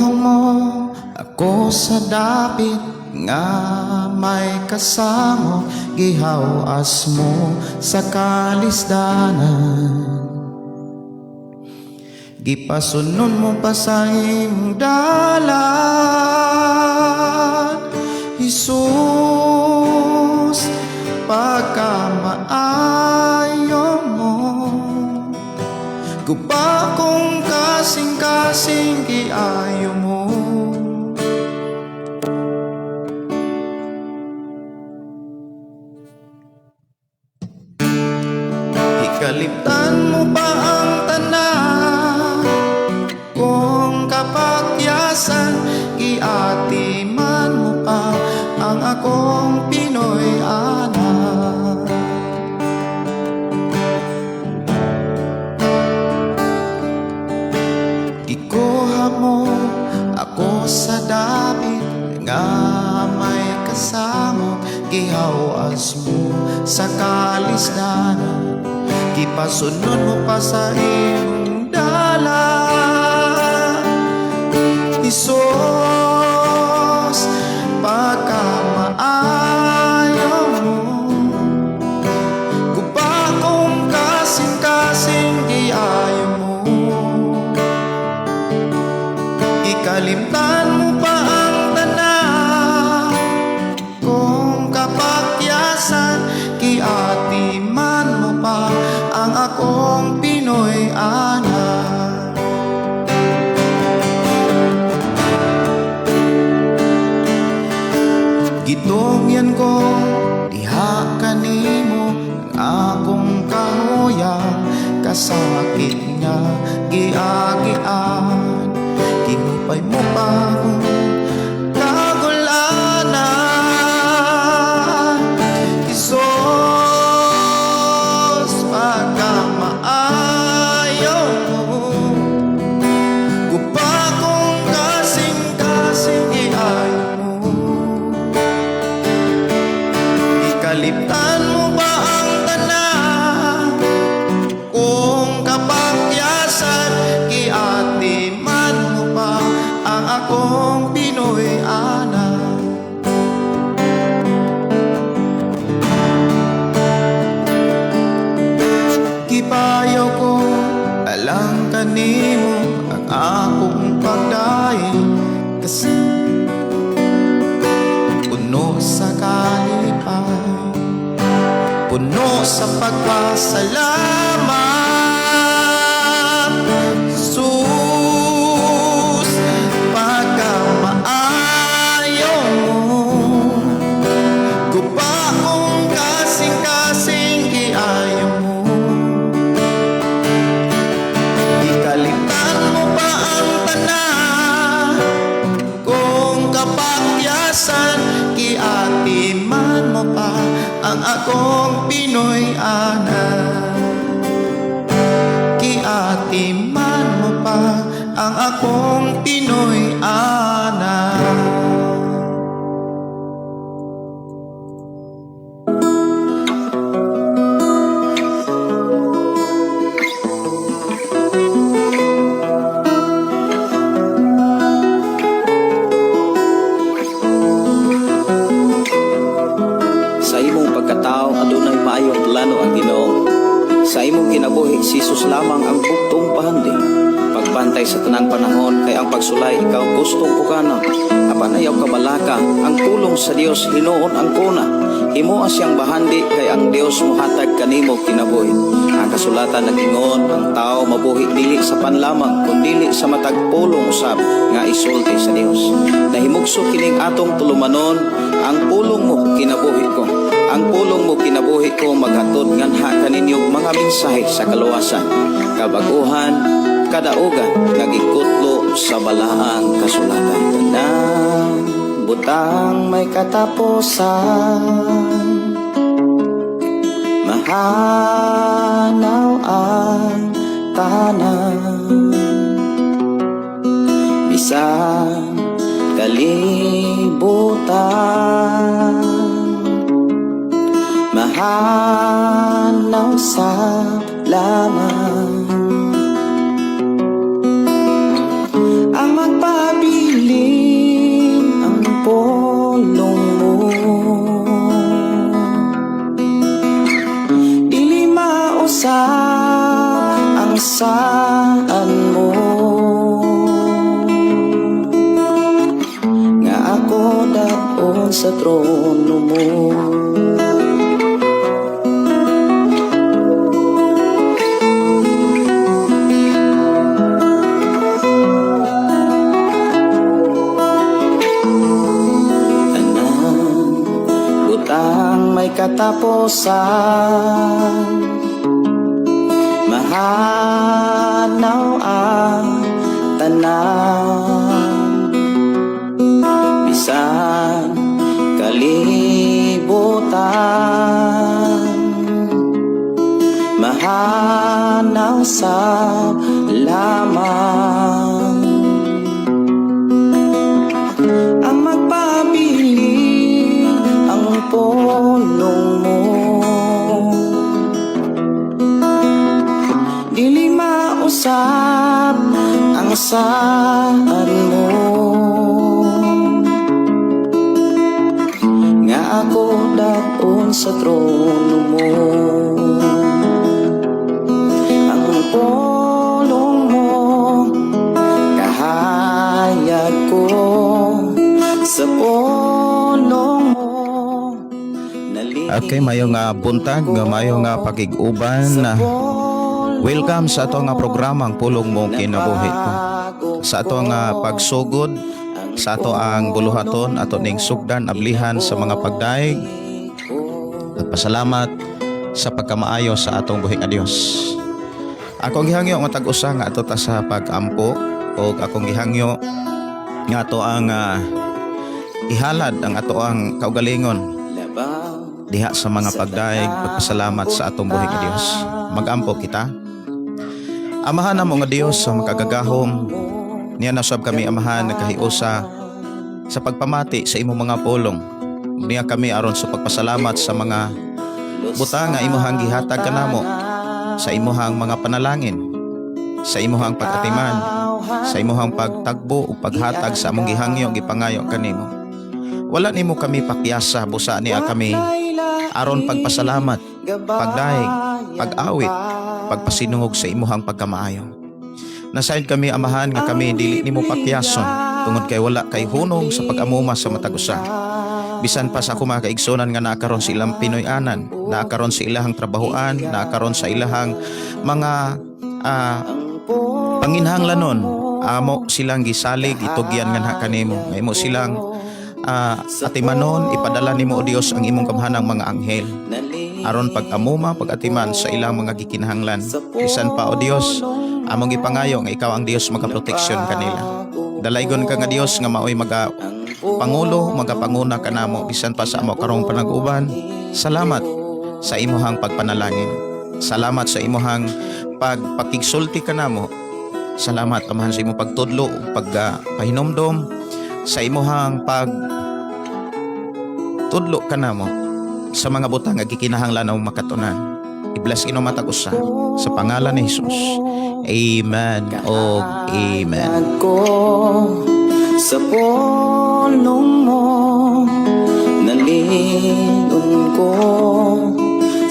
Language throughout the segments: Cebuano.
Gikuha mo ako sa dapit nga may kasamo, gihawas mo sa kalisdanan. Gipasunod mo pa sa imong dalan, Jesus, pagkamaayo mo. Guba kong kasing-kasing giayo mo. Ikalimtan mo pa ang tanan kung kapakyasan, giatiman mo pa ang akong Pinoy anak. Gikuha mo ako sa dapit nga may kasamo, gihawas mo sa kalisdanan. Gipasunod mo pa sa imong dalan, Jesus, pagkamaayo mo. Guba kong kasing-kasing giayo mo. Ikalimtan mo pa ang tanan kung kapakyasan, giatiman mo pa ang akong Pinoy anak. Gitungyan ko diha kanimo ang akong kahuyang, kasakit nga giagian. Gihupay mo pa akong kagulanan, Jesus, pagkamaayo mo. Guba kong kasing-kasing giayo mo. Ikaliptan mo ba ang tanan kung kapakyasan, giatiman mo pa ang akong Pinoy anak. Gipayo ko alang kanimo ang akong pagdaig, kasi puno sa kalipay, puno sa pagpasalamat. Jesus, pagkamaayo mo. Guba kong kasing-kasing giayo mo. Ikalimtan mo pa ang tanan kung kapakyasan, giatiman mo pa ang akong Pinoy anak. Giatiman mo pa ang akong Pinoy anak. Sa imong pagkatao adunay maayong plano ang Ginoo. Sa imong kinabuhi si Jesus lamang ang buktong pahandi. Pagbantay sa tanang panahon kay ang pagsulay ikaw gustong pukanon. Apan ayaw kabalaka ang pulong sa Dios hinuon ang kuna. Himoa siyang bahandi kay ang Dios mohatag kanimo kinabuhi. Ang kasulatan nag-ingon ang tao mabuhi dili sa panlamang kundili sa matag pulong usab nga isulti sa Dios. Nahimugso kining atong tulumanon, ang pulong mo kinabuhi ko. Ang pulong mo kinabuhi ko maghatod nganha kaninyo mga mensahe sa kaluwasan, kabaguhan, kadaugan nga gikutlo sa balaang kasulatan. Tanang butang may katapusan, mahanaw ang tanan, bisan kalibutan, mahanaw sa laman. Ang magpabilin Sa trono mo. Tanan butang may katapusan. Mahanaw ang tanan. Bisan kalibutan, mahanaw sa lamang. Ang magpabilin ang pulong mo. Dili mausab ang saad mo. Nga ako dad-on sa trono mo. Ang pulong mo, kahayag ko. Sa pulong mo. Okay, mayo nga buntag, nga mayo nga pakig-uban. Welcome sa ato nga programa, Ang Pulong Mo Kinabuhi Ko. Sa ato nga pagsugod sa ato ang buluhaton, ato ning sugdan, ablihan sa mga pagdaig at pasalamat sa pagkamaayo sa atong buhi nga Dios. Akong gihangyo nga tag-usa nga ato ta sa pag-ampo o akong gihangyo nga ato ang ihalad ang ato ang kaugalingon diha sa mga pagdaig, pagpasalamat sa atong buhi nga Dios. Magampo kita. Amahan namo nga Dios sa makagagahom, niya nasab kami, Amahan, nagkahiusa sa pagpamati sa imong mga pulong. Niya kami aron sa pagpasalamat sa mga butang nga imuhang gihatag kanamo, sa imuhang mga panalangin, sa imuhang pag-atiman, sa imuhang pagtagbo ug paghatag sa among gihangyo, gipangayo kanimo. Wala nimo kami pakyasa, busa niya kami aron pagpasalamat, pagdaig, pag-awit, pagpasinungog sa imuhang pagkamaayo. Nasayod kami, Amahan, nga kami dili nimo pakyason tungod kay wala kay hunong sa pag-amuma sa matag usa. Bisan pa sa ako mga kaigsunan nga naa karon sa ilang Pinoy-anan, naa karon sa ilahang trabahoan, naa karon sa ilahang mga panginhanglanon, amo silang gisalig, itugyan nganha kanimo. Nga imo silang atimanon, ipadala nimo, o Dios, ang imong gamhanang mga anghel aron pag-amuma, pag-atiman sa ilang mga gikinahanglan. Bisan pa, o Dios, among gipangayo nga ikaw ang Dios magaproteksyon kanila. Dalaygon ka nga Dios nga maoy maga pangulo, magapanguna kanamo bisan pa sa amo karong panag-uban. Salamat sa imuhang pagpanalangin. Salamat sa imuhang pagpakigsulti kanamo. Salamat, Amahan, sa imong pagtudlo ug pagpahinomdom, sa imuhang pag tudlo kanamo sa mga butang nga gikinahanglan ang makatunan. I-bless ino matag usa sa pangalan ni Jesus. Amen o amen. Ako sa pulong mo, nalingon ko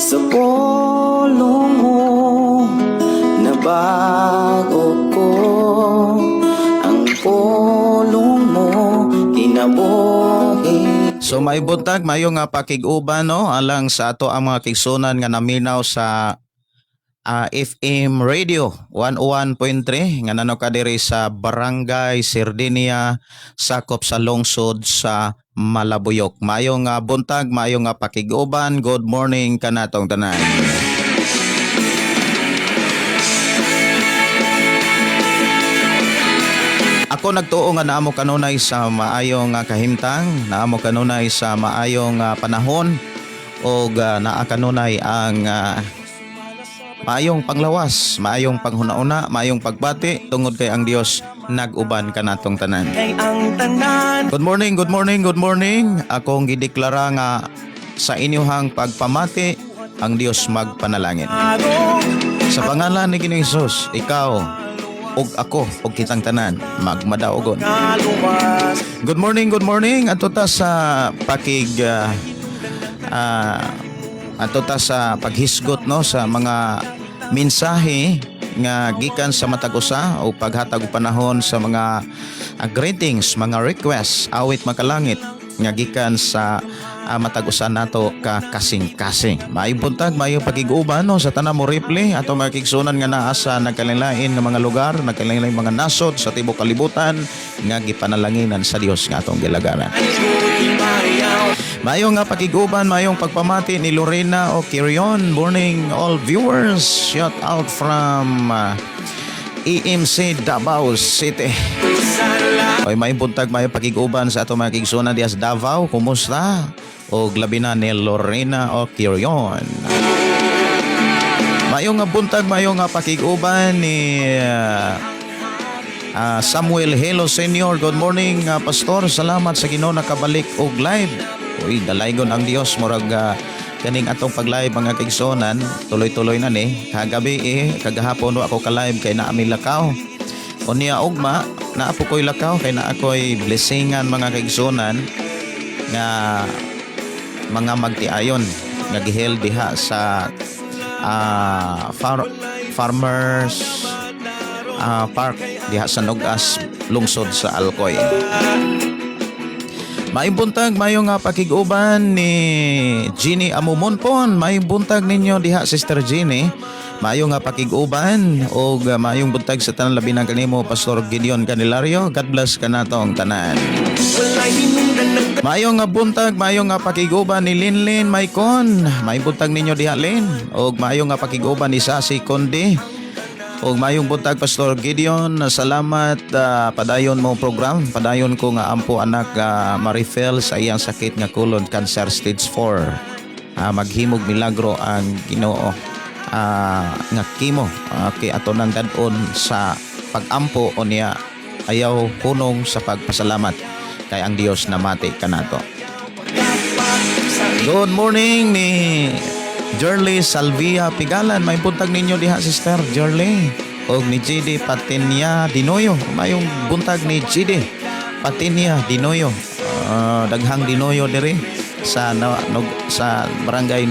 sa pulong mo, nabago ko ang pulong mo, kinabuhi. So may buntag, mayo nga pakig-uban, no, alang sa ato ang mga kaigsunan nga naminaw sa FM Radio 101.3 nga nano ka diri sa Barangay Sardinia, sakop sa lungsod sa Malabuyok. Mayo nga buntag, mayo nga pakig-uban. Good morning kanatong tanan. Ako nagtuo nga naamo kanunay sa maayong kahimtang, naamo kanunay sa maayong panahon og naa kanunay ang maayong panglawas, maayong panghuna-una, maayong pagbati tungod kay ang Dios nag-uban kanatong tanan. Kay ang tanan. Good morning, good morning, good morning. Akong gideklara nga sa inyuhang pagpamati ang Dios magpanalangin. Sa pangalan ni Ginoong Hesus, ikaw ug ako ug kitang tanan magmadaogon. Kaluwas. Good morning, good morning. Ato ta sa pakig ato ta sa paghisgot, no, sa mga mensahe nga gikan sa matag usa o paghatag og panahon sa mga greetings, mga requests, awit makalangit. nga gikan sa matag usa nato ka kasing-kasing. Maayong buntag, maayong pakig-uban, no, sa tanan mo replay ato mga kaigsuonan nga naa sa nagkalain nga mga lugar, nagkalain mga nasod sa tibok kalibutan nga gipanalanginan sa Dios nga atong gilagaran. Maayong nga pakig-uban, maayong pagpamati ni Lorena o Kirion. Morning all viewers. Shout out from EMC Davao City. Oy, maayong buntag, maayong pakig-uban sa ato mga kaigsuonan diha sa Davao. Kumusta? O labi na ni Lorena o Kirion. Maayong nga buntag, maayong nga pakig-uban ni Samuel Helo Senior. Good morning, Pastor. Salamat sa Ginoo nakabalik og live. Uy, dalaygon ang Dios, murag kaning atong pag-live, mga kaigsuonan, tuloy-tuloy na ni. Kagabi eh, kagahapon wa ako ka-live kay naa mi lakaw. Unya ugma, naa po ko'y lakaw kay naa ko'y blessingan, mga kaigsuonan, nga mga magtiayon nga giheld diha sa farmers park diha sa Nugas, lungsod sa Alcoy. Maayong buntag, maayong nga pakig-uban ni Ginny Amumonpon. Maayong buntag ninyo diha, Sister Ginny. Maayong nga pakig-uban og maayong buntag sa tanan, labi na kanimo, Pastor Gideon Candelario. God bless kanatong tanan. Maayong nga buntag, maayong nga pakig-uban ni Linlin Maicon. Maayong buntag ninyo diha, Lin. Og maayong nga pakig-uban ni Sasi Conde. Og maayong buntag, Pastor Gideon, salamat, padayon mo program. Padayon ko nga ampo anak Marifel sa iyang sakit nga colon cancer stage 4. Maghimog milagro ang Ginoo nga kimo. Okay, ato nang dad-on sa pagampo unya ayaw hunong sa pagpasalamat kay ang Dios namati kanato. Good morning ni Jerly Salvia Pigalan. Maayong buntag ninyo diha, Sister Jerly. Og ni GD Patinya Dinoyo. Mayong buntag ni GD Patinya Dinoyo. Daghang Dinoyo diri sa no, sa barangay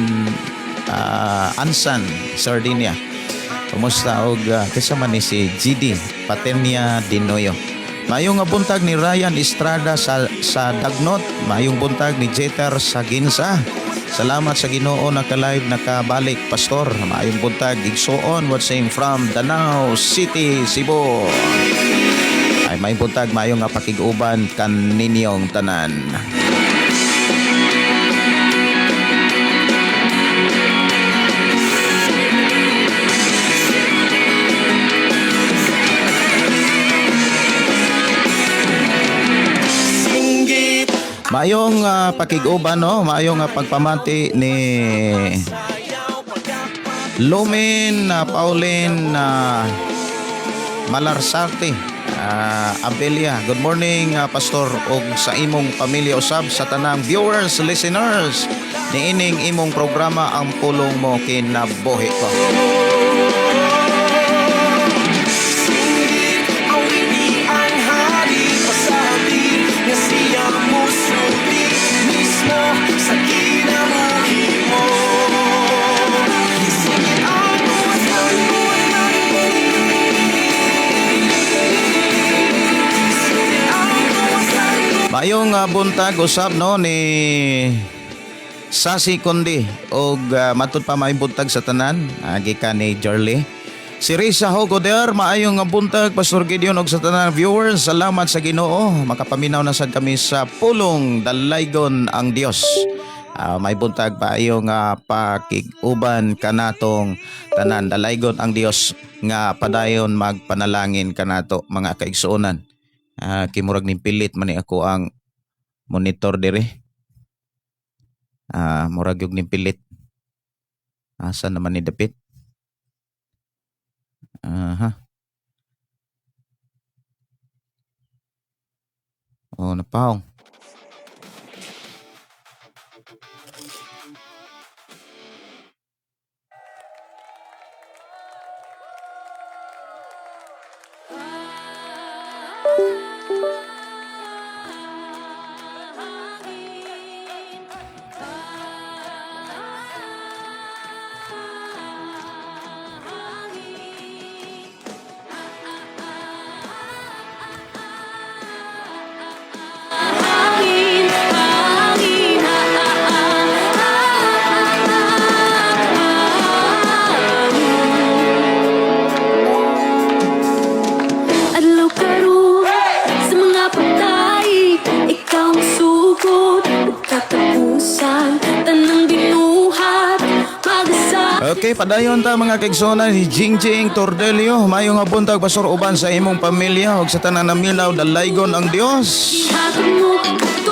Ansan, Sardinia. Kumusta og kinsa man ni si GD Patinya Dinoyo? Maayong nga buntag ni Ryan Estrada sa Dagnot. Maayong buntag ni Jeter sa Ginsa. Salamat sa Ginoo naka-live, nakabalik, Pastor. Maayong buntag, igsuon watching from Danao City, Cebu. Ay, maayong buntag, maayong nga pakig-uban kaninyong tanan. Maayong pakig-uban, no, maayong pagpamati ni Lumen Pauline Malarsarte Abelia. Good morning, Pastor, og sa imong pamilya usab sa tanang viewers, listeners niining imong programa Ang Pulong Mo Kinabuhi Ko. Singgit awiti ang hari pasabi nga siya musulti mismo sa kinabuhi mo. Singit ang buhat ng buhat ng. Singit ang buhat ng. Maayong buntag usab, no, ni Sasi Kundi og matud pa maayong buntag sa tanan gikan ni Jarly. Si Risa Hogoder, maayong nga buntag, Pastor Gideon og sa tanan viewers. Salamat sa Ginoo. Makapaminaw na sad kami sa pulong, dalaygon ang Dios. May buntag, maayong pakig-uban kanatong tanan, dalaygon ang Dios nga padayon magpanalangin kanato, mga kaigsuonan. Kimurag ning pilit man ni ako ang monitor dire. Murag yung ning pilit. Asa naman ni dapit? Aha. Oh, napahong. Katapusan Tanang binuhat Mag-asa. Okay, padayon ta, mga kaigsonan, si Jingjing Tordelio. Maayong nga buntag, Pastor, uban sa imong pamilya ug sa tanan naminaw, dalaygon ang Dios. Hatod mo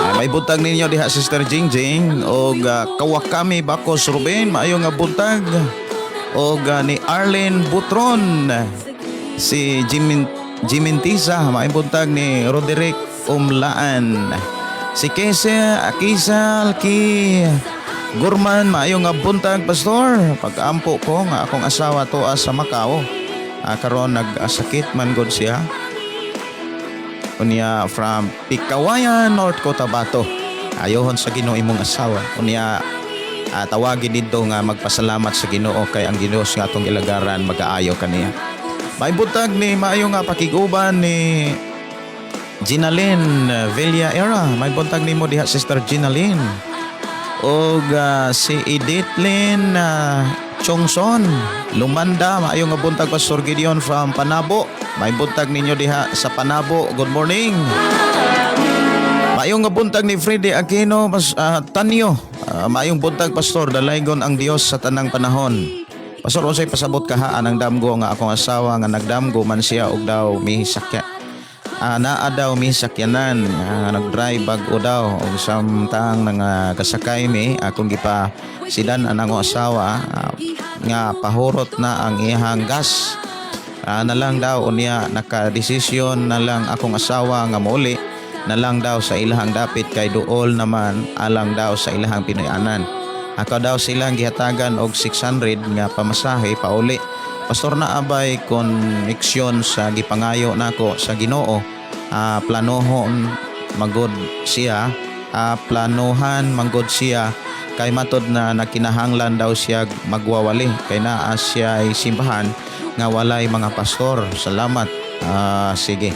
Ah, may buntag ninyo diha, Sister Jingjing, og Kawakami Bakos Ruben, maayo nga buntag, og ni Arlene Butron, si Jimin Jimintisa, may buntag ni Roderick Umlaan, si Kese Akisal Ki Gurman, maayo nga buntag, Pastor. Pag-ampo ko nga akong asawa tuwa sa Macau. Ah, karon nag-sakit man gud siya. Unya from Pikawayan, North Cotabato. Ayohon sa Ginoo imong asawa. Unya tawagin dito nga magpasalamat sa Ginoo kay ang Ginoo nga atong ilagaran magaayo kaniya. May buntag ni maayo nga pakiguban ni Ginalyn Villa Era. May buntag nimo diha, Sister Ginalyn. Og si Edith Lynn Chongson Lumanda, maayo nga buntag, Pastor Gideon from Panabo. May buntag ninyo diha sa Panabo. Good morning. Maayong nga buntag ni Freddy Aquino Tanyo. Maayong buntag, Pastor, dalaygon ang Dios sa tanang panahon. Pastor, unsay pasabot kahaan ang damgo nga akong asawa nga nagdamgo man siya og daw misakya. Naa daw mi sakyanan, nag-drive bag-o daw og samtang nga kasakay mi akong gipa sidan ang akong asawa nga pahurot na ang iyang gas. Na lang daw, unya nakadesisyon na lang akong asawa nga mouli na lang daw sa ilahang dapit kay duol naman alang daw sa ilahang Pinoyanan. Ako daw silang gihatagan og 600 nga pamasahe pauli. Pastor, naa bay koneksyon sa gipangayo nako sa Ginoo? Planohon magod siya, planohan manggod siya kay matod na nakinahanglan daw siya magwawali kay naa siya ay simbahan nga walay mga pastor. Salamat. Sige.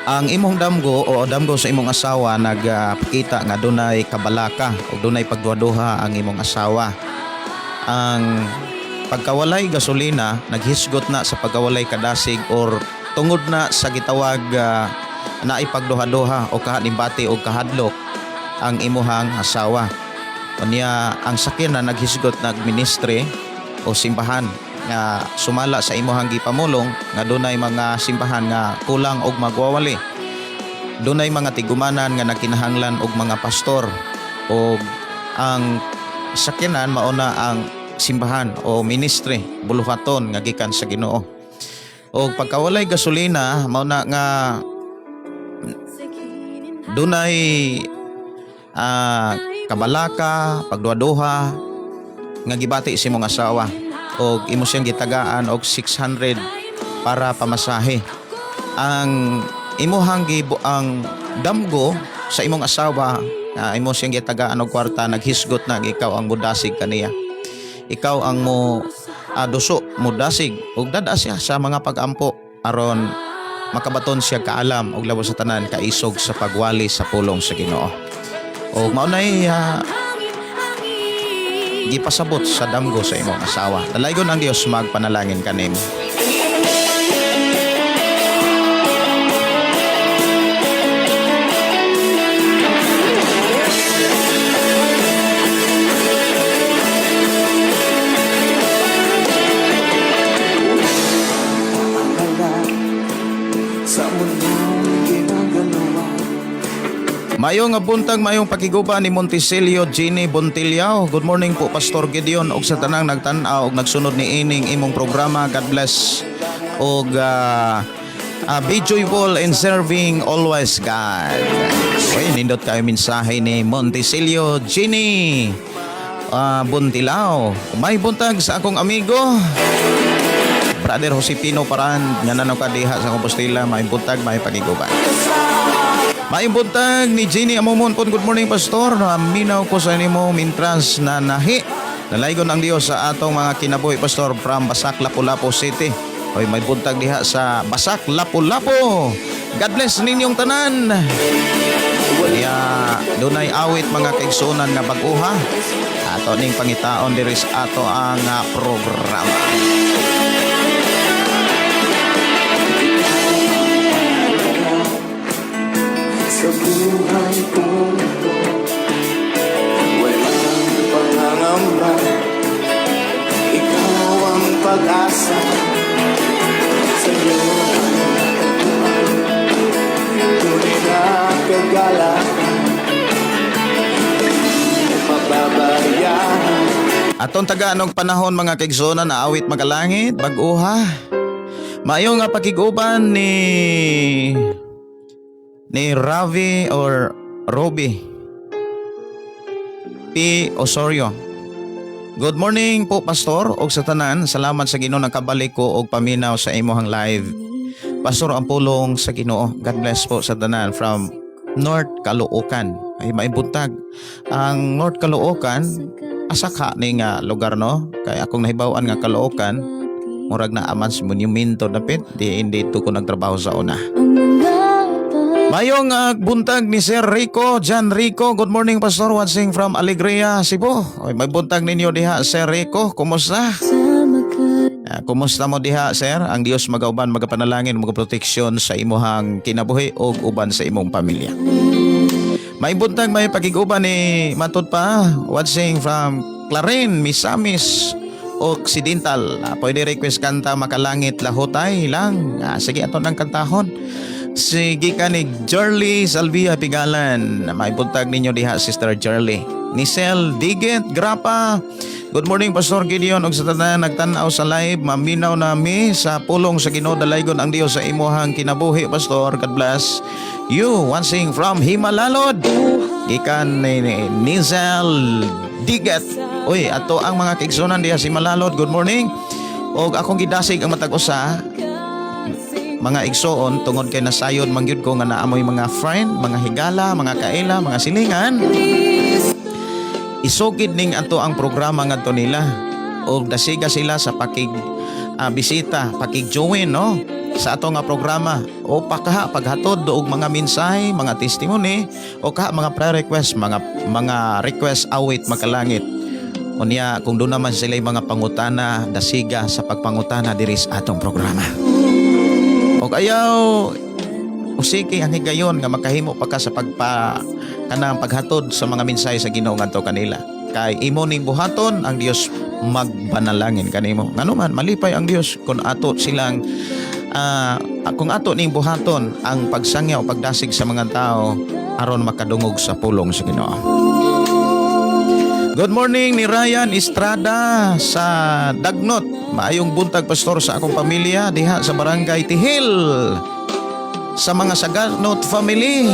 Ang imong damgo o damgo sa imong asawa nagpakita nga dunay kabalaka o dunay pagduhaduha ang imong asawa. Ang pagkawalay gasolina naghisgot na sa pagkawalay kadasig or tungod na sa gitawag na ipagduha-duha o kahanibati o kahadlok ang imuhang asawa. Unya ang sakyanan naghisgot nag ministry o simbahan nga sumala sa imuhang gipamulong nga dunay mga simbahan nga kulang og magwawali. Dunay mga tigumanan nga nagkinahanglan og mga pastor og ang sakyanan mauna ang simbahan o ministry, buluhaton nga gikan sa Ginoo. Og pagkawalay gasolina mao na nga dunay kabalaka, pagduha-duha nga gibati sa imong asawa og imo siyang gitagaan og 600 para pamasahe. Ang imuhang gibo ang damgo sa imong asawa na imo siyang gitagaan og kwarta naghisgot na ikaw ang mudasig kaniya. Ikaw ang mo duso, mudasig ug dada siya sa mga pag-ampo aron makabaton siya kaalam og lawas sa tanan kaisog sa pagwali sa pulong sa Ginoo. Og mao nay gipasabot sa damgo sa imong asawa. Dalaygon ang Dios, magpanalangin kanimo. Sa mundong ginagalawa. Maayong nga buntag, mayong pakiguba ni Monticelio Jenny Bontiliao. Good morning po, Pastor Gideon, og sa tanang nagtan-aw og nagsunod ni ining imong programa. God bless og be joyful in serving always God. Uy, nindot kayo mensahe ni Monticelio Jenny Buntilao. May buntag sa akong amigo Brother Josepino Paran nga nanaw ka diha sa Compostela, may buntag, may pakiguban. Maayong buntag ni Jenny Amumon po. Good morning, Pastor. Minaw ko sa nimo mintras na nahi. Dalaygon ang Dios sa atong mga kinabuhi, Pastor, from Basak, Lapu-Lapu City. Hoy, may buntag diha sa Basak, Lapu-Lapu. God bless ninyong tanan. Ya, dunay awit, mga kaigsunan, nga bag-uha. Ato ning pangitaon diri sa ato ang programa. Sa buhay kong ito. Pag-asa sa iyo natagpuan, tunay na kagalakan, di mababayaan. Atong tagaan og panahon, mga kaigsonan, na awit makalangit, bag-uha. Maayo nga pakig-uban ni Ravi or Roby P. Osorio. Good morning po, Pastor, og sa tanan. Salamat sa Ginoo, nakabalik ko og paminaw sa imuhang live. Pastor, ang pulong sa Ginoo. God bless po sa tanan from North Caloocan. Ay, maibuntag. Ang North Caloocan, asa ka ni nga lugar, no? Kay akong nahibaw-an nga Caloocan, murag naa man sa monumento dapit, di dito ko nagtrabaho sa una. Mayong buntag ni Sir Rico, John Rico. Good morning, Pastor, watching from Alegria, Cebu. Oy, may buntag ninyo diha, Sir Rico. Kumusta? Kumusta mo diha, sir? Ang Dios magauban, magapanalangin, magaproteksyon sa imuhang kinabuhi ug uban sa imong pamilya. May buntag, may pakig-uban ni matud pa, watching from Clarin, Misamis Occidental. Pwede request kanta Makalangit Lahutay lang. Sige, ato nang kantahon. Sige ka ni Jerly Salvia Pigalan. May buntag ninyo diha, Sister Jerly. Nisel Diget Grapa. Good morning, Pastor Gideon, ug sa tanan nagtan-aw sa live. Maminaw nami sa pulong sa Ginoo. Dalaygon ang Dios sa imuhang kinabuhi, Pastor. God bless you. Watching from Jimalalud. Gikan ni Nizel Diget. Uy, ato ang mga kaigsunan diha sa Jimalalud. Good morning. Og akong gidasig ang matag usa, mga igsoon, tungod kay nasayod man gyud ko nga naamoy mga friend, mga higala, mga kaila, mga silingan. Isugid ning ato ang programa ngadto nila og dasiga sila sa pakig bisita, pakig-join, no, sa ato nga programa o pakaha paghatod og mga mensahe, mga testimony o kaha mga prayer request, mga request awit makalangit. Unya kung doon naman sila mga pangutana, dasiga sa pagpangutana diri sa atong programa. Og ayaw usiki ang higayon nga makahimo pa ka sa pagpa kanang paghatod sa mga mensahe sa Ginoo ngadto kanila. Kay imo ning buhaton, ang Dios magbanalangin kanimo. Ngano man malipay ang Dios kung ato silang kung ato ning buhaton ang pagsangya o pagdasig sa mga tao aron makadungog sa pulong sa Ginoo. Good morning ni Ryan Estrada sa Dagnot. Maayong buntag, Pastor, sa akong pamilya diha sa Barangay Tihil. Sa mga Saganot family.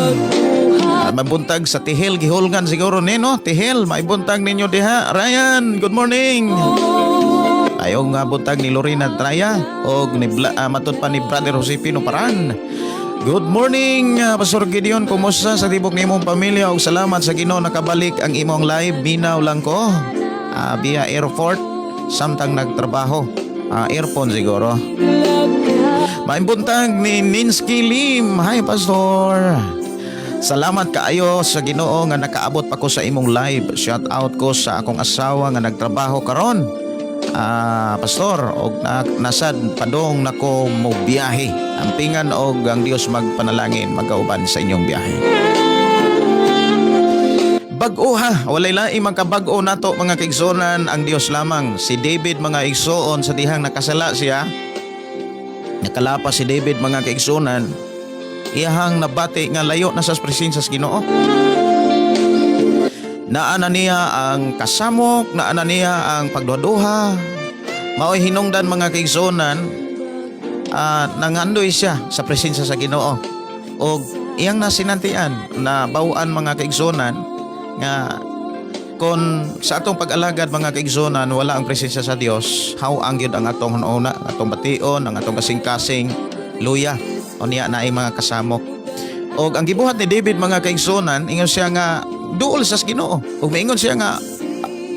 Mabuntag sa Tihil, gihulgan siguro ni, no? Tihil, maibuntag ninyo diha. Ryan, good morning. Ayong nga buntag ni Lorena Traya og ni matud pa ni Brother Josepino Paran. Good morning, Pastor Gideon. Kumusta sa tibok nimong pamilya ug salamat sa Ginoo, nakabalik ang imong live. Minaw lang ko. Via airport samtang nagtrabaho. Earphone siguro. Maimbuntag ni Ninsky Lim. Hi, Pastor. Salamat kaayo sa Ginoo nga nakaabot pa ko sa imong live. Shout out ko sa akong asawa nga nagtrabaho karon. Pastor, og nasad padong nako mo biyahe. Ampingan og ang Dios magpanalangin, magauban sa inyong biyahe. Bag-o ha, walay laing magkabag-o nato, mga kaigsunan, ang Dios lamang. Si David, mga igsoon, sa dihang nakasala siya, nakalapas si David, mga kaigsunan, iyahang nabati nga layo na sa presensya sa Ginoo. Naa na niya ang kasamok, naa na niya ang pagduha-duha. Mao'y hinungdan, mga kaigsunan, nangandoy siya sa presensya sa Ginoo. Og iyang nasinantian na bawaan, mga kaigsunan, nga kon sa atong pag-alagad, mga kaigsunan, wala ang presensya sa Dios, how ang gyud ang atong hunahuna, ang atong bation, ang atong kasing-kasing, luya unya naay mga kasamok. Og ang gibuhat ni David, mga kaigsunan, ingon siya nga duol sa Ginoo ug miingon siya nga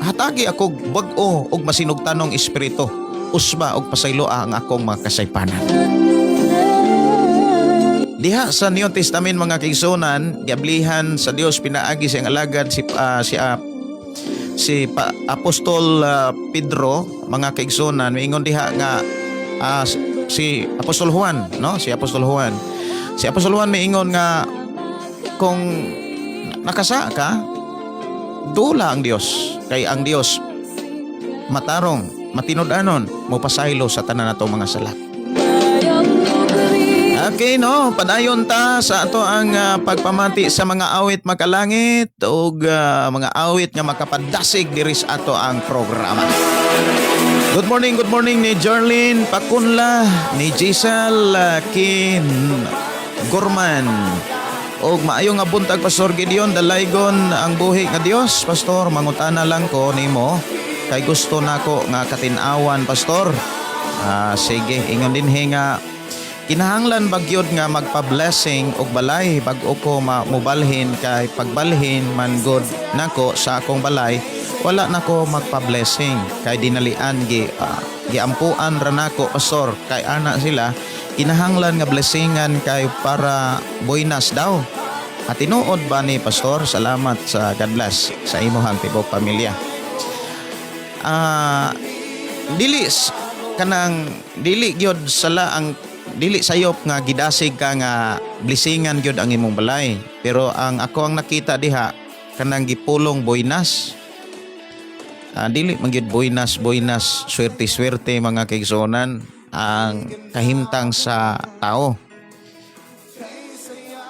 hatagi ako bag-o og masinugtanong espiritu, usba og pasayloa ang akong mga kasaypanan. Diha sa New Testament, mga kaigsunan, giablihan sa Dios pinaagi sa iyang alagad si Apostol Pedro, mga kaigsunan, miingon diha nga si Apostol Juan, no? Si Apostol Juan. Si Apostol Juan miingon nga kung nakasa ka, dula ang Dios kay ang Dios matarong. matinud-anon mopasaylo sa tanan natong mga sala. Okay, no, padayon ta sa ato ang pagpamati sa mga awit makalangit ug mga awit nga makapadasig diri sa ato ang programa. Good morning ni Jerlyn Pakunla, ni Giselle Kin Gorman. Og maayo nga buntag, Pastor Gideon, dalaygon ang buhi nga Dios. Pastor, mangutana lang ko nimo kay gusto nako nga katin-awan, Pastor. Ah, sige, ingon din nga kinahanglan ba gyud nga magpa-blessing og balay bag-o ko mobalhin, kay pagbalhin man gud nako sa akong balay, wala nako magpa-blessing kay dinalian giampuan ra nako, Pastor, kay ana sila kinahanglan nga blessingan kay para buenas daw. At tinuod ba ni, Pastor? Salamat sa God bless sa imuhang tibok pamilya. Dili kanang dili gyud sala ang dili sayop nga gidasig ka nga blessingan gyud ang imong balay, pero ang ako ang nakita diha kanang gipulong buenas. Dili man gyud buenas buenas, swerte swerte, mga kaigsuonan, ang kahimtang sa tao.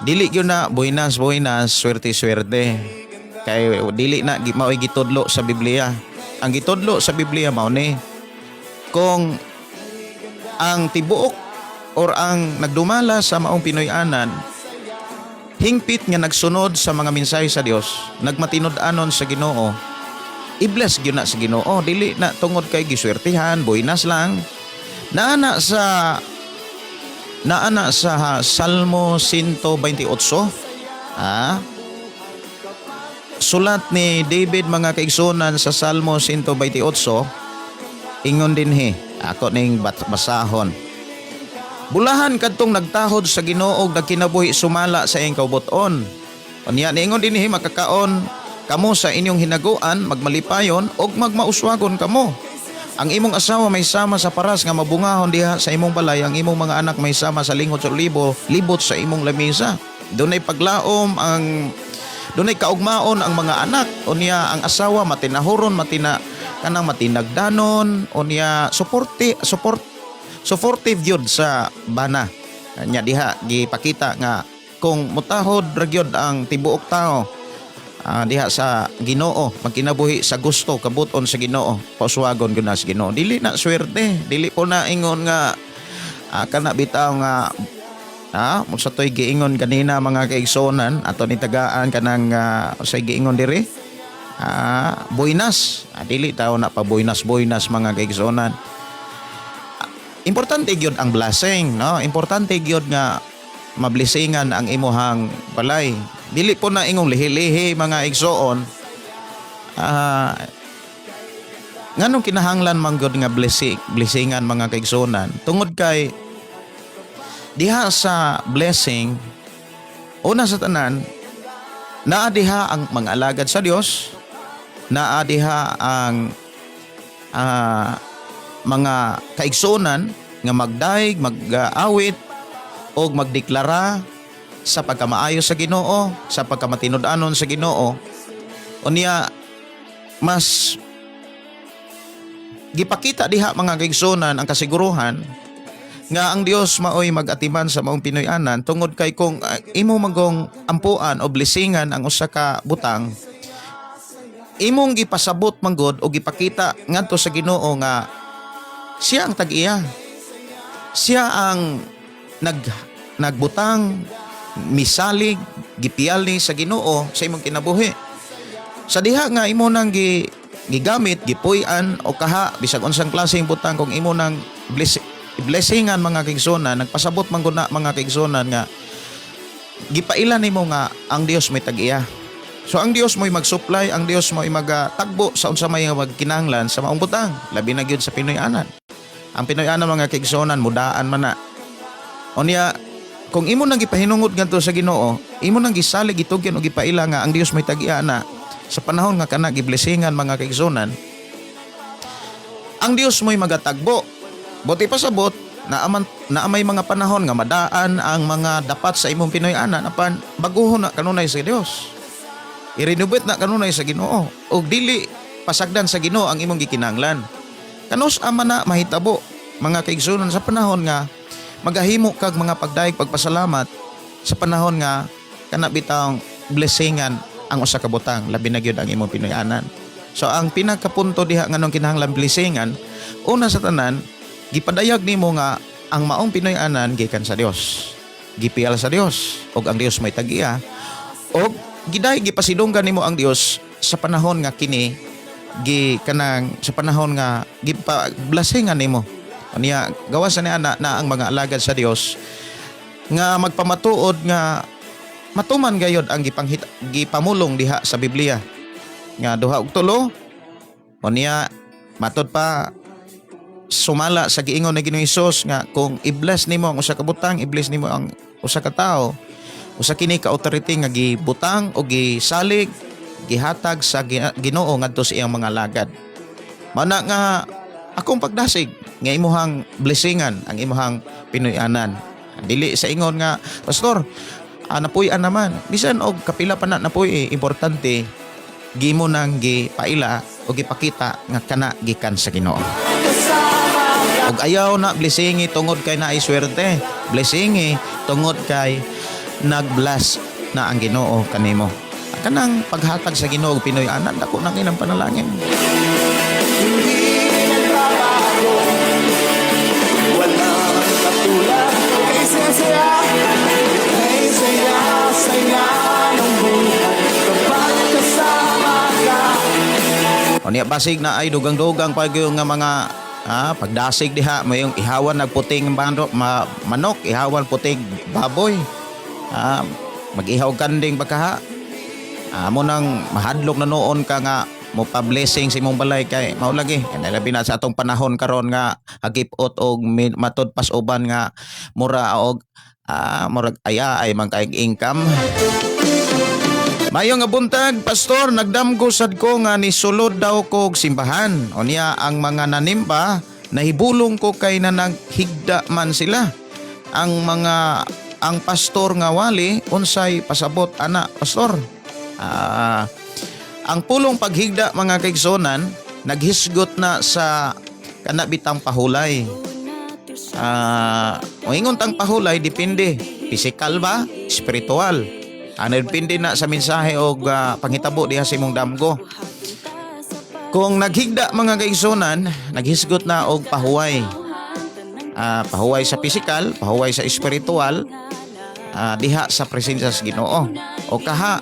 Dili gyud na buenas buenas, swerte swerte, kay dili na mao'y gitudlo sa Biblia. Ang gitudlo sa Biblia mao ni kung ang tibuok or ang nagdumala sa maong Pinoy-anan hingpit nga nagsunod sa mga mensahe sa Dios, nagmatinud-anon sa Ginoo, i-bless gyud na sa Ginoo, dili na tungod kay giswertihan, buenas lang. Naana sa Salmo 128, sulat ni David, mga kaigsunan, sa Salmo 128, ingon dinhi, ako ning basahon: "Bulahan kadtong nagtahod sa Ginoo ug nagkinabuhi sumala sa iyang kaubuton." Unya niingon dinhi, "Makakaon kamo sa inyong hinaguan, magmalipayon ug magmauswagon kamo. Ang imong asawa may sama sa paras nga mabungahon diha sa imong balay, ang imong mga anak may sama sa linghod sa olibo, libot sa imong lamisa." Dunay paglaom ang dunay kaugmaon ang mga anak. Unya ang asawa matinahuron, matina kanang matinagdanon, unya supportive gyud sa bana. Nya diha gipakita nga kung mutahod ra gyud ang tibuok tao diha sa Ginoo, magkinabuhi sa gusto kabuton sa Ginoo, pauswagon gyud na sa Ginoo. Dili na swerte, dili po na ingon nga kana bitaw nga sa to'y giingon kanina, mga kaigsuonan, ato ni tagaan kanang sa giingon diri buenas. Dili tao na pa buenas buenas, mga kaigsuonan. Importante gyud ang blessing, no? Importante gyud nga mablesingan ang imuhang balay. Dili po na ingong lihi-lihi, mga igsoon. Nganong kinahanglan man gyud nga blessingan, mga kaigsuonan? Tungod kay diha sa blessing, una sa tanan, naa diha ang mga alagad sa Dios, naa diha ang mga kaigsuonan nga magdaig, mag-awit o magdeklara sa pagkamaayo sa Ginoo, sa pagkamatinud-anon sa Ginoo. Unya mas gipakita diha, mga kaigsuonan, ang kasiguruhan nga ang Dios maoy mag-atiman sa maong Pinoy-anan, tungod kay kung imo magong ampuan o blessingan ang usa ka butang, imong gipasabot manggod o gipakita ngadto sa Ginoo nga siya ang tag-iya. Siya ang nagbutang, misalig, gipiyali sa Ginoo sa imong kinabuhi. Sa diha nga imo nang gigamit, gipuy-an o kaha, bisag unsang klaseng butang, kung imo nang blessingan, mga kaigsuonan, nagpasabot man gud na, mga kaigsuonan, nga gipaila nimo nga ang Dios may tag-iya. So ang Dios mo'y mag-supply, ang Dios mo'y magatagbo sa unsa may magkinahanglan sa maong butang, labi na gyud sa Pinoy-anan. Ang Pinoy-anan, mga kaigsuonan, mudaan man na. Unya kung imo nang gipahinungod ngadto sa Ginoo, imo nang gisalig, gitugyan o gipaila nga ang Dios may tag-iya na sa panahon nga kana giblesingan, mga kaigsuonan, ang Dios mo'y magatagbo. Buot pasabot, na may mga panahon nga madaan ang mga dapat sa imong Pinoy-anan, apan baguhon na kanunay sa Dios. I-renovate na kanunay sa Ginoo. Og dili pasagdan sa Ginoo ang imong gikinahanglan. Kanus ama na mahitabo, mga kaigsunan, sa panahon nga magahimo kag mga pagdayeg pagpasalamat sa panahon nga kana bitawng blessingan ang usa ka butang, labi na gyud ang imong Pinoy-anan. So ang pinakapunto diha nganong kinahanglan blessingan, una sa tanan, gipadayag nimo nga ang maong Pinoy-anan gikan sa Dios. Gipial sa Dios ug ang Dios may tag-iya og giday gipasidunggan nimo ang Dios sa panahon nga kini gi kanang sa panahon nga gipa blessingan nimo. Niya gawas sa niya na, na ang mga alagad sa Dios nga magpamatuod nga matuman gayod ang gipanghit gipamulong diha sa Biblia nga 2 ug 3. Unya matod pa sumala sa giingon ni Ginoong Hesus nga kung i-bless nimo ang usa ka butang, i-bless nimo ang usa ka tawo, usa kini ka authority nga gibutang o gisalig, gihatag sa Ginoo ngadto sa iyang mga alagad. Mana nga akong pagdasig nga imuhang blessingan ang imuhang Pinoy-anan. Dili sa ingon nga, "Pastor, napuy-an naman." Bisan og kapila pa na napuy, eh, importante gimo nang gipaila o gipakita nga kana gikan sa Ginoo. Og ayaw na blessingi tungod kay naay swerte. Blessingi tungod kay nag-bless na ang Ginoo kanimo. Kanang paghatag sa Ginoo og Pinoy anan, dako na kinang panalangin. Hindi nagbabago. Walang katulad. Kay saya-saya. Kay saya-saya ng buhay kapag kasama ka. O niya basig na ay dugang-dugang pa gyud nga mga pagdasig diha, may yung ihawan nagputing manok, manok, ihawan puting baboy. Mag-ihaw kanding bakaha. Mo nang mahadlok na noon ka nga mo pa-blessing sa imong balay kay mao lagi. Kay labi na sa atong panahon karon nga hagipot og matod pas uban nga mura og murag aya ay man kay income. Mayo nga buntag, Pastor, nagdamgo sad ko nga nisulod daw ko og simbahan. Unya ang mga nanimba, nahibulong ko kay na naghigda man sila. Ang pastor nga wali, unsay pasabot ana, Pastor? Ang pulong paghigda, mga kaigsonan, naghisgot na sa kanabitang pahulay. Ingon tang pahulay, depende. Physical ba? Spiritual. Depende na sa mensahe o panghitabo diha sa imong damgo. Kung naghigda, mga kaigsonan, naghisgot na og pahuway. Pahuway sa physical, pahuway sa spiritual, diha sa presensya sa Ginoo. O kaha,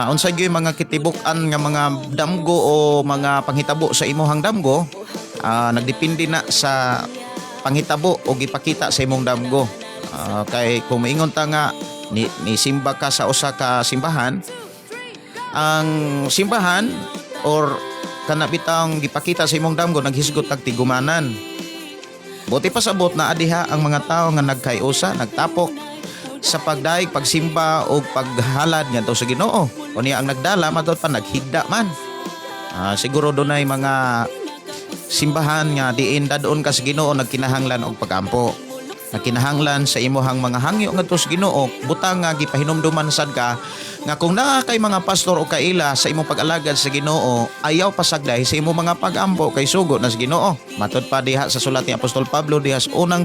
unsa gyud mga kitibuk-an nga mga damgo o mga panghitabo sa imuhang damgo, nagdepende na sa panghitabo o gipakita sa imong damgo. Kay kung maingon ta nga ni simba ka sa usa ka simbahan, ang simbahan or kana bitang gipakita sa imong damgo naghisgot tag tigumanan. Buti pasabot na adiha ang mga tao nga nagkayusa, nagtapok sa pagdaig, pagsimba o paghalad ngadto sa Ginoo. Unya ang nagdala matod pa naghigda man. Siguro dunay mga simbahan nga diin dadon ka sa Ginoo nagkinahanglan og pagampo. Nagkinahanglan sa imuhang mga hangyo ngadto sa Ginoo, butang nga gipahinumduman sad ka nga kung naa kay mga pastor o kaila sa imong pag-alagad sa Ginoo, ayaw pasagday sa imong mga pagampo kay sugo na sa Ginoo. Matod pa diha sa sulat ni Apostol Pablo diha sa unang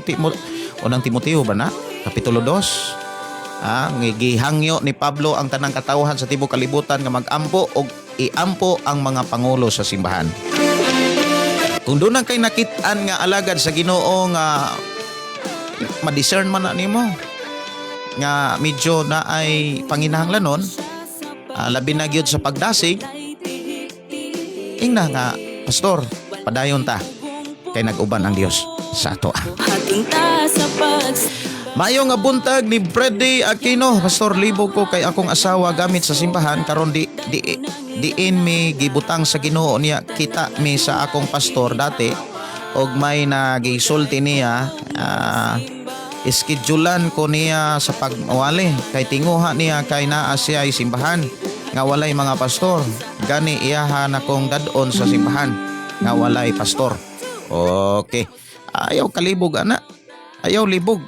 Timoteo ba na? Kapitulo 2. Gihangyo ni Pablo ang tanang katawhan sa tibuok kalibutan nga magampo og iampo ang mga pangulo sa simbahan. Kung doon kay nakit-an nga alagad sa Ginoo nga ma-discern man na nimo nga medyo na ay panginahanglanon, labi na gyud sa pagdasig, ingna nga, "Pastor, padayon ta kay nag-uban ang Dios sa ato." Hatunta sa pag Mayo nga buntag ni Freddy Aquino. "Pastor, libog ko kay akong asawa gamit sa simbahan karon di di diin mi gibutang sa Ginoo niya. Kita mi sa akong pastor dati og may nagisulti niya, iskedyulan ko niya sa pagwali kay tinguha niya kay naa siya ay simbahan nga walay mga pastor, gani iyaha na kong dadon sa simbahan nga walay pastor." Okay, ayaw kalibog ana, ayaw libog.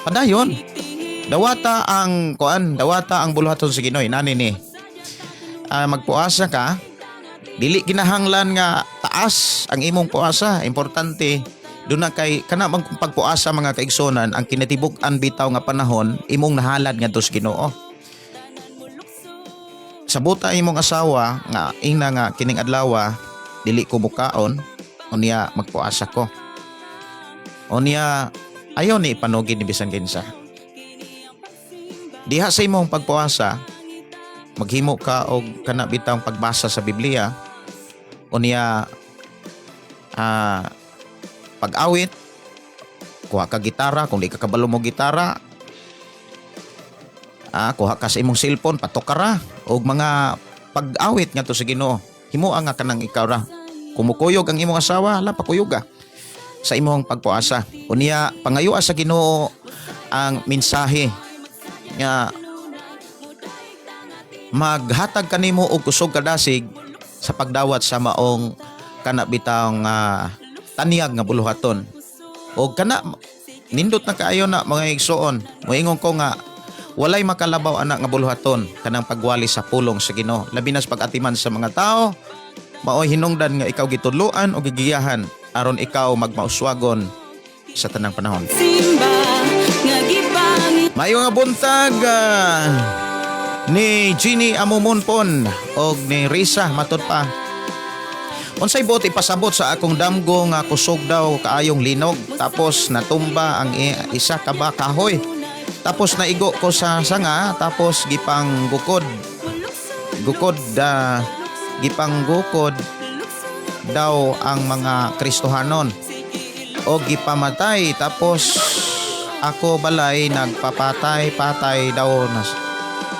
Padayon. Dawata ang kuan, dawata ang buluhaton sa Ginoo nani ni. Magpuasa ka Dili kinahanglan nga taas ang imong puasa. Importante doon na kay kana bang pagpuasa, mga kaigsunan, ang kinatibuk-an bitaw nga panahon imong nahalad ngadto sa Ginoo. Sabuta imong asawa nga ingna nga kining adlaw dili ko mukaon, unya magpuasa ko. Unya ayaw ni ipanugid ni bisan kinsa. Diha sa imong pagpuasa, maghimo ka og kana bitawng pagbasa sa Biblia, unya pag-awit, kuha ka gitara. Kung di ka kabalo mo gitara, kuha ka sa imong cellphone, patukara og mga pag-awit ngadto sa Ginoo. Himoa nga kanang ikaw ra. Kumukuyog ang imong asawa, hala, pakuyog sa imong pagpuasa. Unya pangayoa sa Ginoo ang mensahe nga maghatag kanimo og kusog kadasig sa pagdawat sa maong kana bitang tanyag nga buluhaton. Og kana nindot na kaayo na, mga igsoon. Moingon ko nga walay makalabaw ana nga buluhaton, kanang pagwali sa pulong sa Ginoo, labi na sa pag-atiman sa mga tao. Maoy hinungdan nga ikaw gitudloan o gigiyahan aron ikaw magmauswagon sa tanang panahon. Simba nga gipangita. Mayo nga buntag ni Jeannie Amumunpon og ni Risa matud pa. Unsay buot ipasabot sa akong damgo nga kusog daw kaayong linog, tapos natumba ang isa ka ba kahoy. Tapos naigo ko sa sanga, tapos gipang gukod. Gukod da gipang gukod daw ang mga Kristohanon o gipamatay, tapos ako balay nagpapatay-patay daw nas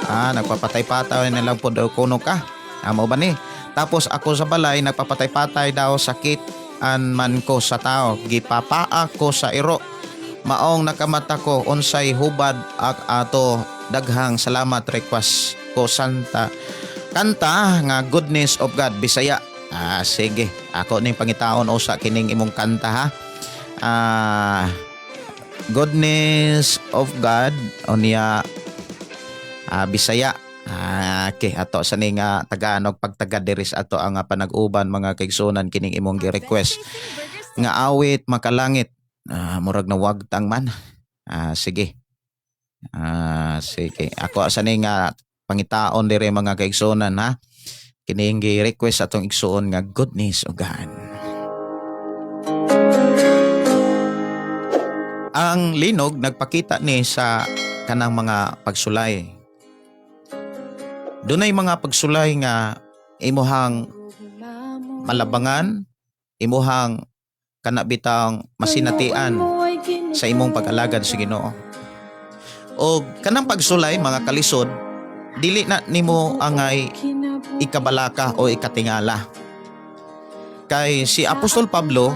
nagpapatay-patay na lang po daw kuno ka amo ba ni. Tapos ako sa balay nagpapatay-patay daw, sakit an man ko sa tao, gipapaa ko sa iro, maong nakamata ko. Unsay hubad ak ato? Daghang salamat. Request ko santa kanta nga Goodness of God, Bisaya. Sige, ako ning pangitaon usa kining imong kanta ha. Goodness of God, unya Bisaya. Okay, ato sa ning tagaan og pagtaga diri sa ato ang panag-uban, mga kaigsunan, kining imong gi-request nga awit Makalangit. Murag na wagtang man. Sige. Sige. Ako sa ning pangitaon diri, mga kaigsunan, ha. Kining gi-request atong igsuon nga Goodness of God. Ang linog nagpakita ni sa kanang mga pagsulay. Dunay mga pagsulay nga imuhang malabangan, imuhang kana bitang masinatian sa imong pag-alagad sa Ginoo. O kanang pagsulay, mga kalisod, dili na nimo angay ikabalaka o ikatingala. Kay si Apostol Pablo,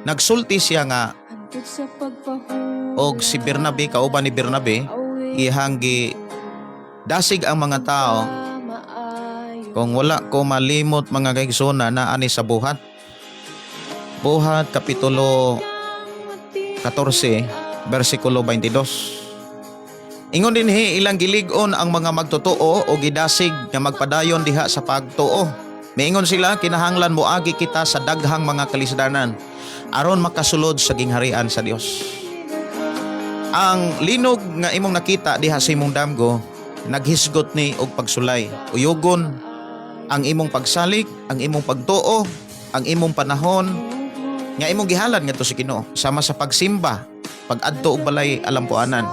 nagsulti siya nga og si Bernabe, kauban ni Bernabe, ihang gi dasig ang mga tao. Kung wala ko malimot, mga kaigsoona, na ani sa Buhat. Buhat Kapitulo 14 versikulo 22. Ingon dinhi, ilang gilig-on ang mga magtotoo o gidasig nga magpadayon diha sa pagtuo. Miingon sila, kinahanglan moagi kita sa daghang mga kalisdanan aron makasulod sa gingharian sa Dios. Ang linog nga imong nakita diha sa imong damgo, naghisgot ni og pagsulay. Uyugon ang imong pagsalig, ang imong pagtuo, ang imong panahon nga imong gihalad ngadto sa Ginoo sama sa pagsimba, pag-adto og balay alampuanan.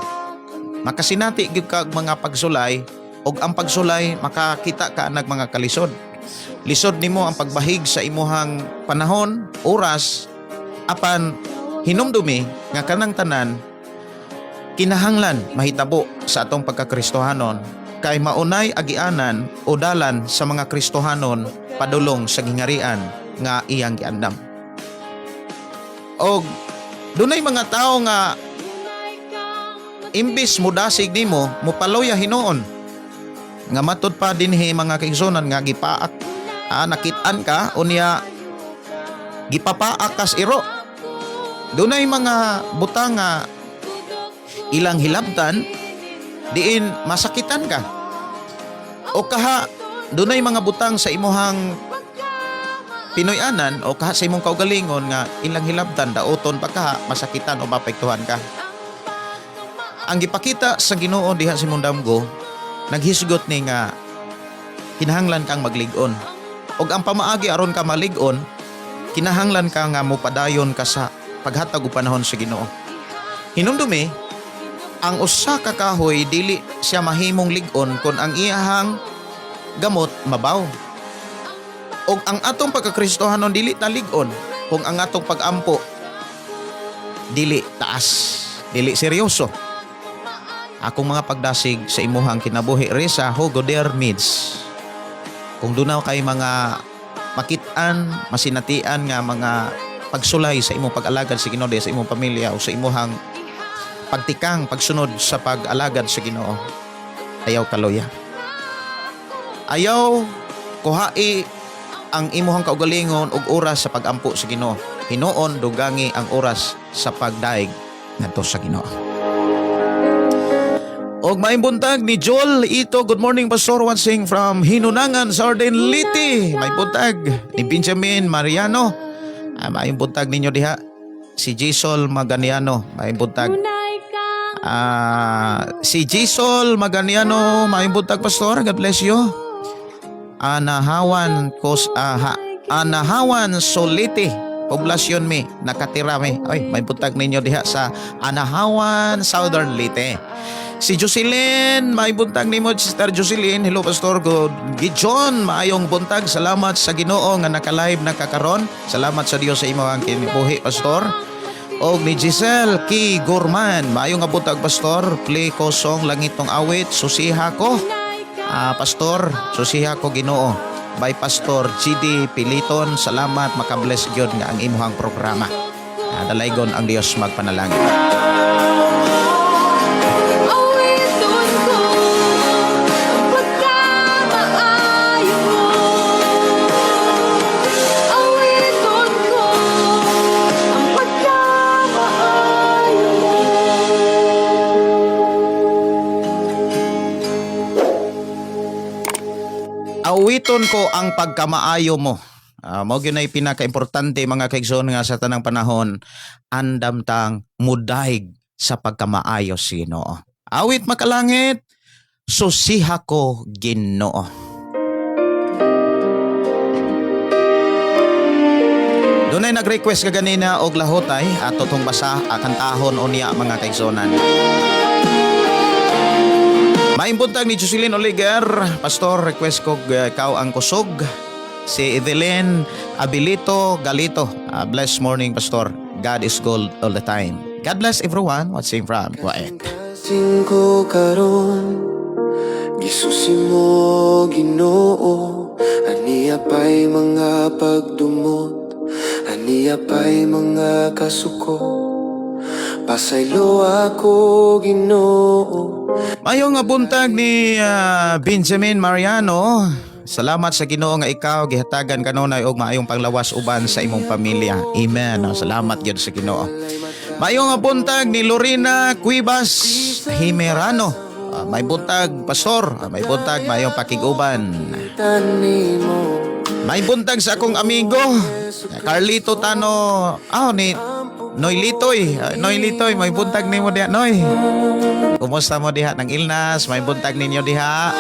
Makasinati gyud ka og mga pagsulay, ug ang pagsulay makakita ka nag mga kalisod. Lisod nimo ang pagbahig sa imuhang panahon, oras, apan hinumdumi nga kanang tanan kinahanglan mahitabo sa atong pagkakristohanon kay maunay agianan o dalan sa mga Kristohanon padulong sa gingarian nga iyang giandam. Og dunay mga tawo nga imbis mudasig nimo, mopaloya hinuon. Nga matud pa dinhi, mga kaigsunan, nga gipaak, nakit-an ka, unya gipapaak kas iro. Dunay mga butang nga ilang hilabtan diin masakitan ka o kaha. Dunay mga butang sa imuhang Pinoy-anan o kaha sa imong kaugalingon nga ilang hilabtan, daoton pa kaha, masakitan o maapektuhan ka. Ang gipakita sa Ginoo diha sa imong damgo, naghisgot ni nga kinahanglan kang maglig-on. Og ang pamaagi aron ka malig-on, kinahanglan ka nga mopadayon ka sa paghatag og panahon sa Ginoo. Hinumdumi, ang usa ka kahoy dili siya mahimong lig-on kon ang iyahang gamot mabaw. Og ang atong pagkakristohanon dili ta lig-on kung ang atong pagampo dili taas, dili seryoso. Akong mga pagdasig sa imuhang kinabuhi Reza Hogoder Mids. Kung dunaw kay mga makit-an, masinatian nga mga pagsulay sa imong pag-alagad sa Ginoo sa imong pamilya o sa imuhang pagtikang pagsunod sa pag-alagad sa Ginoo, ayaw kaluya. Ayaw kuhai ang imuhang kaugalingon og oras sa pagampo sa Ginoo. Hinuon dugangi ang oras sa pagdaig ngadto sa Ginoo. Og maayong buntag ni Joel Ito, good morning, Pastor, watching from Hinunangan, Southern Leyte. Maayong buntag ni Benjamin Mariano. Ah, maayong buntag ninyo diha. Si Gisol Maganiano, maayong buntag. Ah, si Gisol Maganiano, maayong buntag, Pastor. God bless you. Anahawan kos aha. Anahawan Solite. Poblasyon mi, nakatira mi. Ay, maayong buntag ninyo diha sa Anahawan, Southern Leyte. Si Jocelyn, maayong buntag nimo, Sister Jocelyn. Hello, Pastor. Good. Gijon, maayong buntag. Salamat sa Ginoo nga naka-live na kakaron. Salamat sa Dios sa imong kinabuhi, Pastor. Og ni Giselle K. Gorman, maayong nga buntag, Pastor. Play ko song Langitnong Awit, Susiha Ko. Ah, Pastor, Susiha Ko Ginoo by Pastor GD Piliton. Salamat, makabless gyud nga ang imuhang programa. Ah, dalaygon ang Dios magpanalangin. Awiton ko pagkamaayo mo. Awiton ko ang pagkamaayo mo. Awiton ko ang pagkamaayo mo. Ah, mao gyud nay pinakaimportante, mga kaigsoon, nga sa tanang panahon andam tang mudaig sa pagkamaayo sa Ginoo. Awit makalangit, Susiha Ko Ginoo. Dunay nag-request ka ganina og Lahotay, ato tong basa kantahon unya, mga kaigsonan. Maayong buntag ni Jocelyn Oliger, Pastor, request ko Ikaw Ang Kusog. Si Evelyn Abilito Galito. Ah, blessed morning, Pastor. God is good all the time. God bless everyone watching from Kuwait. Kasing ko karon, gisusi mo, Ginoo. Aniya pa'y mga pagdumot, aniya pa'y mga kasuko. Pasaylo ako, Ginoo. Maayong nga buntag ni Benjamin Mariano. Salamat sa Ginoo nga ikaw gihatagan kanunay og maayong panglawas uban sa imong pamilya. Amen. Oh, salamat gyud sa Ginoo. Maayong nga buntag ni Lorena Cuevas Himerano. Ah, maayong buntag, Pastor. Ah, maayong buntag, maayong pakiguban. Tani mo. Maayong buntag sa akong amigo, Carlito Tano. Ah, ni Noy Litoy. Ah, Noy Litoy, maayong buntag nimo diha, Noy. Kumusta mo diha ng Ilnas? Maayong buntag ninyo diha.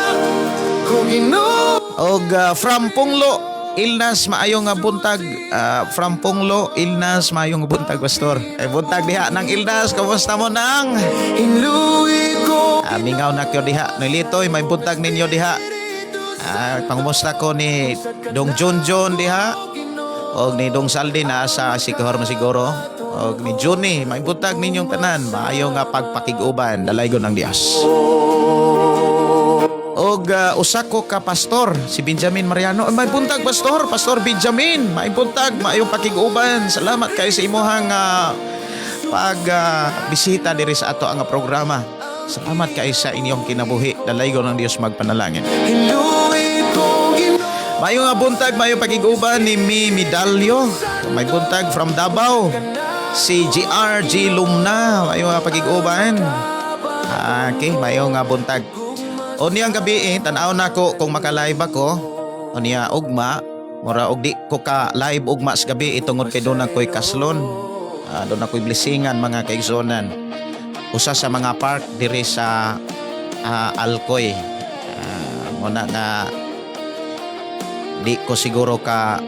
Ko, Ginoo. Og from Punglo, Ilnas, maayong nga buntag. Ah, from Punglo, Ilnas, maayong buntag, Pastor. Ay buntag diha ng Ilnas, kumusta mo nang? Hinluhi ko. Ah, mingaw na kyo diha. Noy Litoy, maayong buntag ninyo diha. Ah, pangumusta ko ni Dong Junjun diha. Og ni Dong Saldi na sa Sikihor siguro. Og ni Juni, maayong buntag ninyong tanan. Maayo nga pagpakig-uban. Dalaygon ang Dios. Og usa ko ka pastor, si Benjamin Mariano. Ay, maayong buntag, Pastor, Pastor Benjamin. Maayong buntag, maayong pakig-uban. Salamat kay sa imuhang pag bisita diri sa ato ang programa. Salamat kay sa inyong kinabuhi. Dalaygon ang Dios magpanalangin. Hinluhi ko, Ginoo. Maayong nga buntag, maayong pakig-uban ni Mi Medalyo. Maayong buntag from Davao. Si GRG Lumna, maayong nga pakig-uban. Ah, okay, maayong nga buntag. O niyang gabi eh, tan-aw nako kung maka-live ako. O niya ugma, mura og di ko ka live ugma sa gabi tungod kay doon ako'y kaslon. Doon ako'y blessingan, mga kaigsuonan. Usa sa mga park diri sa Alcoy. Muna nga di ko siguro ka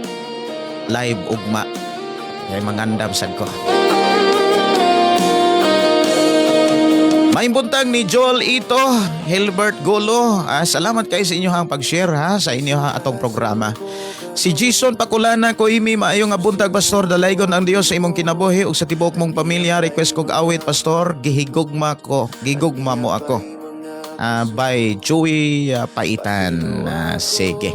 live ugma. Kay mangandam sad ko. Maayong buntag ni Joel Ito, Hilbert Golo. Salamat kay sa inyong pag-share ha sa inyo ha, atong programa. Si Jason Pakulana Koimi, maayo nga buntag, Pastor. Dalaygon ang Dios sa imong kinabuhi ug sa tibuok mong pamilya. Request kog awit, Pastor, "Gihigugma ko, Gigugma Mo Ako" by Joey Paitan. Sige.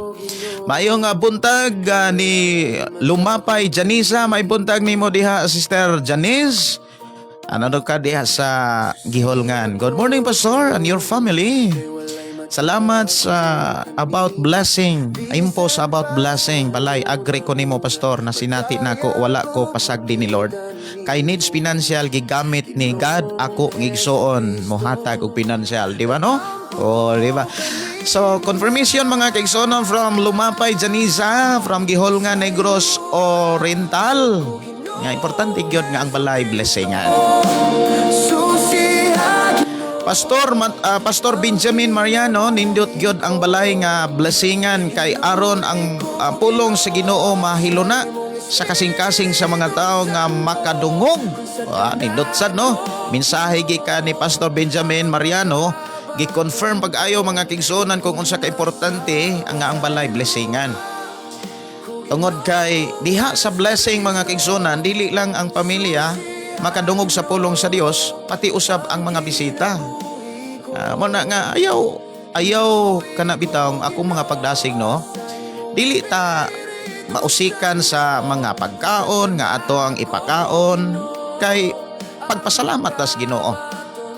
Maayo nga buntag ni Lumapay Janisa, may buntag nimo diha, Sister Janice. Ano ka diha sa Giholngan. Good morning, Pastor, and your family. Salamat sa about blessing. Impose about blessing. Balay, agree ko nimo, Pastor, na sinati nako wala ko pasagdi ni Lord. Kay needs financial gigamit ni God ako ngigsuon mohatag og financial, di ba no? Oh, di ba? So, confirmation, mga kaigsuonan, from Lumapay Janisa from Giholngan, Negros Oriental. Nga importante gyud nga ang balay blessingan. Pastor Benjamin Mariano, nindot gyud ang balay nga blessingan kay aron ang pulong sa Ginoo mahiluna sa kasing-kasing sa mga tao nga makadungog. Nindot sad no. Mensahe gikan ni Pastor Benjamin Mariano, gi-confirm pag-ayo, mga kaigsuonan, kung unsa ka importante ang nga ang balay blessingan. Tungod kay diha sa blessing, mga kaigsuonan, dili lang ang pamilya makadungog sa pulong sa Dios, pati usab ang mga bisita. Mo na nga ayaw ayaw kana bitawng akong mga pagdasig no. Dili ta mausikan sa mga pagkaon nga ato ang ipakaon kay pagpasalamat tas Ginoo.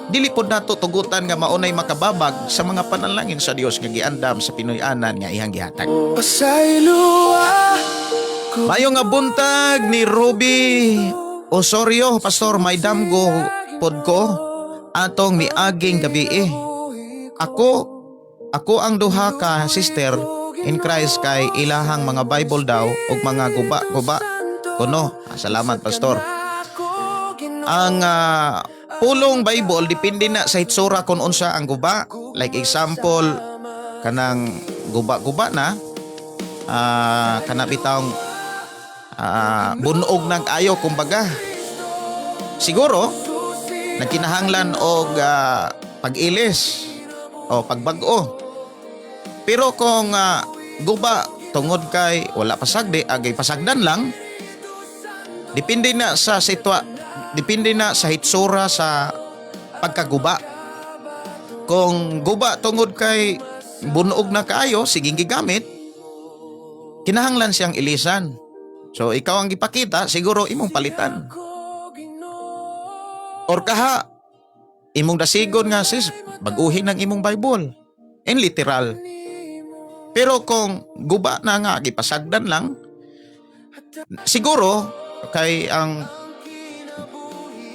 Dili pod nato tugutan nga maunay makababag sa mga panalangin sa Dios nga giandam sa Pinoy-anan nga iyang gihatag. Pasayloa. Mayo nga buntag ni Ruby Osorio, Pastor, may damgo pod ko atong miaging gabi eh. Ako ang duha ka sister in Christ kay ilahang mga Bible daw ug mga guba-guba kuno. Salamat, Pastor. Ang pulong Bible, depende na sa hitsura kung unsa ang guba. Like example, kanang guba-guba na kana bitawng bunog ng ayo kumbaga. Siguro nagkinahanglan og pag-ilis o pagbag-o. Pero kung guba tungod kay wala pasagdi, agay pasagdan lang, depende na sa sitwa, depende na sa hitsura sa pagkaguba. Kung guba tungod kay bunog na kaayo, sige gigamit, kinahanglan siyang ilisan. So ikaw ang gipakita, siguro imong palitan. Or kaha, imong dasigon nga, "Sis, baguhin ang imong Bible." In literal. Pero kung guba na nga, gipasagdan lang, siguro, kay ang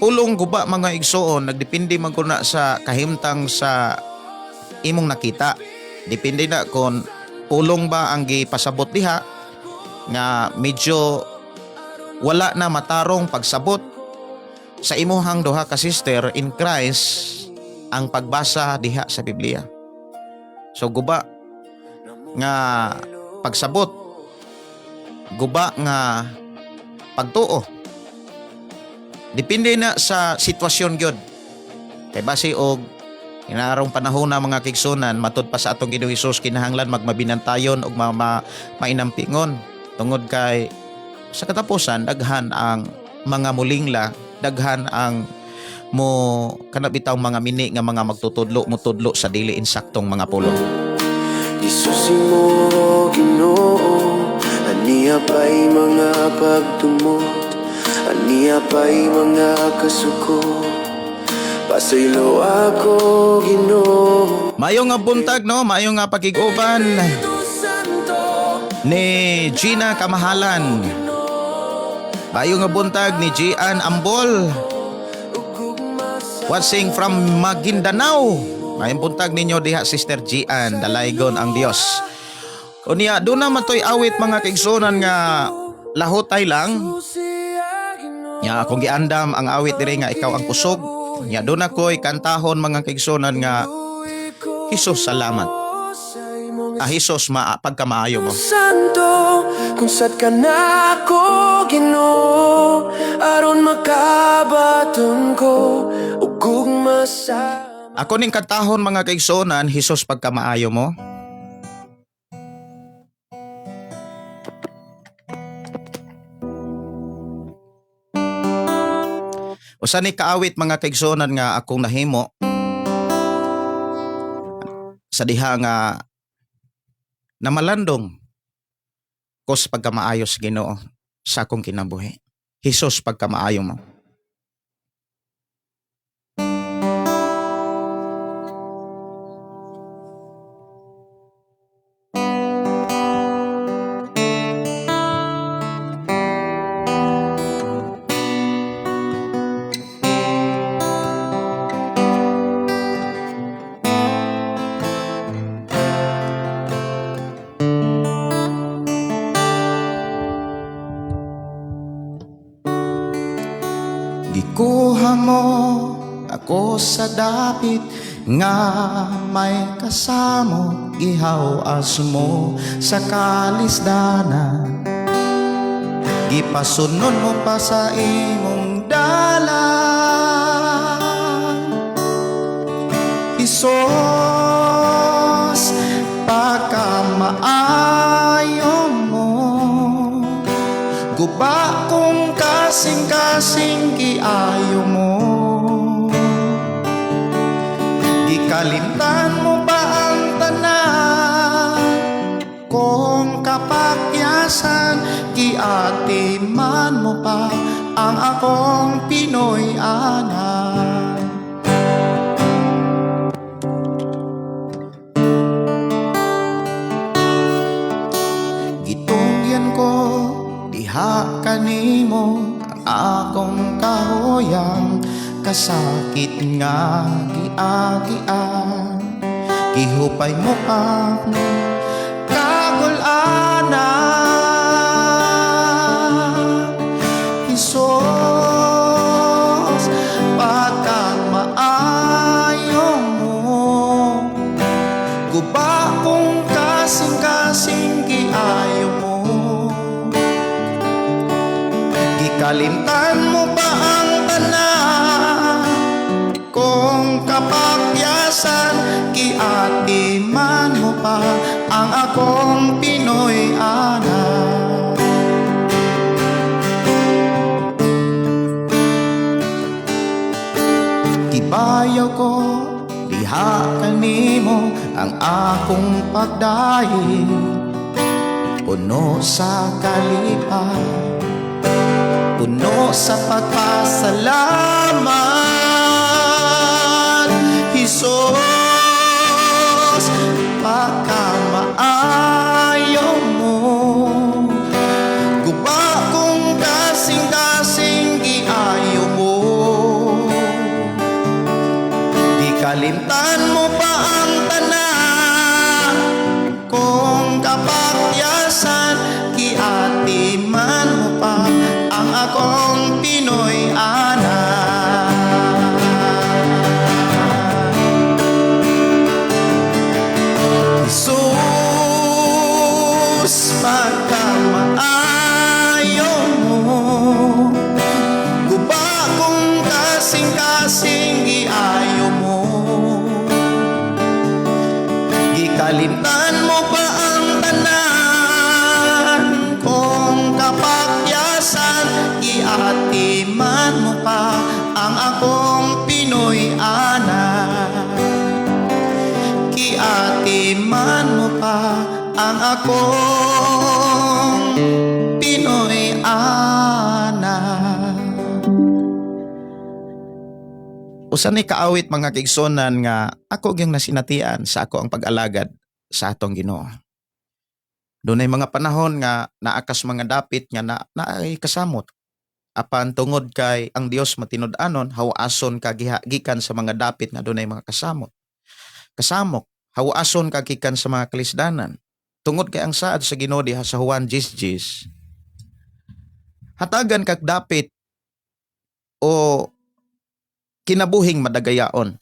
pulong guba, mga igsoon, nagdepende man ko na sa kahimtang sa imong nakita. Depende na kung pulong ba ang gipasabot diha nga medyo wala na matarong pagsabot sa imuhang duha ka sister in Christ ang pagbasa diha sa Biblia. So guba nga pagsabot, guba nga pagtuo. Depende na sa sitwasyon gyud. Kay base og inarong panahon na, mga kaigsuonan, matud pa sa atong Ginoong Hesus, kinahanglan magmabinantayon og mainampingon tungod kay sa katapusan daghan ang mga mulingla, daghan ang mo kana bitaw mga mini nga mga magtutudlo, mutudlo sa dili insaktong mga pulong. Isusi mo, Ginoo. Aniya pa'y mga pagtumot, aniya pa'y mga kasukot. Pasaylo ako, Ginoo. Mayo nga buntag no, mayo nga pakig-uban ni Gina Kamahalan. Mayo nga buntag ni Gian Ambol. Watching from Maguindanao. Maayong buntag ninyo diha, Sister Gian, dalaygon ang Dios. Unya, doon naman to'y awit, mga kaigsunan, nga lahotay lang. Nya akong giandam ang awit diri nga "Ikaw ang Kusog". Nya doon ako'y kantahon, mga kaigsunan, nga "Jesus Salamat". Ah, "Jesus ma Pagkamaayo Mo". Santo, kung sad ka na ako, Ginoo, aron makabaton ko og gugma sa Ako ning kantahon, mga kaigsunan, "Jesus Pagkamaayo Mo". Usa ni kaawit, mga kaigsunan, nga akong nahimo sa diha nga namalandong ko sa pagkamaayo sa Ginoo sa akong kinabuhi. "Jesus Pagkamaayo Mo". Gikuha mo ako sa dapit nga may kasamo, gihawas mo sa kalisdanan, gipasunod mo pa sa imong dalan. Hesus, pagkamaayo mo, guba kong kasing-kasing giayo mo. Gikalimtan mo ba ang tanan kong kapakyasan? Giatiman mo pa ang akong Pinoy anak. Gitungyan ko diha kanimo ang akong kahuyang, kasakit nga giagian, gihupay mo ang kagul-anan. Hesus, pagkamaayo mo, guba kong kasing-kasing giayo mo. Gikalimtan mo ba ang tanan kong kapakyasan? Giatiman mo pa ang akong Pinoy anak. Gibayaw ko diha kanimo ang akong pagdahil, puno sa kalipay, puno sa pagpasalamat. Hesus, pagkamaayo mo, guba kong kasing-kasing giayo mo. Gikalimtan mo pa ang tanan kong kapakyasan? Giatiman mo pa ang akong Pinoy anak. Jesus, pagkamaayo mo, guba kong kasing-kasing giayo mo. Gikalimtan mo ba ang tanan kong kapakyasan? Giatiman mo pa ang akong Pinoy anak. Giatiman mo pa ang akong Pinoy anak. Usa ni kaawit, mga kaigsunan, nga ako gyung nasinatian sa ako ang pag-alagad sa atong Ginoo. Dunay mga panahon nga naa kas mga dapit nga na naay kasamot. Apan tungod kay ang Dios matinud-anon, hawason ka gikan sa mga dapit nga dunay mga kasamot. Kasamok, hawason ka gikan sa mga kalisdanan. Tungod kay ang saad sa Ginoo diha sa Juan 10:10, hatagan kag dapit o kinabuhing madagayaon.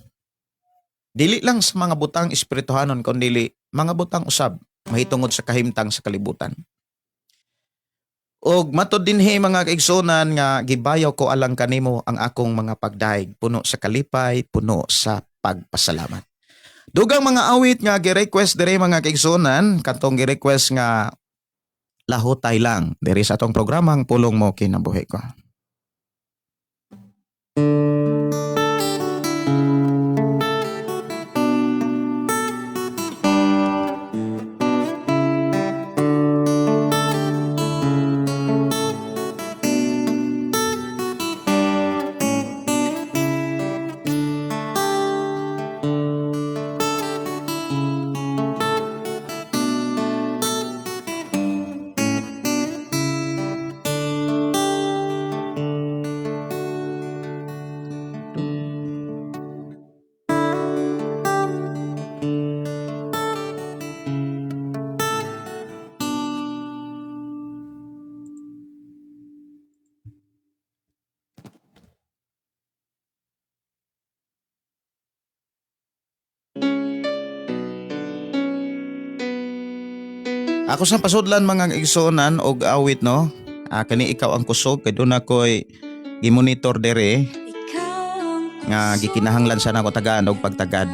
Dili lang sa mga butang espirituhanon kundi mga butang usab mahitungod sa kahimtang sa kalibutan. Og matod dinhi, mga kaigsunan, nga gibayaw ko alang kanimo ang akong mga pagdayeg puno sa kalipay, puno sa pagpasalamat. Dugang mga awit nga gi-request dire, mga kaigsunan, katong gi-request nga "Lahutay Lang" diri sa atong programang Pulong Mo Kinabuhi Ko. Ako sa pasudlan, mga igsuonan, og awit, no. Ah, kani "Ikaw ang Kusog" kay duna koy gimonitor dere nga gikinahanglan sa nako tagaan og pagtagad.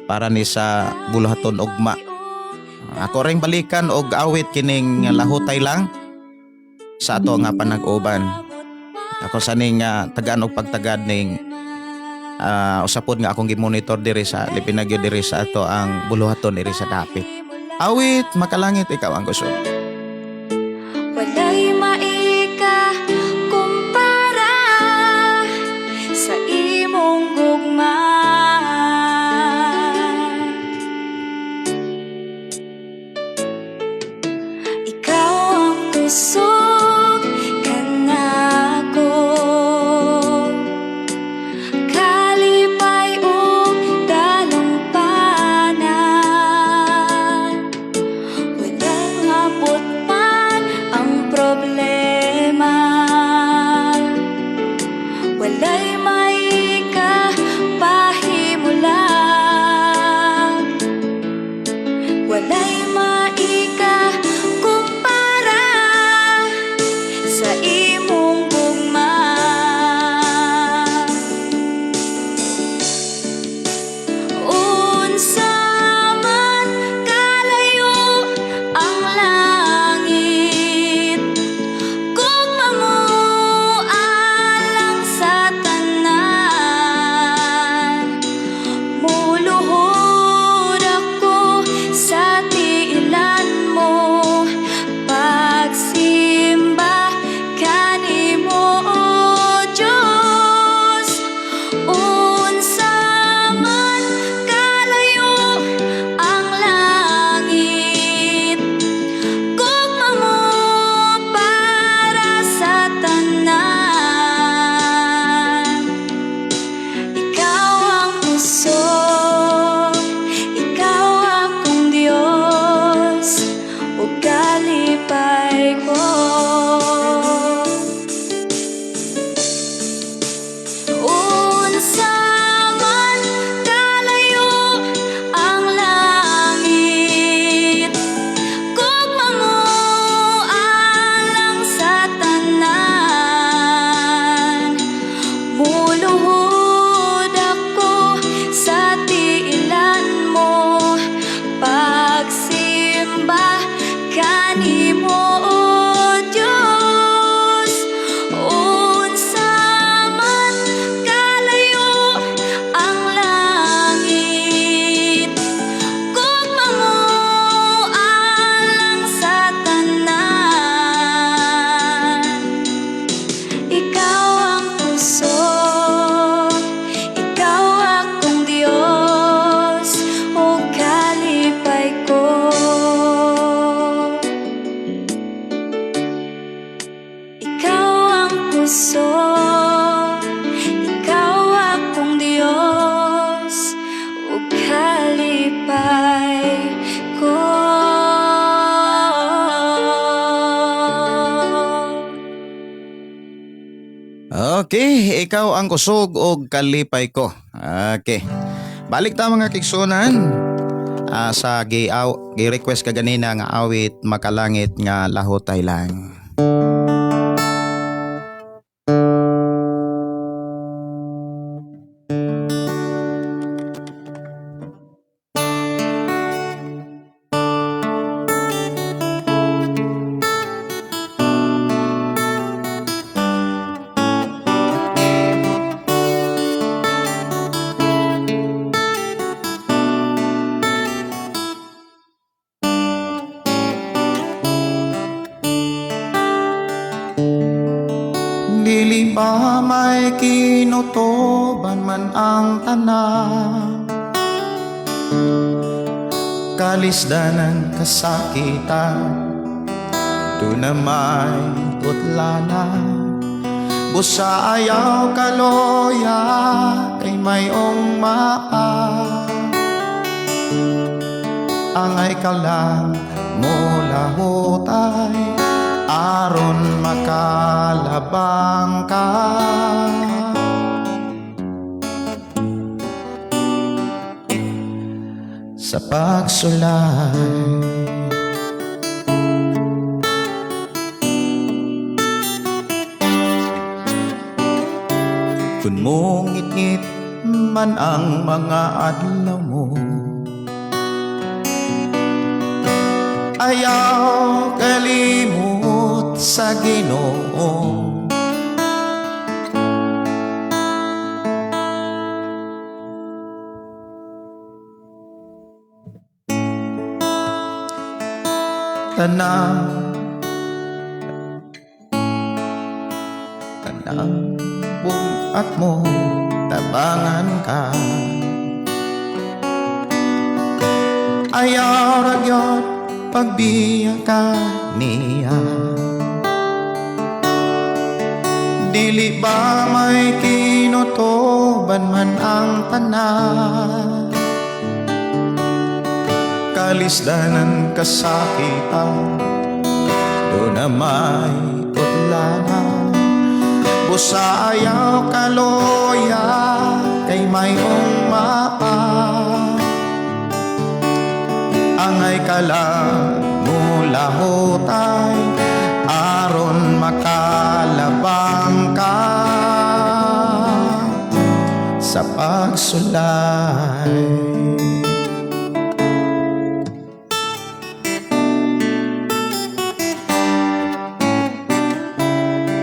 Para ni sa buluhaton ugma. Ako ring balikan og awit kining "Lahutay Lang" sa ato nga panag-uban. Ako sa ning tagaan og pagtagad ning usapod nga akong gimonitor diri sa lipinagyo diri sa ato ang buluhaton diri sa dapit. Awit "Makalangit Ikaw ang Kusog". Walay maika kumpara sa imong gugma. Ikaw ang kusog kanako, kalipay ug dalampanan. Walang hapos. Okay, ikaw ang kusog og kalipay ko. Okay. Balik ta, mga kaigsuonan, sa gi-request ka ganina nga awit, "Makalangit nga Lahotay Lang." Dili ba may kinutuban man ang tanan, Kalisdanan, kasakitan, duna may utlanan. Busa ayaw kaloya kay mayong mapa. Angay ka lang molahutay aron makalabang ka sa pagsulay. Kung mongit-ngit man ang mga adlaw mo, Ayaw kalimot sa Ginoo. Tanang Tanang buhat mo, tabangan ka. Ayaw ra gyud pagbiya ka niya. Dili ba may kinutuban man ang tanan, Kalisdanan, kasakitan, duna may utlanan. Busa ayaw kaloya kay mayong mapa. Angay ka lang molahutay aron makalabang ka sa pagsulay.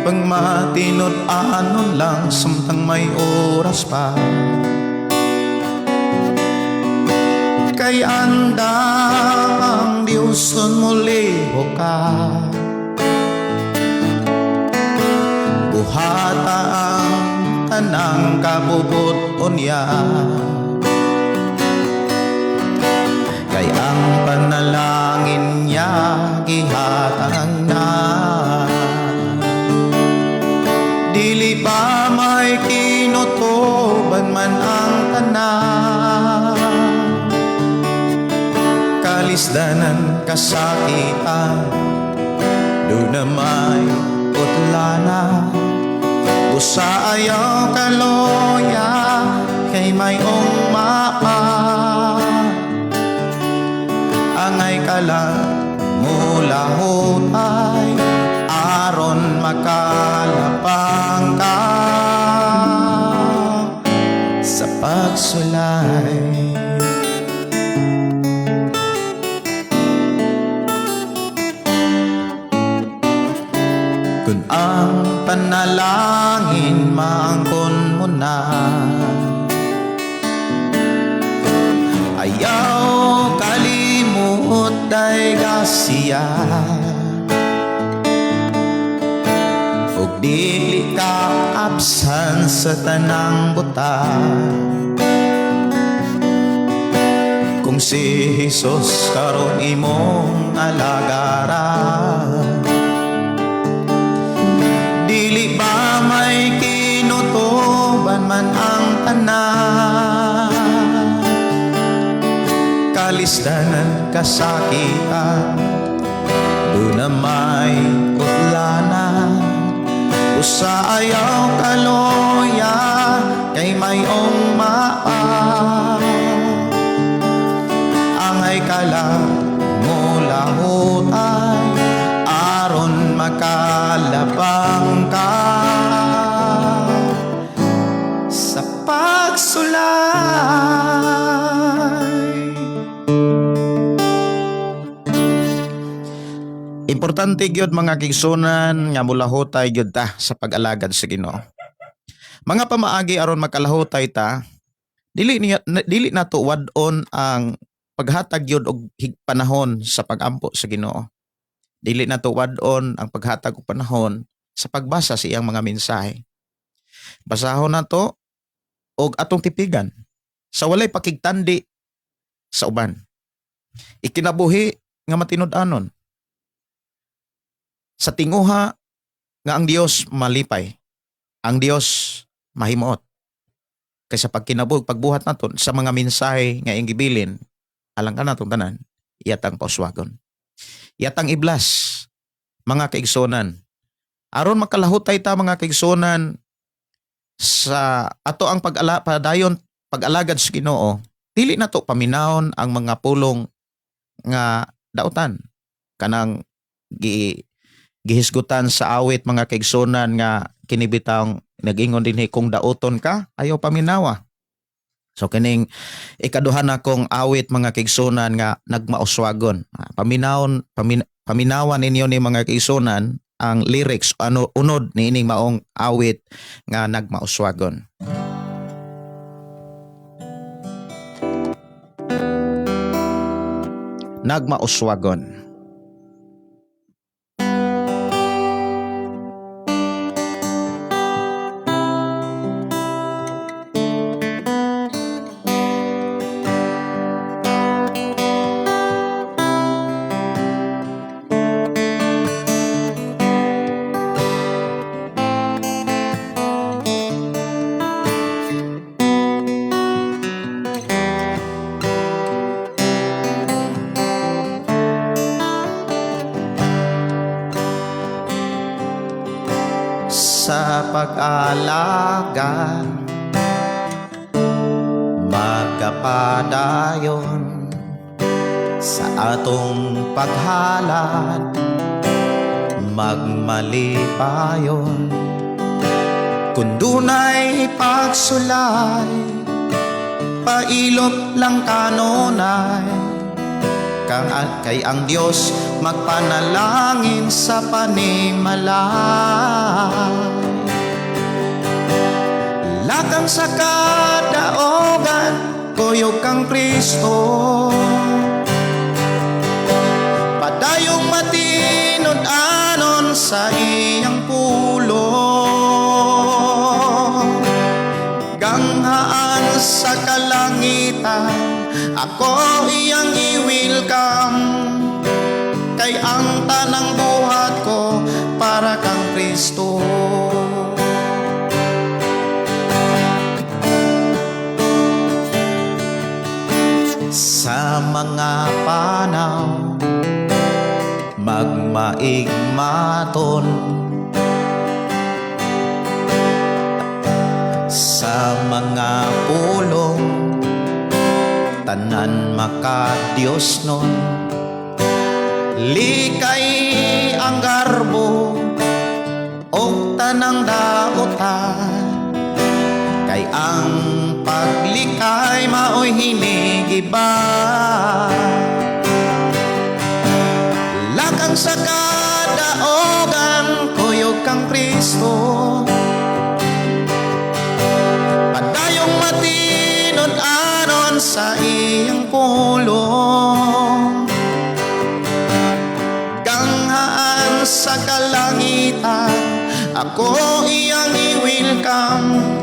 Pagmatinud-anon lang samtang may oras pa, Kay andam ang Diyos molihok ka. Buhata ang tanang kabubut-on niya, kay ang panalangin niya gihatag na. Dili ba may kinutuban man ang tanan, Kalisdanan, kasakitan, duna may utlanan. Busa ayaw kaloya kay mayong mapa. Angay ka lang molahutay aron makalabang ka sa pagsulay. Kung ang panalangin maangkon mo na, ayaw kalimot dayga siya. Ug dili ka absan sa tanang butang, kung si Jesus karon imong alagaran. Dili ba may kinutuban man ang tanan, Kalisdanan, kasakitan, duna may utlanan. Busa ayaw kaloya kay mayong maa. Angay ka lang molahutay aron makalabang ka sa pagsulay. Importante gyud, mga kaigsuonan, nga mulahutay gyud ta sa pag-alagad sa Ginoo. Mga pamaagi aron makalahutay ta, dili niya dili nato wad-on ang paghatag gyud og panahon sa pagampo sa Ginoo. Dili nato wad-on ang paghatag og panahon sa pagbasa sa iyang mga mensahe. Basahon nato og atong tipigan sa walay pakigtandi sa uban. Ikinabuhi nga matinud-anon sa tinguha nga ang Dios malipay. Ang Dios mahimuot. Kaysa pagkinabuhi, pagbuhat naton sa mga mensahe nga iyang gibilin, alang ka natong tanan, iyatang pauswagon. Iyatang i-bless, mga kaigsuonan. Aron makalahutay ta, mga kaigsuonan, sa ato ang pag-ala padayon pag-alagad sa Ginoo, dili nato paminawon ang mga pulong nga dautan kanang gihisgutan sa awit, mga kaigsuonan, nga kinibitang nag-ingon dinhi, "Kung dauton ka, ayaw paminawa." So kining ikaduha na kong awit, mga kaigsuonan, nga "Nagmauswagon." Ah, paminawan ninyo ni, mga kaigsuonan, ang lyrics ano unod niining maong awit nga "Nagmauswagon." "Nagmauswagon." Sa pag-alaga magapadayon sa atong paghalad, magmalipayon kung dunay pagsulay, pailop lang kanunay kang kay ang Dios magpanalangin sa panimalay. Lakang sa kadaogan, kuyog kang Kristo. Padayong matinud-anon sa iyang pulong. Ganghaan sa kalangitan, ako iyang i-welcome. Kay ang tanang buhat ko para kang Kristo. Sa mga panaw magmaigmaton, sa mga pulong tanan maka-Diyos nun. Likay ang garbo og tanang dautan kay ang paglikay mao'y hinigiba. Lakang sa kadaogan, kuyog kang Kristo. Padayong matinud-anon sa iyang pulong. Ganghaan sa kalangitan, ako iyang i-welcome.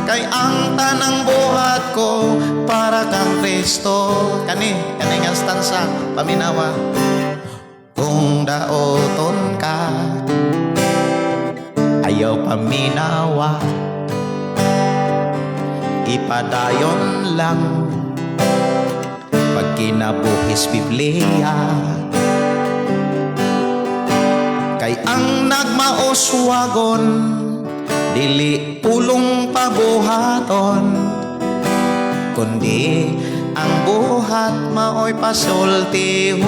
Kay ang tanang buhat ko para kang Kristo. Kani nga stanza, paminawa. Kung daoton ka, ayaw paminawa. Ipadayon lang pagkinabuhis Biblia. Kay Kay ang nagmauswagon dili pulong pabuhaton, kundi ang buhat maoy pasultihon.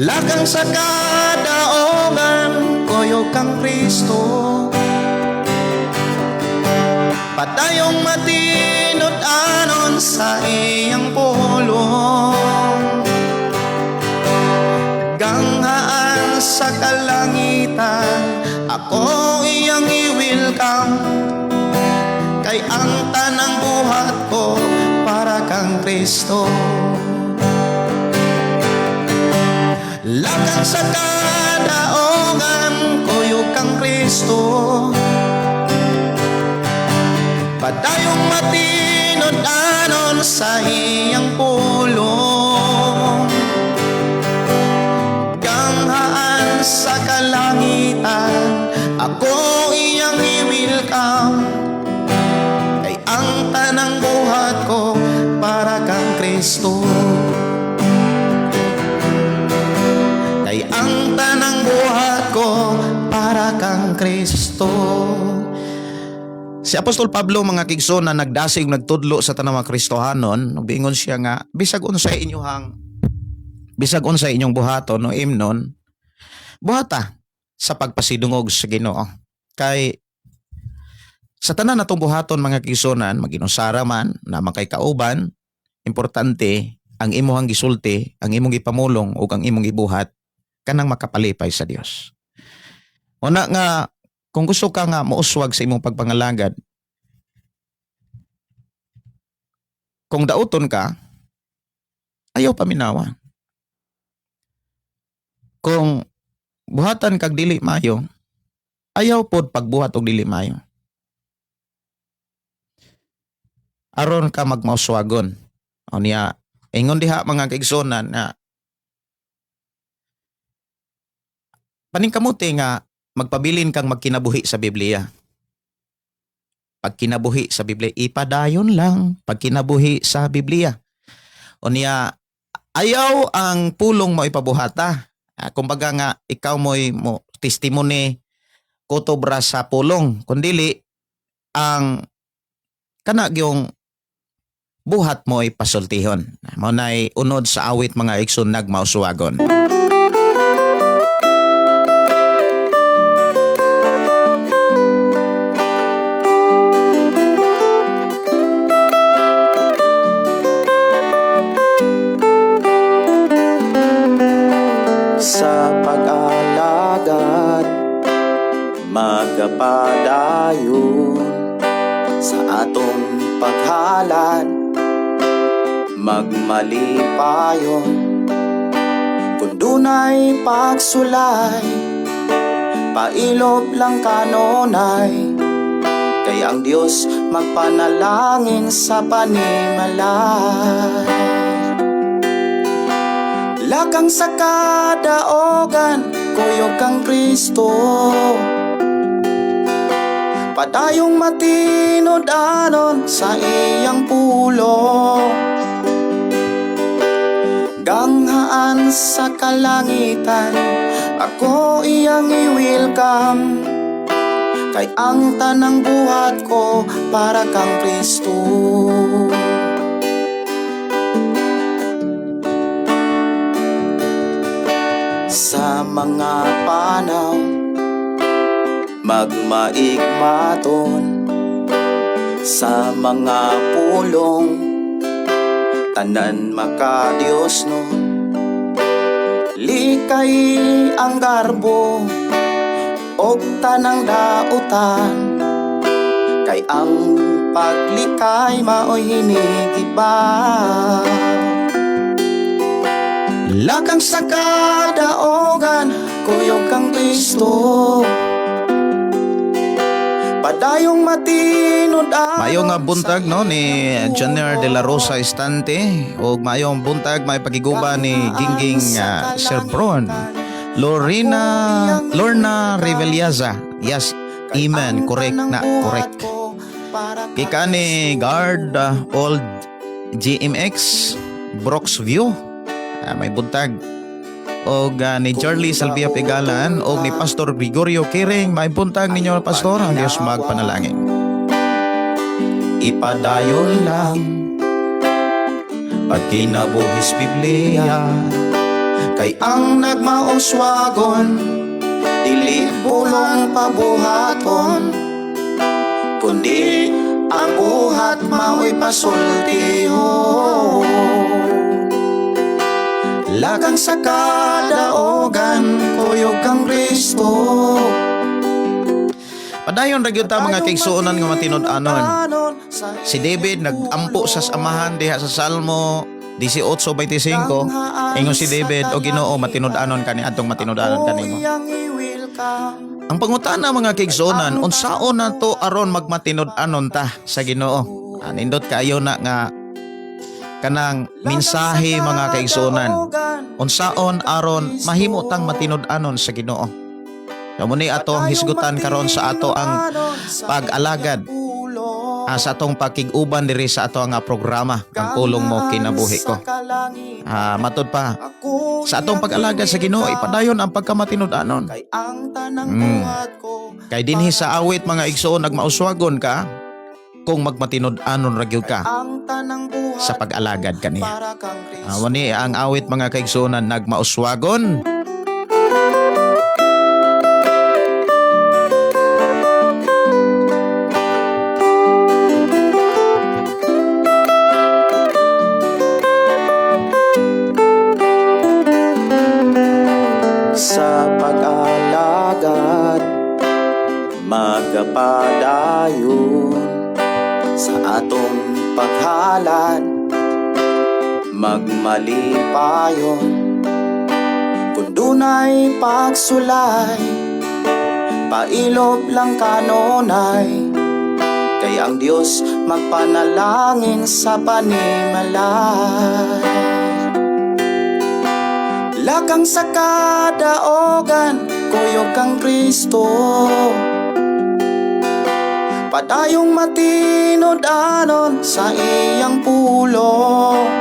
Lagang sa kadaogan, kuyog kang Kristo, padayong matinud-anon sa iyang pulong. Ganghaan sa kalangitan, ako iyang i-welcome, kay ang tanang buhat ko para kang Kristo. Lakang sa kadaogan, kuyog kang Kristo, padayong matinud-anon sa iyang pulong. Ganghaan sa kalangitan, ako iyang i-welcome, kay ang tanang buhat ko para kang Kristo. Kay ang tanang buhat ko para kang Kristo. Si Apostol Pablo, mga kigsoon, na nagdasig nagtudlo sa tanang mga Kristohanon, bingon siya nga bisag unsay inyong buhaton no imnon, buhata sa pagpasidungog sa Ginoo. Kay sa tanan natong buhaton, mga kigsunan, maginusara man na makay kauban, importante ang imuhang gisulti, ang imong gipamulong ug ang imong gibuhat kanang makapalipay sa Dios. Una nga kung gusto ka nga mouswag sa imong pagpangalagad, kung dauton ka, ayaw paminawa. Kung buhatan kag dili mayo, ayaw pod pagbuhat og dili mayo. Aron ka magmauswagon. O niya, ingon diha, mga kaigsunan, na paningkamuti nga magpabilin kang magkinabuhi sa Biblia. Pagkinabuhi sa Biblia, ipadayon lang pagkinabuhi sa Biblia. O niya, ayaw ang pulong mo ipabuhata. Kumbaga nga, ikaw mo'y mo testimony kutobra sa pulong. Kundili, ang kana yung buhat mo ay pasultihon. Mao na'y unod sa awit, mga igsoon, nagmauswagon. Sa pag-alagad, magapadayon sa atong paghalad, magmalipayon kung dunay pagsulay, pailob lang kanunay, kay ang Dios magpanalangin sa panimalay. Lakang sa kadaogan, kuyog kang Kristo, padayong matinud-anon sa iyang pulong. Ganghaan sa kalangitan, ako iyang i-welcome, kay ang tanang buhat ko para kang Kristo. Sa mga panaw, magmaigmaton sa mga pulong, tanan makadiyos no. Likay ang garbo og tanang dautan, kay ang paglikay mao'y hinigiba. Lakang sa kadaogan, kuyog kang Kristo, padayong matinud-anon. Maayong nga buntag no ni Janer de la Rosa Estante ug maayong buntag may pagiguba ni Gingging Sir Bron. Lorena Lorna Reveliaza. Yes, amen. Correct na, correct. Kika ni Guard Old GMX Brooks View. May buntag. Og ni Charlie Salvia Pigalan og ni Pastor Gregorio Kiring. May buntag ninyo, Pastor. Ang Dios magpanalangin. Ipadayon lang pagkinabuhis Biblia, kay ang nagmauswagon dili bulong pabuhaton, kundi ang buhat mao'y pasultihon. Lakang sa kadaogan, kuyog kang Kristo. Padayon ra gyud ta, mga kaigsuonan, nga matinud-anon. Si David nagampo sa Amahan diha sa Salmo 18:25. Ingon si David, "O Ginoo, matinud-anon kani atong matinud-anon kanimo." Ang pangutana, mga kaigsuonan, unsaon na to aron magmatinud-anon ta sa Ginoo? Ah, nindot kaayo na nga kanang mensahe, mga kaigsuonan. Unsaon aron mahimo tang matinud-anon sa Ginoo? So muni atong hisgutan karon sa ato ang pag-alagad, sa atong pakig-uban diri sa ato nga programa, Ang Pulong Mo Kinabuhi Ko. Matud pa sa atong pag-alagad sa Ginoo, ipadayon ang pagkamatinud-anon. Kay ang tanang buhat ko Kay dinhi sa awit, mga igsoon, nagmauswagon ka kung magmatinud-anon ra gyud ka ang tanang buhat sa pag-alagad kaniya. Para kang Kristo. Wani ang awit, mga kaigsuonan, Nagmauswagon. Sa pag-alagad, magapadayon sa atong paghalad, magmalipayon. Kung dunay pagsulay, pailob lang kanunay, kay ang Dios magpanalangin sa panimalay. Lakang sa kadaogan, kuyog kang Kristo. Padayong matinud-anon sa iyang pulong.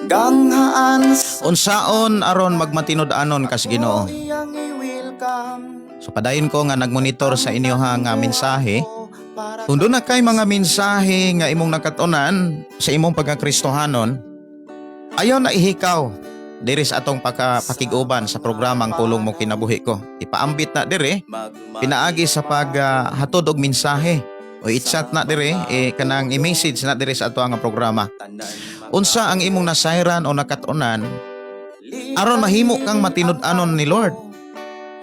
Ganghaan sa Unsaon aron magmatinud-anon kas Ginoo? iyang i-welcome. So padayon ko nga nagmonitor sa inyo ha nga mensahe. Kung doon na kay mga mensahe nga imong nakatunan sa imong pagkakristohanon, ayaw na ihikaw diri sa atong pakig-uban sa programang Pulong Mo Kinabuhi Ko. Ipaambit na diri pinaagi sa paghatod og mensahe o i-chat na diri, eh, kanang i-message na diri sa ato ang programa. Unsa ang imong nasayran o nakatunan aron mahimo kang matinud-anon ni Lord?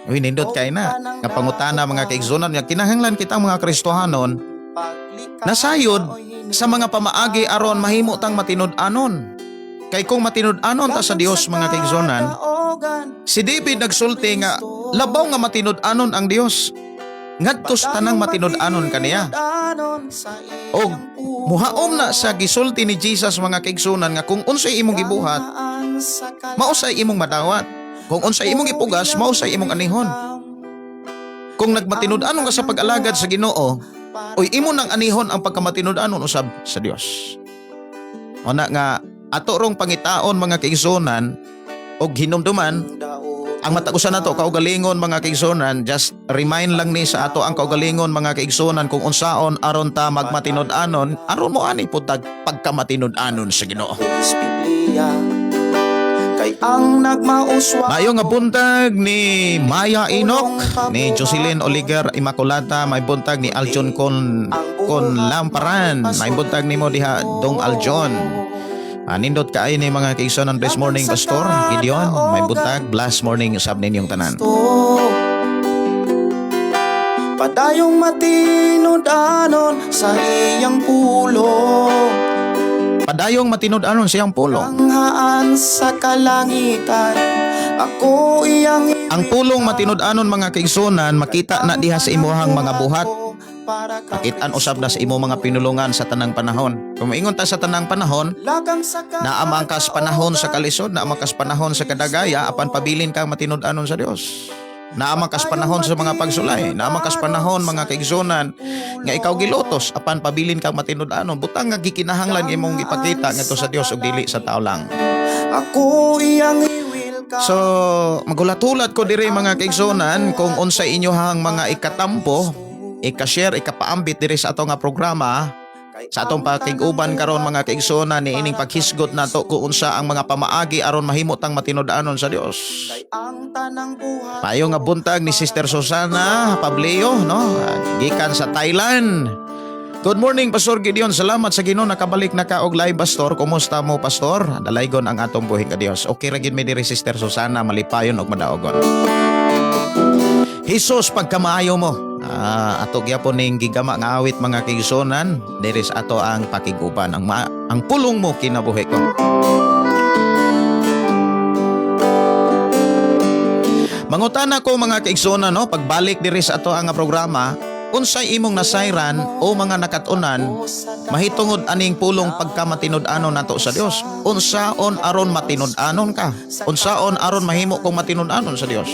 Uy, nindot kay na nga pangutana, mga kaigsunan, nga kinahanglan kitang mga Kristohanon nasayod sa mga pamaagi aron mahimo tang matinud-anon. Kay kung matinud-anon ta sa Dios, mga kaigsunan, si David nagsulti nga labaw nga matinud-anon ang Dios ngadto sa tanang matinud-anon kaniya. Og muhaom na sa gisulti ni Jesus, mga kaigsunan, nga kung unsay imong gibuhat, mao say imong madawat. Kung unsay imong gipugas, mao say imong anihon. Kung nagmatinud-anon ka sa pag-alagad sa Ginoo, oy, imo nang anihon ang pagkamatinud-anon usab sa Dios. Ona nga ato rong pangitaon, mga kaigsunan, og hinumduman ang matag usa nato kaugalingon, mga kaigsunan. Just remind lang ni sa ato ang kaugalingon, mga kaigsunan, kung unsaon aron ta magmatinud-anon, aron mo ani pud tag pagkamatinud-anon sa Ginoo. Biblia, kay ang nagmauswa Mayo nga buntag ni Maya Enoch, ni Jocelyn Oliger Immaculata, may buntag ni Aljon Con Lamparan, may buntag nimo diha, Dong Aljon. Nindot kaayo ni, mga kaigsunan. Blessed morning, Pastor Gideon. May buntag, blessed morning usab ninyong tanan. Padayong matinud-anon sa iyang pulong. Padayong matinud-anon siyang pulong. Ganghaan sa kalangitan, ako iyang Ang pulong matinud-anon, mga kaigsunan, makita na diha sa imuhang mga buhat. Makitaan usab na sa imo mga pinulungan sa tanang panahon. Kung maingon ta sa tanang panahon, naa man kas panahon sa kalisod, naa man kas panahon sa kadagaya, apan pabilin kang matinud-anon sa Dios. Naa man kas panahon sa mga pagsulay, naa man kas panahon, mga kaigsunan, nga ikaw gilutos, apan pabilin kang matinud-anon. Butang nga gikinahanglan imong ipakita ngadto sa Dios ug dili sa tao lang. Ako iyang i-welcome. So, magulat-ulat ko diri, mga kaigsunan, kung unsa inyohang mga ikatampo, ika-share, ikapaambit diri sa ato nga programa sa atong pakig-uban karon, mga kaigsunan, ni ining paghisgot nato kung unsa ang mga pamaagi aron mahimo tang matinud-anon sa Dios. Kay ang tanang buhat Payo nga buntag ni Sister Susana Pableo, no? Gikan sa Thailand. Good morning, Pastor Gideon. Salamat sa Ginoo, nakabalik na ka og live, Pastor. Kumusta mo, Pastor? Dalaygon ang atong buhi ka Dios. Okay ra gid mi diri, Sister Susana, malipayon og madaogon. Jesus, pagkamaayo mo. Ah, ato gyapon ning gigama nga awit, mga kaigsunan, diri sa ato ang pakiguban ang pulong mo kinabuhi ko. Mangutana ko, mga kaigsunan, no, pagbalik diri sa ato ang programa, unsay imong nasayran o mga nakatunan mahitungod aning pulong pagkamatinud-anon nato sa Dios? Unsaon aron matinud-anon ka? Unsaon aron mahimo kong matinud-anon sa Dios?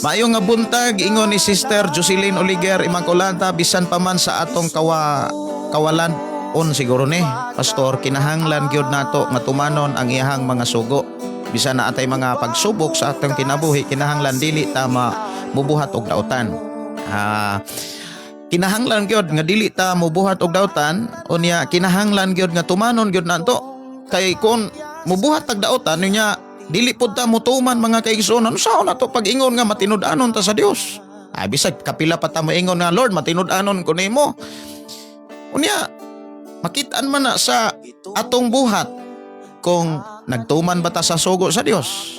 Maayo nga buntag, ingon ni Sister Jocelyn Oliger Immaculata, bisan pa man sa atong kawalan on siguro ni Pastor, kinahanglan gyud nato nga tumanon ang iyahang mga sugo. Bisan na atay mga pagsubok sa atong kinabuhi, kinahanglan dili ta mubuhat og dautan. Ah, kinahanglan gyud nga dili ta mubuhat og dautan. Unya kinahanglan gyud nga tumanon gyud nato, kay kung mubuhat tag dautan, unya dili pud ta mutuman, mga kaigsuonan, unsaon nato pag-ingon nga matinud-anon ta sa Dios? Ay, bisag kapila pa ta moingon nga, "Lord, matinud-anon ko nimo," unya makitaan man na sa atong buhat kung nagtuman ba ta sa sugo sa Dios.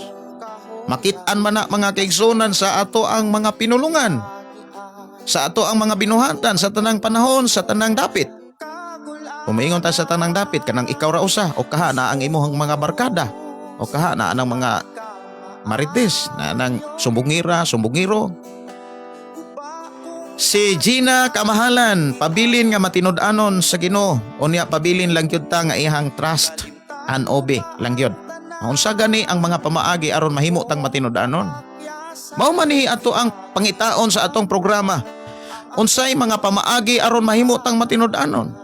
Makitaan man na, mga kaigsuonan, sa ato ang mga pinulungan, sa ato ang mga binuhatan sa tanang panahon, sa tanang dapit. Umiingon ta sa tanang dapit, kanang ikaw ra usa o kaha na ang imong mga barkada o kaha na ang mga marites na nang sumbungira, sumbungiro. Si Gina Kamahalan, pabilin nga matinud-anon sa Ginoo. Unya pabilin lang gyud ta nga iyang trust and obey lang gyud. Unsa gani ang mga pamaagi aron mahimo tang matinud-anon? Mao man ni ato ang pangitaon sa atong programa. Unsay mga pamaagi aron mahimo tang matinud-anon?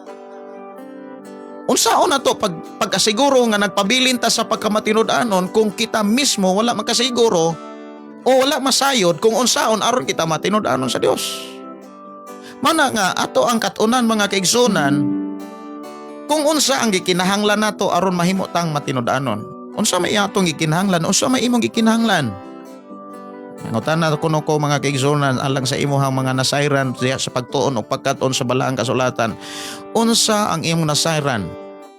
Unsaon nato pagkasiguro nga nagpabilin ta sa pagkamatinud-anon kung kita mismo wala makasiguro o wala masayod kung unsaon aron kita matinud-anon sa Dios? Mana nga ato ang katunan, mga kaigsunan, kung unsa ang gikinahanglan nato aron mahimo tang matinud-anon. Unsa may atong gikinahanglan? Unsa may imong gikinahanglan? Mangutana kuno ko, mga kaigsunan, alang sa imuhang mga nasayran diya sa pagtuon o pagkaton sa balaang kasulatan. Unsa ang imong nasayran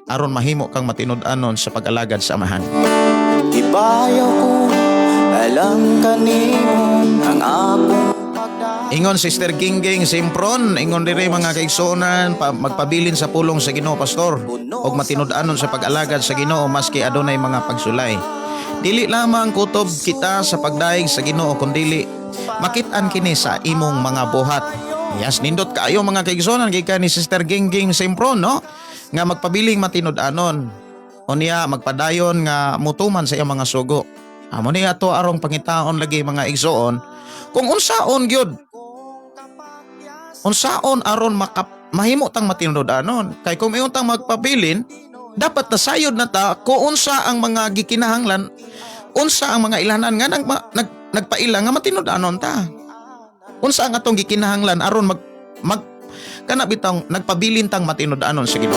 aron mahimo kang matinud-anon sa pag-alagad sa Amahan? Gibayaw ko alang kanimo ang akong Ingon Sister Gingging Simpron, ingon diri, mga kaigsuonan, magpabilin sa pulong sa Ginoo, Pastor, ug matinud-anon sa pag-alagad sa Ginoo maski adunay mga pagsulay. Dili lamang kutob kita sa pagdaig sa Ginoo kundili makit-an kini sa imong mga buhat. Yes, nindot kaayo, mga kaigsuonan, gikan ni Sister Gingging Simpron, no? Nga magpabiling matinud-anon. Unya magpadayon nga mutuman sa iyang mga sugo. Amo ni ato arong pangitaon lagi, mga igsoon, kung unsaon gyud, unsaon aron mahimo tang matinud-anon. Kay kung ingon tang magpabilin, dapat nasayod na ta kung unsa ang mga gikinahanglan, unsa ang mga ilanan nga nagpaila nga matinud-anon ta. Unsa ang atong gikinahanglan aron mag mag kana bitang nagpabilin tang matinud-anon sa Ginoo?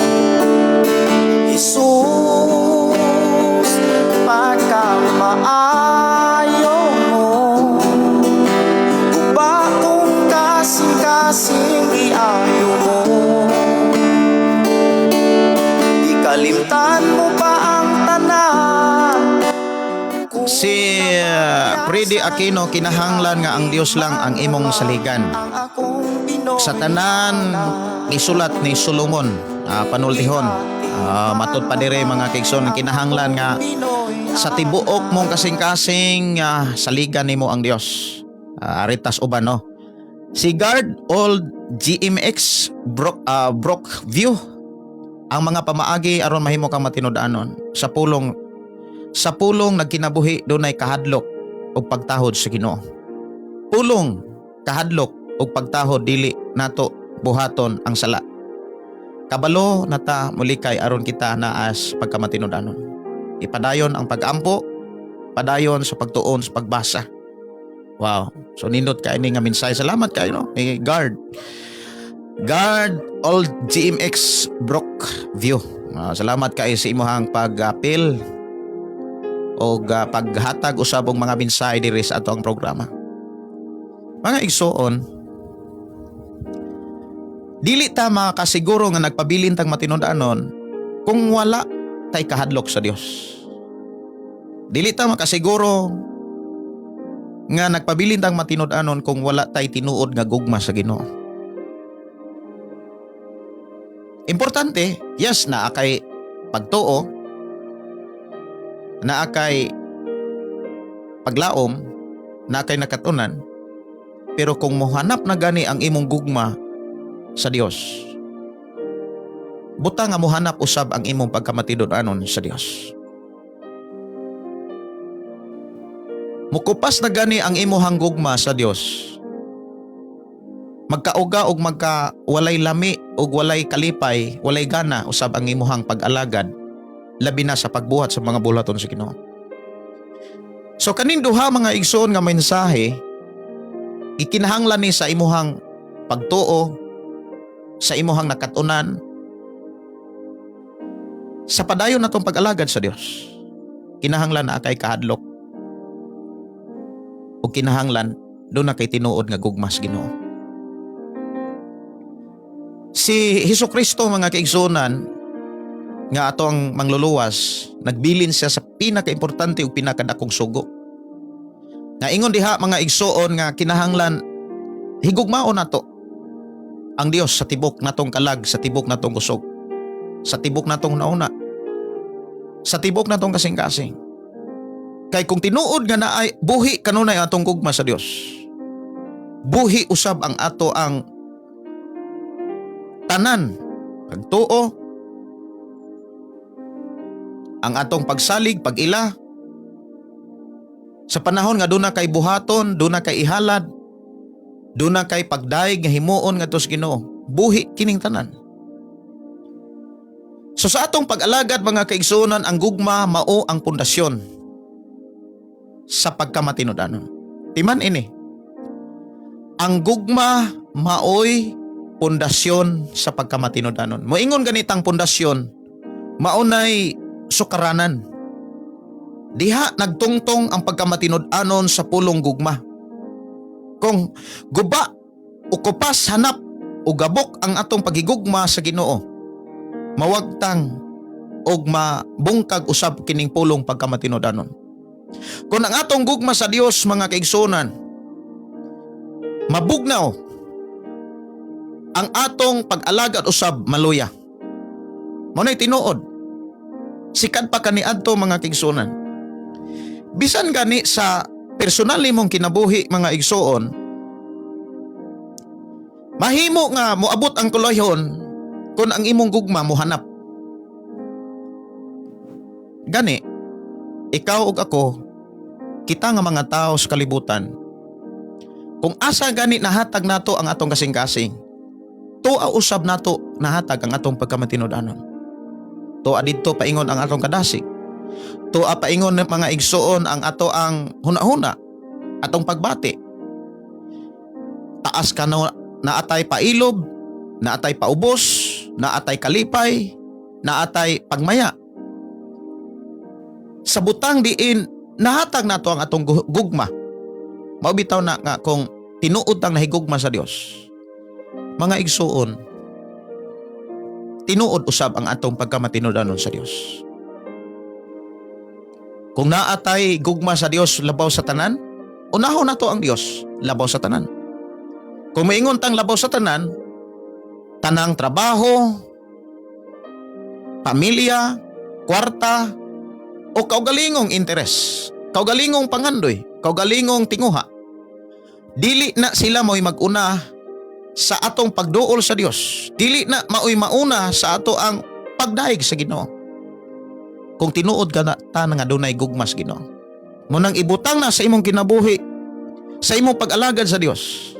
Jesus, pagkamaayo mo, guba kong kasing-kasing iayo mo. Ikalimtan mo pa ang tanan. Si Freddy Aquino, kinahanglan nga ang Dios lang ang imong saligan. Ang akong Pinoy. Sa tanan isulat ni Solomon, panultihon. Matud pa dire, mga kaigsoon, kinahanglan nga sa tibuok mong kasing-kasing, saligan nimo ang Dios. Aritas uban, no. Si Guard Old GMX Brock View, ang mga pamaagi aron mahimo kang matinud-anon sa pulong nagkinabuhi, dunay kahadlok ug pagtahod sa Ginoo. Pulong, kahadlok ug pagtahod, dili nato buhaton ang sala. Kabalo na ta mulikay aron kita naas pagkamatinud-anon. Ipadayon ang pag-ampo, padayon sa pagtuon sa pagbasa. Wow. So nindot kay ni nga mensahe. Salamat kayo, no? Eh, guard. Guard Old GMX Brook View. Salamat kay sa imuhang pag-apil o paghatag usab og mga mensahe diri sa ato ang programa. Mga igsuon, dili ta makasiguro nga nagpabilin tang matinud-anon kung wala tay kahadlok sa Dios. Dili ta makasiguro nga nagpabilin tang matinud-anon kung wala tay tinuod nga gugma sa Ginoo. Importante, yes, naa kay pagtuo, naa kay paglaom, naa kay nakatunan, pero kung mohanap na gani ang imong gugma sa Dios, buta nga mohanap usab ang imong pagkamatinud-anon sa Dios. Mukupas na gani ang imuhang gugma sa Dios. Magkauga og magka walay lami og walay kalipay, walay gana usab ang imuhang pag-alagad, labi na sa pagbuhat sa mga bulaton sa Ginoo. So kaning duha, mga igsoon, nga mensahe, ikinahanglan ni sa imuhang pagtuo, sa imuhang nakatunan, sa padayon natong pag-alagad sa Dios. Kinahanglan naa kay kahadlok o kinahanglan duna kay tinuod nga gugma sa Ginoo. Si Hesus Kristo, mga kaigsunan, nga ato ang mangluluwas, nagbilin siya sa pinakaimportante ug pinakadakong sugo. Nga ingon diha, mga igsuon, nga kinahanglan higugmaon nato ang Dios sa tibok natong kalag, sa tibok natong kusog, sa tibok natong nauna, sa tibok natong kasing-kasing. Kay kung tinuod nga naay buhi kanunay atong gugma sa Dios, buhi usab ang ato ang tanan, pagtuo, ang atong pagsalig, pag-ila sa panahon nga duna kay buhaton, duna kay ihalad, duna kay pagdayeg nga himuon ngadto sa Ginoo, buhi kining tanan. So sa atong pag-alagad, mga kaigsuonan, ang gugma mao ang pundasyon sa pagkamatinud-anon. Timan ini. Ang gugma maoy pundasyon sa pagkamatinud-anon. Moingon ganitang pundasyon, maunay sukaranan. Diha nagtungtong ang pagkamatinud-anon sa pulong gugma. Kung guba o kupas, hanap o gabok ang atong pagigugma sa Ginoo, mawagtang og mabungkag usab kining pulong pagkamatinud-anon. Kung ang atong gugma sa Dios, mga kaigsunan, mabugnaw, ang atong pag-alagad usab maluya. Mao na'y tinuod. Sikad pa kaniadto, mga kaigsuonan. Bisan gani sa personal nimong kinabuhi, mga igsuon, mahimo nga moabot ang kulayhon kung ang imong gugma mohanap. Gani, ikaw ug ako, kita nga mga tao sa kalibutan, kung asa gani nahatag nato ang atong kasing-kasing, tuwa usab nato nahatag ang atong pagkamatinud-anon. Tuwa didto paingon ang atong kadasig. Tuwa paingon, mga igsuon, ang ato ang hunahuna, atong pagbati. Taas ka na, naatay pailob, naatay paubos, naatay kalipay, naatay pagmaya. Sa butang diin nahatag nato ang atong gugma. Mao bitaw na nga kung tinuod tang nahigugma sa Dios, mga igsuon, tinuod usab ang atong pagkamatinud-anon sa Dios. Kung naatay gugma sa Dios labaw sa tanan, unahon nato ang Dios labaw sa tanan. Kung maingon tang labaw sa tanan, tanang trabaho, pamilya, kwarta, o kaugalingong interes, kaugalingong pangandoy, kaugalingong tinguha, dili na sila mo'y mag-una sa atong pagduol sa Dios. Dili na maoy mauna sa ato ang pagdayeg sa Ginoo. Kung tinuod ka na ta nga dunay gugma sa Ginoo, munang ibutang na sa imong kinabuhi, sa imong pag-alagad sa Dios,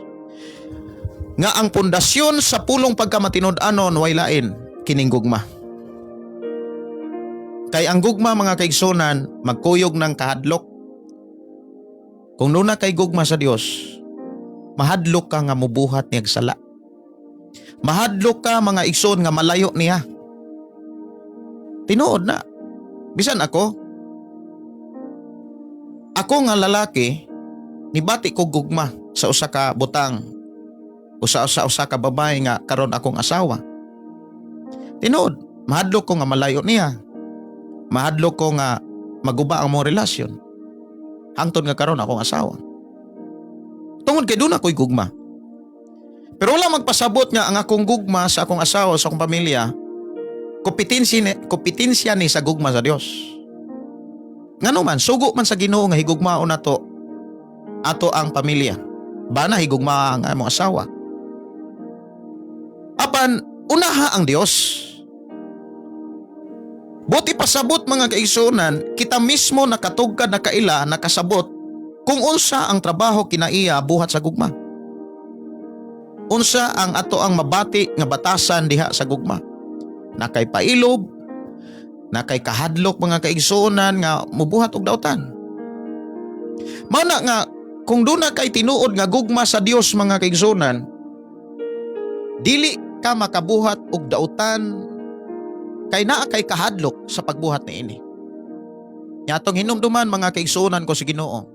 nga ang pundasyon sa pulong pagkamatinud-anon way lain kining gugma. Kay ang gugma, mga kaigsunan, magkuyog ng kahadlok. Kung duna kay gugma sa Dios, mahadlok ka nga mubuhat niyag sala. Mahadlok ka, mga igsoon, nga malayo niya. Tinuod na. Bisan ako, ako nga lalaki, nibati ko gugma sa usa ka butang o sa usa ka babae nga karon akong asawa. Tinuod, mahadlok ko nga malayo niya. Mahadlok ko nga maguba ang mong relasyon. Hangtod nga karon akong asawa. Tungod kay duna ko'y gugma. Pero wala magpasabot nga ang akong gugma sa akong asawa, sa akong pamilya, kompetensya ni sa gugma sa Dios. Ngano man, sugo man sa Ginoo nga higugmaon nato ato ang pamilya. Bana, higugma ang among asawa. Apan unaha ang Dios. Buot pasabot, mga kaigsunan, kita mismo nakatugkad, nakaila, nakasabot kung unsa ang trabaho kinaiya buhat sa gugma. Unsa ang ato ang mabati nga batasan diha sa gugma. Nakay pailob, nakay kahadlok, mga kaigsuonan, nga mubuhat og dautan. Mao na nga kung duna kay tinuod nga gugma sa Dios, mga kaigsuonan, dili ka makabuhat og dautan kay naa kay kahadlok sa pagbuhat niini. Nya atong hinumduman, mga kaigsuonan ko sa Ginoo.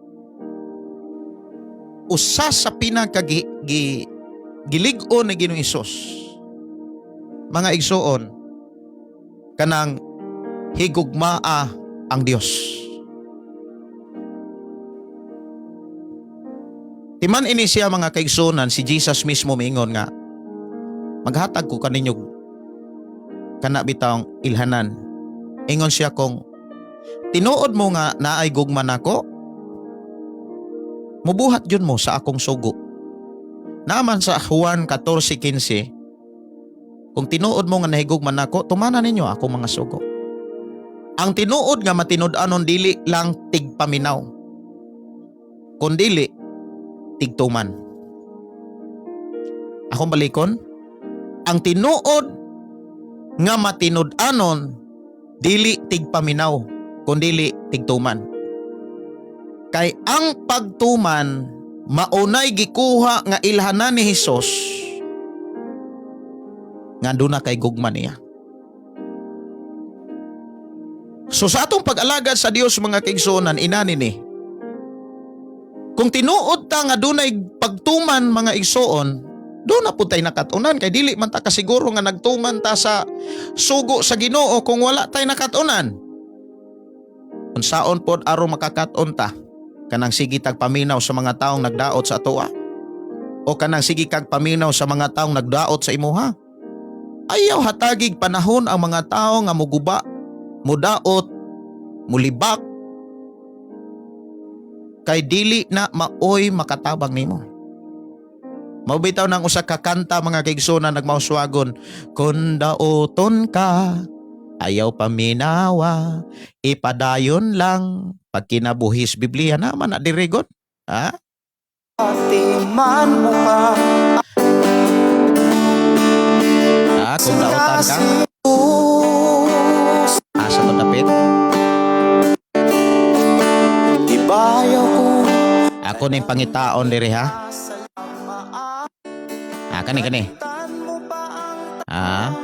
Usa sa pinaka gilig-on ni Ginoong Hesus, mga igsuon, kanang higugmaa ang Dios. Timan ini siya, mga kaigsuonan, si Jesus mismo miingon nga maghatag ko kaninyo kana bitawng ilhanan. Ingon siya, "Kung tinuod mo nga naay gugma nako, mubuhat jud mo sa akong sugo." Naman sa Juan 14:15, "Kung tinuod mo nga nahigugma nako, tumanan ninyo akong mga sugo." Ang tinuod nga matinud-anon, dili lang tigpaminaw, kundili tigtuman. Akong balikon, ang tinuod nga matinud-anon, dili tigpaminaw, kundili tigtuman. Kay ang pagtuman maunay gikuha nga ilhanan ni Hesus nga duna kay gugma niya. So sa atong pag-alagad sa Dios, mga kaigsuonan, inani ni. Kung tinuod ta nga dunay pagtuman, mga igsoon, duna pud tay nakat-unan kay dili man ta kasiguro nga nagtuman ta sa sugo sa Ginoo kung wala tay nakat-unan. Unsaon pod aron makakat-on ta? Kanang sige tag paminaw sa mga taong nagdaot sa atoa? O kanang sige kag paminaw sa mga taong nagdaot sa imuha? Ayaw hatagig panahon ang mga tao nga muguba, mudaot, mulibak, kay dili na maoy makatabang nimo. Mao bitaw ng usa ka kanta, mga kaigsuonan, nagmauswagon, "Kung daoton ka, ayaw paminawa, ipadayon lang, pagkinabuhis Biblia." Naman na dirigon. Ha? Atiman mo pa. Ah, kung daotan ka, asa to dapit? Ibayaw ko. Ako ning pangitaon diri, ha. Ah, kani kani. Tan mo pa ang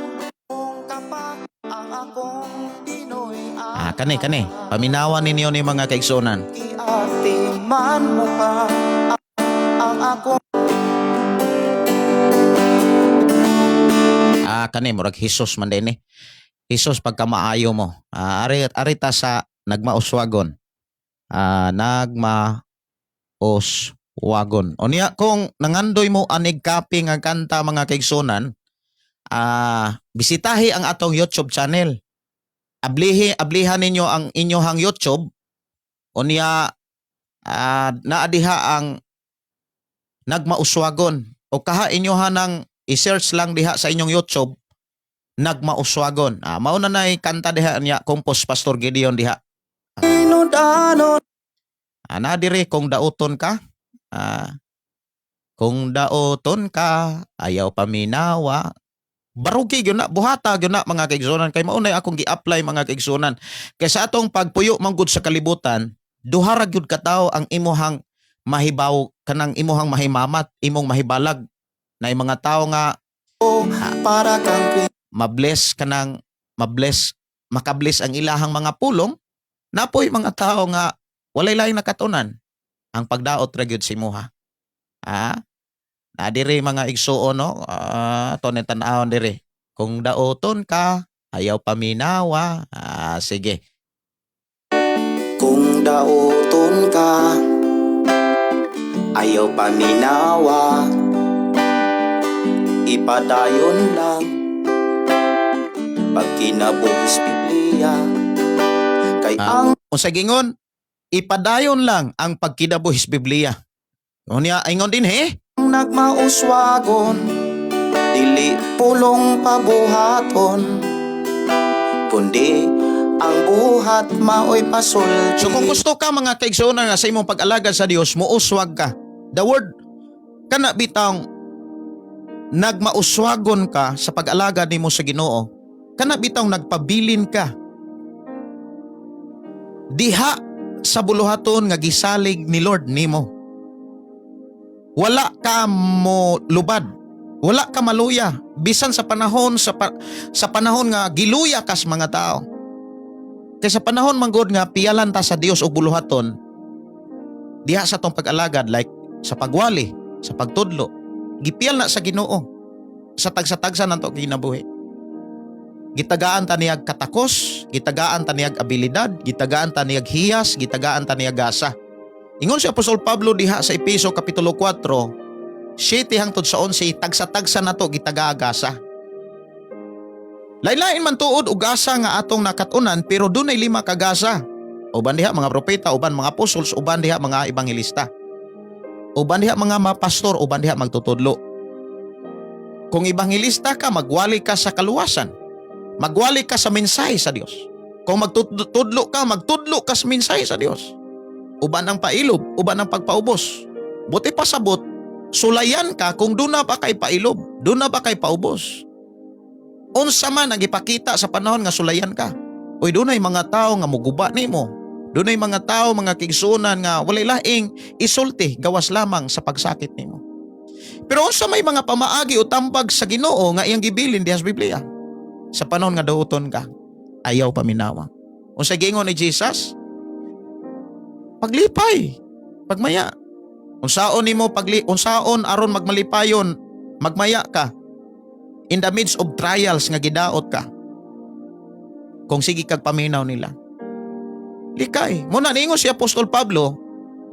kapak ang akong Pinoy. Ah, kani kani. Paminawan ninyo ni, mga kaigsuonan. Atiman mo pa ang akong Ah, kani murag Hesus man din eh. Hesus pagkamaayo mo. Ah, ari ari ta sa nagmauswagon. Ah, nagmauswagon. Unya kung nangandoy mo anig copy nga kanta, mga kaigsuonan, bisitahi ang atong YouTube channel. Ablihi ablihan ninyo ang inyohang YouTube. Unya naa diha ang nagmauswagon o kaha inyoha ng i-search lang diha sa inyong YouTube, nagmauswagon. Ah, mao na nay kanta diha niya, compose Pastor Gideon diha. Tinud-anon. Ah, na dire, kung dauton ka. Ah, kung dauton ka, ayaw paminawa. Barugi gyud na, buhata gyud na, mga kaigsuonan, kay maunay akong gi-apply, mga kaigsuonan. Kay sa atong pagpuyo manggod sa kalibutan, duha ra gyud ka tawo ang imuhang mahibaw, kanang imuhang mahimamat, imong mahibalag na yung mga tao nga Para kang mabless, kanang mabless, makabless ang ilahang mga pulong, napoy mga tao nga walay laing nakatunan, ang pagdaot ra gyud sa imuha. Ha, na diri, mga igsuon, no? Ah, to ni tan-awon diri, kung daoton ka, ayaw paminawa. Ah, sige. Kung dauton ka, ayaw paminawa. Ipadayon lang pag kinabuhis Biblia. Kay Ah. ang Unsa gingon? Ipadayon lang ang pagkinabuhis Biblia. Unya ingon din he. Nagmauswagon, dili pulong pabuhaton, kundi ang buhat maoy pasulti. So kung gusto ka, mga kaigsuonan, nga sa imong pag-alagad sa Dios muuswag ka. The word kana bitang nagmauswagon ka sa pag-alagad nimo sa Ginoo. Kana bitang nagpabilin ka diha sa buluhaton nga gisalig ni Lord nimo. Wala ka mo lubad. Wala ka maluya bisan sa panahon sa panahon nga giluya kas mga tao. Kay sa panahon manggod nga piyalan ta sa Dios og buluhaton diha sa tong pag-alagad, like sa pagwali, sa pagtudlo, gipiyal na sa Ginoo sa tagsa-tagsa nato kinabuhi. Gitagaan ta niyag katakos, gitagaan ta niyag abilidad, gitagaan ta niyag hiyas, gitagaan ta niyag gasa. Ingon si Apostol Pablo diha sa Epeso kapitulo 4, 7 hangtod sa 11, tagsa-tagsa nato gitagaa gasa. Lain-lain man tuod og gasa nga atong nakatunan, pero dunay lima ka gasa. Uban diha mga propeta, uban mga apostols, uban diha mga ebanghelista. Uban diha mga mapastor, uban diha magtutudlo. Kung ebanghelista ka, magwali ka sa kaluwasan. Magwali ka sa mensahe sa Dios. Kung magtudlo ka, magtudlo ka sa mensahe sa Dios. Uban ang pailob, uban ang pagpaubos. Buti pasabot, sulayan ka kung duna pa kay pailob, duna pa kay paubos. Unsa man ang ipakita sa panahon nga sulayan ka. Uy, dunay mga tao nga muguba nimo. Dunay mga tao, mga kaigsuonan, nga walay laing isulti gawas lamang sa pagsakit nimo. Pero unsa may mga pamaagi o tambag sa Ginoo nga iyang gibilin diha sa Biblia? Sa panahon nga dauton ka, ayaw paminawa. Unsa giingon ni Jesus? Paglipay, pagmaya. Unsaon nimo pagli unsaon aron magmalipayon, magmaya ka in the midst of trials nga gidaot ka? Kung sige kag paminaw nila. Likay. Muna niingon si Apostol Pablo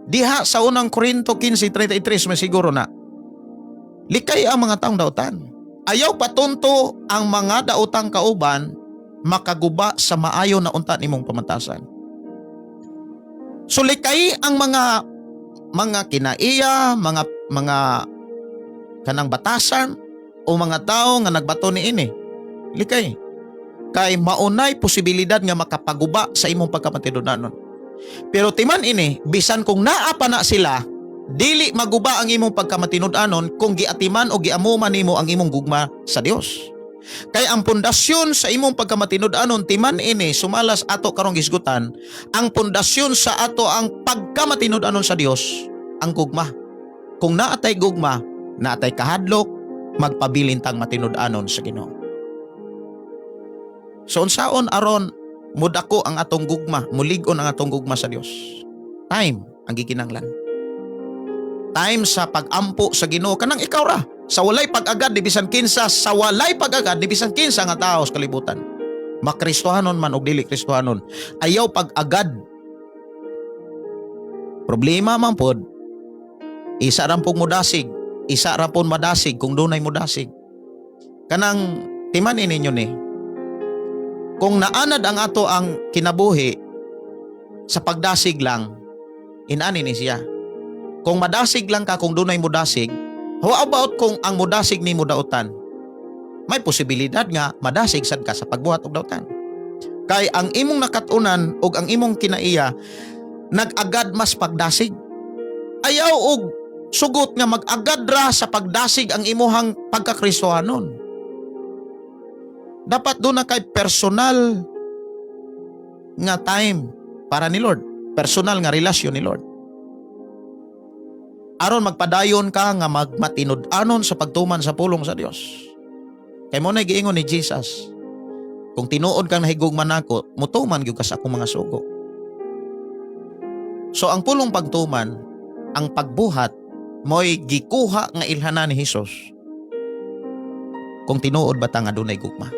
diha sa Unang Korinto 15:33, may siguro na. Likay ang mga taong dautan. Ayaw patunto ang mga daotang kauban makaguba sa maayo na unta nimong pamantasan. So likay ang mga kinaiya, mga kanang batasan o mga tao nga nagbato niini. Likay. Kay maunay posibilidad nga makapaguba sa imong pagkamatinudanon. Pero timan ini, bisan kung naa pa na sila, dili maguba ang imong pagkamatinud-anon kung giatiman o giamuman nimo ang imong gugma sa Dios. Kay ang pundasyon sa imong pagkamatinud-anon, timan ini sumalas ato karong gisgutan, ang pundasyon sa ato ang pagkamatinud-anon sa Dios, ang gugma. Kung naatay gugma, naatay kahadlok, magpabilin tang matinud-anon sa Ginoo. So unsaon aron mudako ang atong gugma, mulig-on ang atong gugma sa Dios? Time ang gikinahanglan. Time sa pag-ampo sa Ginoo, kanang ikaw ra. Sa walay pag-agad ni bisan kinsa, sa walay pag-agad ni bisan kinsa nga tao sa kalibutan. Makristohanon man og dili Kristohanon, ayaw pag-agad. Problema man pod, isa ra pong mudasig, isa ra pong madasig kung dunay mudasig. Kanang timan ninyo ni, kung naanad ang ato ang kinabuhi sa pagdasig lang, inani ni siya. Kung madasig lang ka kung dunay mudasig, how about kung ang mudasig ni dautan? May posibilidad nga madasig sad ka sa pagbuhat og dautan. Kay ang imong nakatunan og ang imong kinaiya nag-agad mas pagdasig. Ayaw og sugot nga mag-agad ra sa pagdasig ang imuhang pagkakristohanon. Dapat duna kay personal nga time para ni Lord. Personal nga relasyon ni Lord. Aron magpadayon ka nga magmatinud-anon sa pagtuman sa pulong sa Dios. Kay mao na giingon ni Jesus, "Kung tinuod kang nahigugma nako, mutuman gyud ka sa akong mga sugo." So ang pulong pagtuman, ang pagbuhat, mo'y gikuha nga ilhanan ni Hesus kung tinuod ba ta nga dunay gugma.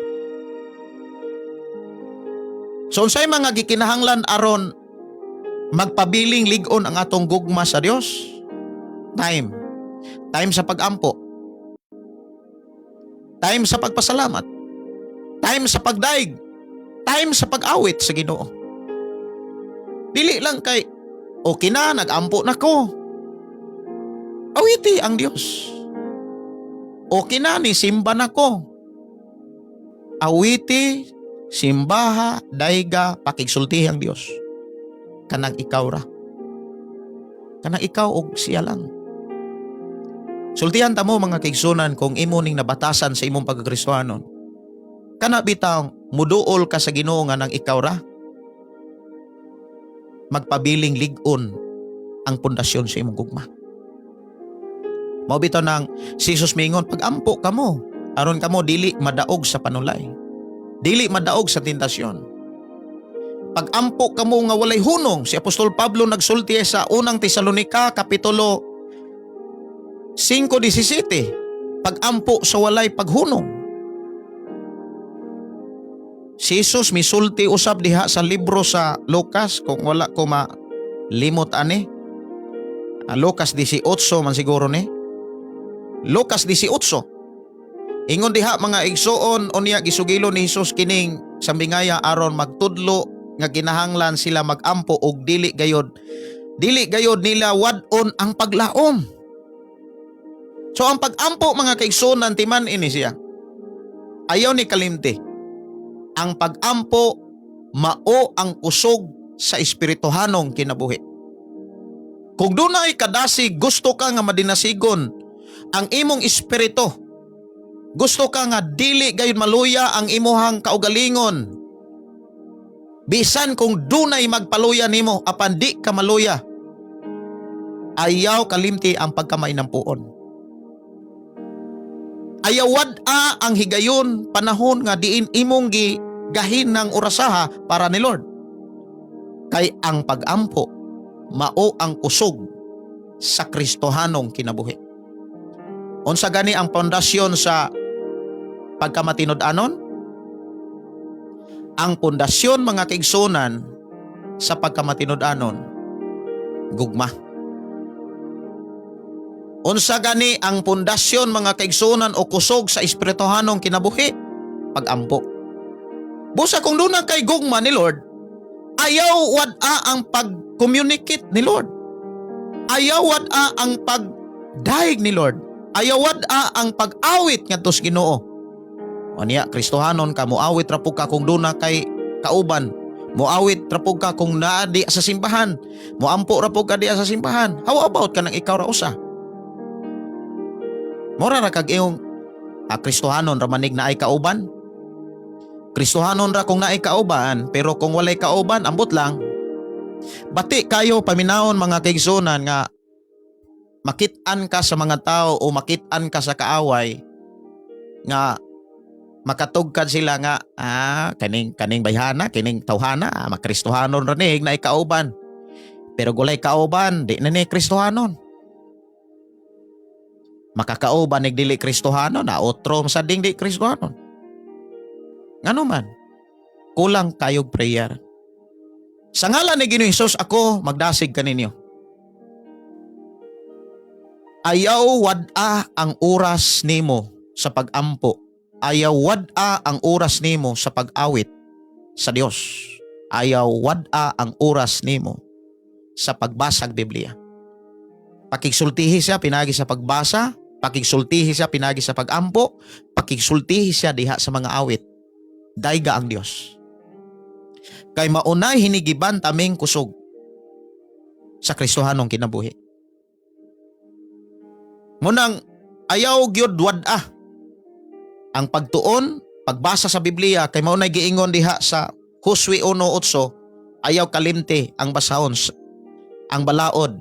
So unsay mga gikinahanglan aron magpabiling lig-on ang atong gugma sa Dios? Time. Time sa pagampo. Time sa pagpasalamat. Time sa pagdaig. Time sa pag-awit sa Ginoo. Dili lang kay okay na, nag-ampo na ko. Awiti ang Dios. Okay na, ni simba na ko. Awiti, simbaha, dayga, pakigsultihi ang Dios. Kanang ikaw ra. Kanang ikaw og siya lang. Sultihan ta mo, mga kaigsunan, kung imo ning nabatasan sa imong pagkakristohanon. Kana bitaw muduol ka sa Ginoo nga nang ikaw ra. Magpabiling lig-on ang pundasyon sa imong gugma. Mao bitaw nang si Jesus mingon, "Pagampo kamo aron kamo dili madaog sa panulay. Dili madaog sa tentasyon. Pagampo kamo nga walay hunong." Si Apostol Pablo nagsulti sa Unang Tesalonika kapitulo 5:17, pagampo sa walay paghunong. Si Jesus misulti usab diha sa libro sa Lucas, kung wala ko malimot ani. Lucas 18 man siguro ni. Lucas 18. Ingon diha, mga igsuon, unya gisugilo ni Jesus kining sambingaya aron magtudlo nga kinahanglan sila magampo og dili gayod nila wad-on ang paglaom. So ang pag-ampo, mga kaigsuonan, timan ini siya. Ayaw ni kalimti. Ang pag-ampo mao ang kusog sa espirituhanong kinabuhi. Kung dunay kadasig, gusto ka nga madinasigon ang imong espiritu. Gusto ka nga dili gayud maluya ang imuhang kaugalingon. Bisan kung dunay magpaluya nimo apan di ka maluya. Ayaw kalimti ang pagkamainampuon. Ayaw wad-a ang higayon panahon nga diin imong gi gahin ng orasaha para ni Lord. Kay ang pagampo mao ang kusog sa Kristohanong kinabuhi. Unsa gani ang pundasyon sa pagkamatinud-anon? Ang pundasyon, mga kaigsunan, sa pagkamatinud-anon, gugma. Unsa gani ang pundasyon, mga kaigsunan, o kusog sa espirituhanong kinabuhi? Pagampo. Busa kung duna kay gugma ni Lord, ayaw wad-a ang pag-communicate ni Lord. Ayaw wad-a ang pagdaig ni Lord. Ayaw wad-a ang pag-awit ngadto sa Ginoo. O niya, Kristohanon ka, muawit ra pud ka kung duna kay kauban. Muawit ra pud ka kung naa di sa simbahan. Muampo ra pud ka di sa simbahan. How about kanang ikaw ra usa? Mura ra kag iyong Kristohanon ra manig naay kauban. Kristohanon ra kung naay kauban, pero kung walay kauban, ambot lang. Bati kayo paminawon, mga kaigsunan, nga makit-an ka sa mga tao o makit-an ka sa kaaway nga makatugkad sila nga kaning kaning bayhana, kining tawhana, makristohanon ra ni naay kauban, pero walay kauban, di na ni Kristohanon. Makakauban nig dili Kristohanon na otro sa ding di Kristohanon. Ngano man kulang kayog prayer. Sa ngalan ni Ginoong Hesus, ako magdasig kaninyo, ayaw wad-a ang oras nimo sa pagampo. Ayaw wad-a ang oras nimo sa pag-awit sa Dios. Ayaw wad-a ang oras nimo sa pagbasag Biblia. Pakigsultihi siya pinagi sa pagbasa, pakigsultihi siya pinagi sa pagampo, pakigsultihi siya diha sa mga awit. Dayga ang Dios. Kay maunay hinigiban taming kusog sa Kristohanong kinabuhi. Munang ayaw gyud wad-a ang pagtuon, Pagbasa sa Biblia kay mao nay giingon diha sa Josue 1:8, ayaw kalimti ang basahon ang balaod.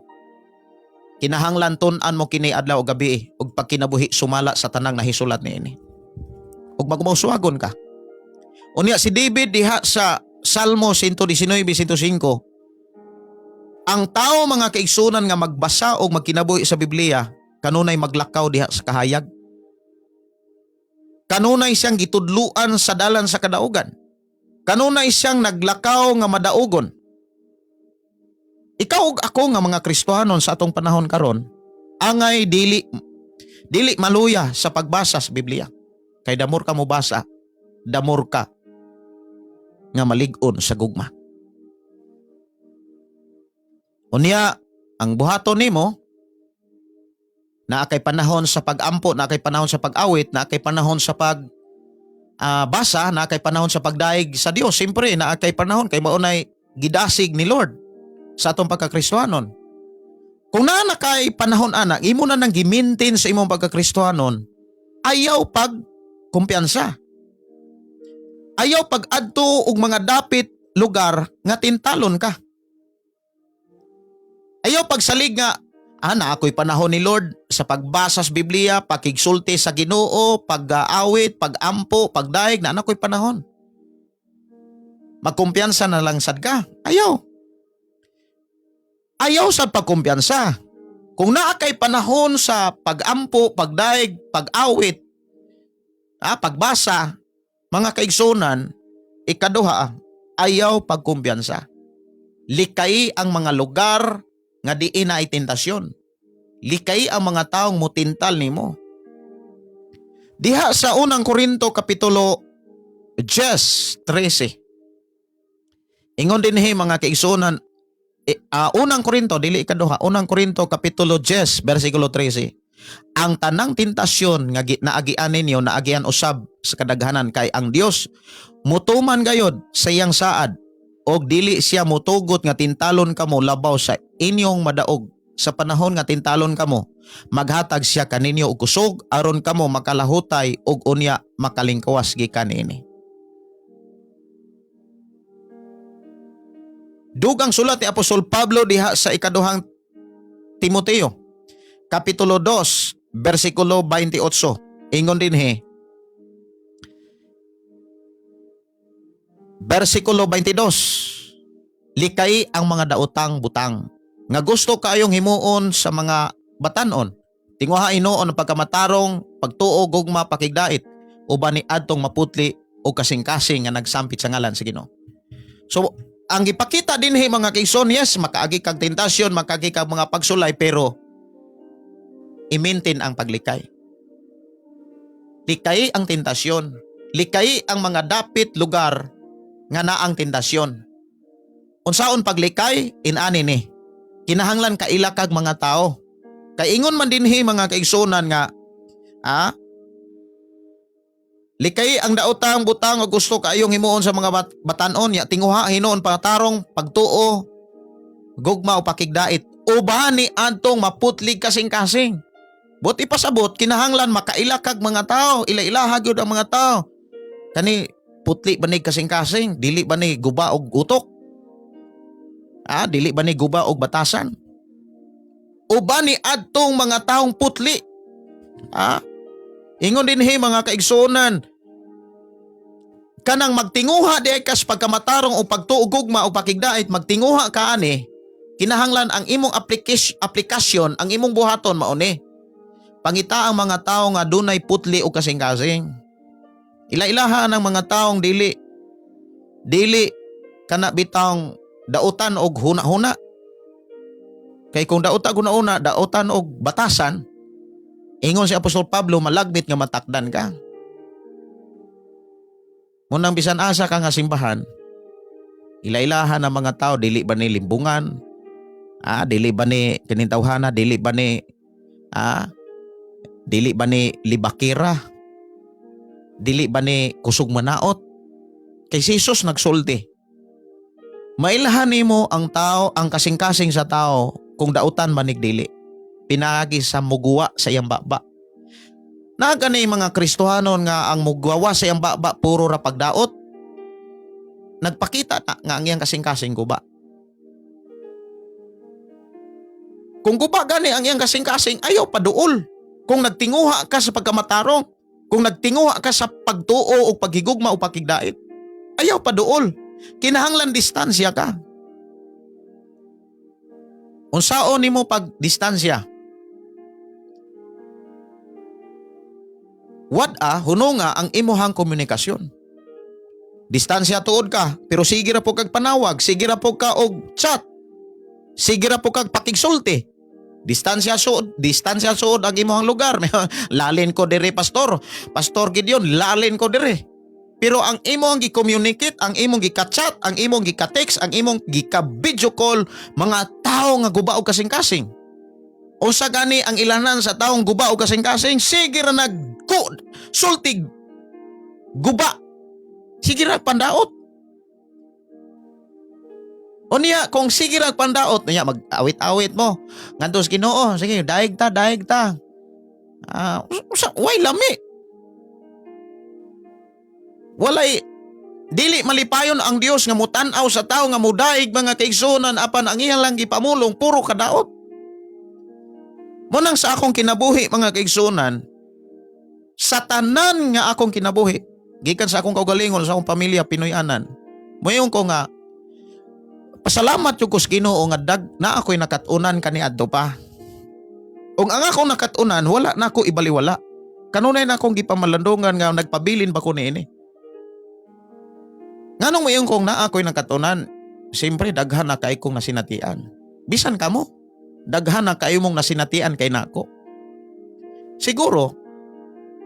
Kinahanglan tun-an mo kini adlaw o gabi ug pagkinabuhi sumala sa tanang nahisulat niini. Ug magmausuagon ka. Unya si David diha sa Salmo 119:105, ang tao, mga kaigsunan, nga magbasa og magkinabuhi sa Biblia, kanunay maglakaw diha sa kahayag. Kanunay siyang gitudluan sa dalan sa kadaugan. Kanunay siyang naglakaw nga madaugon. Ikaw ug ako nga mga Kristohanon sa atong panahon karon, angay dili dili maluya sa pagbasa sa Biblia. Kay the more ka mobasa, the more ka nga malig-on sa gugma. Unya, ang buhaton nimo, naa kay panahon sa pag-ampo, naa kay panahon sa pag-awit, naa kay panahon sa pag basa, naa kay panahon sa pagdayeg sa Dios. Siyempre, naa kay panahon kay mao nay gidasig ni Lord sa atong pagkakristohanon. Kung naa na kay panahon ana, imo na nang gi-maintain sa imong pagkakristohanon, ayaw pag kumpiyansa. Ayaw pag-adto og mga dapit lugar nga tintalon ka. Ayaw pagsalig nga naa ko'y panahon ni Lord sa pagbasa sa Biblia, pakigsulti sa Ginoo, pag-awit, pag-ampo, pagdayeg, naa ko'y panahon. Magkumpiyansa na lang sad ka. Ayaw. Ayaw sa pagkumpiyansa. Kung naa kay panahon sa pag-ampo, pagdayeg, pag-awit, pagbasa, mga kaigsunan, ikaduha, ayaw pagkumpiyansa. Likay ang mga lugar nga diin naay tentasyon. Likay ang mga taong mutintal nimo. Diha sa Unang Korinto kapitulo 10:13. Ingon dinhi, mga kaigsunan, Unang Korinto, dili ikaduha, Unang Korinto kapitulo 10 bersikulo 13. Ang tanang tentasyon nga naagian ninyo, naagian usab sa kadaghanan, kay ang Dios mutuman gayod sa iyang saad og dili siya mutugot nga tintalon kamo labaw sa inyong madaog. Sa panahon nga tintalon kamo, maghatag siya kaninyo og kusog aron kamo makalahutay og unya makalingkawas gikan niini. Dugang sulat ni Apostol Pablo diha sa Ikaduhang Timoteo kapitulo 2 bersikulo 28. Ingon dinhi, bersikulo 22, likay ang mga daotang butang nga gusto kaayong himuon sa mga batanon. Tinguha hinuon ang pagkamatarong, pagtuo, gugma, pakigdait, uban ni adtong maputli o kasing-kasing nga nagsampit sa ngalan sa Ginoo. So, ang gipakita dinhi, mga kaigsoon, yes, makaagi kag tentasyon, makaagi kag mga pagsulay, pero i-maintain ang paglikay. Likay ang tentasyon. Likay ang mga dapit lugar nga naang tentasyon. Unsaon paglikay? Inani ni. Kinahanglan kaila kag mga tao. Kay ingon man dinhi, mga kaigsunan, nga likay ang daotang butang o gusto kaayong himuon sa mga batanon ya, tinguha hinuon pangatarong, pagtuo, gugma o pakigdait, uban ni adtong maputlig kasing-kasing. But ipasabot, kinahanglan makaila kag mga tao, ila-ilaha gyud ang mga tao. Kani putli ba ni kasing-kasing, dili ba ni guba og utok? Dili ba ni guba og batasan? Uban ni adtong mga taong putli. Ingon dinhi, mga kaigsuonan, kanang magtinguha di kas pagkamatarong o pagtuo, gugma o pakigdait, magtinguha ka ani, kinahanglan ang imong aplikasyon, ang imong buhaton mao ni. Pangita ang mga tao nga dunay putli o kasing-kasing. Ila-ilahan ang mga taong dili dili kana bitawng dautan og huna-huna. Kay kung dautan og huna-huna, dautan og batasan, ingon si Apostol Pablo, malagbit nga matakdan ka. Munang bisan asa ka nga simbahan, ila-ilahan ang mga tao, dili ba ni limbungan? Dili ba ni kinintawhana, dili ba ni libakira? Dili ba ni kusog manaot? Kay si Jesus nagsulti. Mailhan nimo ang tao, ang kasing-kasing sa tao, kung dautan manig dili. Pinaagi sa muguwa sa iyang baba. Naa gani mga Kristohanon nga ang mugwawa sa iyang baba puro ra pagdaot. Nagpakita na nga ang iyang kasing-kasing guba. Kung guba gani ang iyang kasing-kasing, ayaw paduol. Kung nagtinguha ka sa pagkamatarong, kung nagtinguha ka sa pagtuo o paghigugma o pakigdait, ayaw paduol. Kinahanglan distansya ka. Unsaon nimo pag distansya? Wad-a hununga ang imuhang komunikasyon. Distansya tuod ka, pero sige ra po kag panawag, sige ra po ka og chat. Sige ra po kag pakigsulti. Distansya suod ang imuhang lugar. Lalin ko dire, pastor. Pastor Gideon, lalin ko dire. Pero ang imong gi-communicate, ang imong gi-chat, ang imong gi-text, ang imong gi-video call, mga tao nga guba og kasing-kasing. Unsa gani ang ilanan sa taong guba og kasing-kasing? Sige ra nag sultig guba. Sige ra pandaot. O niya, kung sige ra pandaot, niya mag-awit-awit mo. Ngadto sa Ginoo, sige, daig ta, daig ta. Ah, usa, way lami. Walay dili malipayon ang Dios nga mutan-aw sa tawo nga mudaig, mga kaigsuonan, apan ang iyang lang gipamulong puro kadaot. Mao nang sa akong kinabuhi, mga kaigsuonan, sa tanan nga akong kinabuhi, gikan sa akong kaugalingon, sa akong pamilya Pinoy-anan, moingon ko nga pasalamat jud ko sa Ginoo nga dag na ako'y nakat-unan kaniadto pa. Ug ang akong nakat-unan, wala na ako ibaliwala. Kanunay na akong gipamalandungan nga nagpabilin ba ko niini. Nganong moingon kong naa ako'y nakat-unan, siyempre daghan na kay kong nasinatian. Bisan kamo, daghan na kayo mong nasinatian kay nako. Siguro,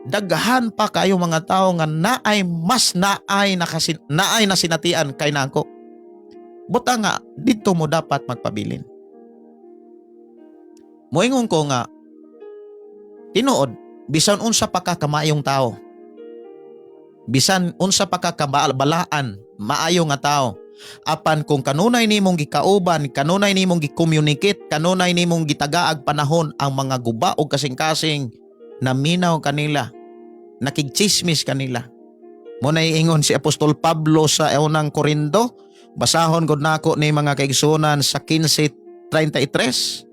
daghan pa kayo mga tao nga naay mas naay nakasin, naay nasinatian kay nako. Buta nga didto mo dapat magpabilin. Moingon ko nga tinuod, bisan unsa pa ka kamaayong tao, bisan unsa pa ka kabalaan maayo nga tao, apan kung kanunay nimong gikauban, kanunay nimong gi-communicate, kanunay nimong gitagaag panahon ang mga guba og kasing-kasing, naminaw kanila, nakigchismis kanila. Mao na ingon si Apostol Pablo sa unang Korinto, basahon gud nako ni, mga kaigsuonan, sa 15:33.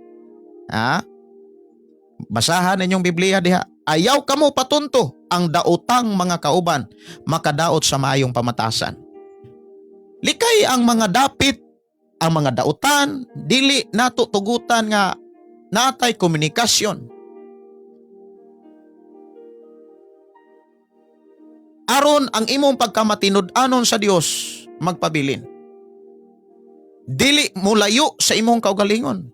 Ha? Basahan ninyong Biblia diha. Ayaw kamo patunto, ang daotang mga kauban makadaot sa maayong pamatasan. Likay ang mga dapit, ang mga dautan, dili nato tugutan nga natay komunikasyon. Aron ang imong pagkamatinud-anon sa Dios magpabilin. Dili molayo sa imong kaugalingon.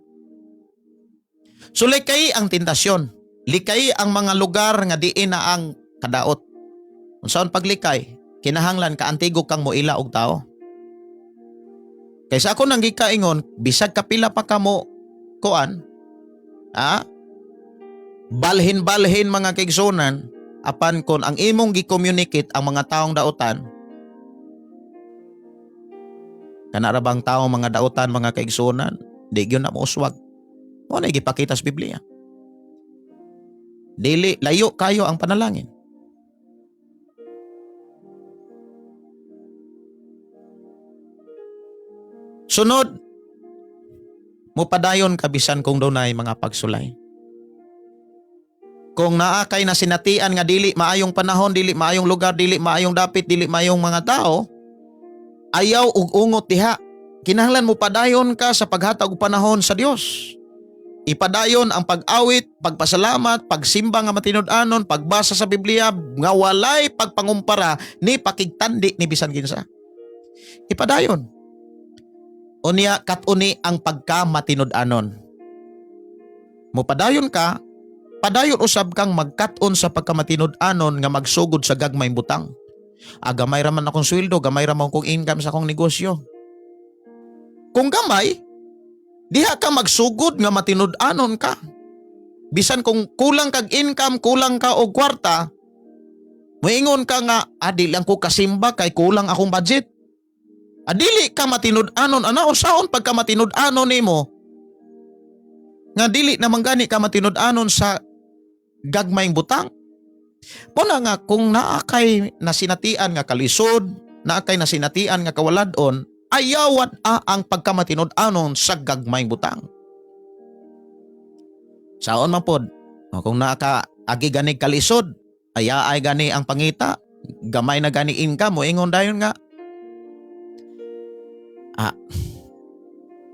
So likay ang tentasyon, likay ang mga lugar nga diin na ang kadaot. Unsaon paglikay? Kinahanglan kaantigo kang moila og tao. Kaysa ako nang gikaingon, bisag kapila pa kamo kuan, balhin-balhin, mga kaigsuonan, apan kon ang imong gi-communicate ang mga taong dautan, kana ra bang tao mga dautan, mga kaigsuonan, di gyud na mouswag. Mao na gipakita sa Biblia. Dili layo kayo ang panalangin. Sunod, mupadayon ka bisan kung dunay mga pagsulay. Kung naa kay nasinatian nga dili maayong panahon, dili maayong lugar, dili maayong dapit, dili maayong mga tao, ayaw og ungot diha. Kinahanglan mo padayon ka sa paghatag og panahon sa Dios. Ipadayon ang pag-awit, pagpasalamat, pagsimba nga matinud-anon, pagbasa sa Biblia nga walay pagpangumpara ni pakigtandi ni bisan kinsa. Ipadayon. Unya kat-uni ang pagkamatinud-anon. Mupadayon ka, padayon usab kang magkat-on sa pagkamatinud-anon nga magsugod sa gagmay butang. Ah, gamay ra man akong sweldo, gamay ra man akong income sa akong negosyo. Kung gamay, diha ka magsugod nga matinud-anon ka. Bisan kung kulang kag income, kulang ka og kwarta, moingon ka nga, ah, di lang ko kasimba kay kulang akong budget. Ah, dili ka matinud-anon, ana usaon pagka matinud-anon nimo nga dili naman gani ka matinud-anon sa gagmayng butang. Muna nga kung naa kay nasinatian nga kalisod, naa kay nasinatian nga kawaladon, ayawan a ang pagkamatinud-anon sa gagmayng butang. Saon man pod, kung naa ka agi ganig kalisod, aya ay gani ang pangita, gamay na gani income mo, ingon dayon nga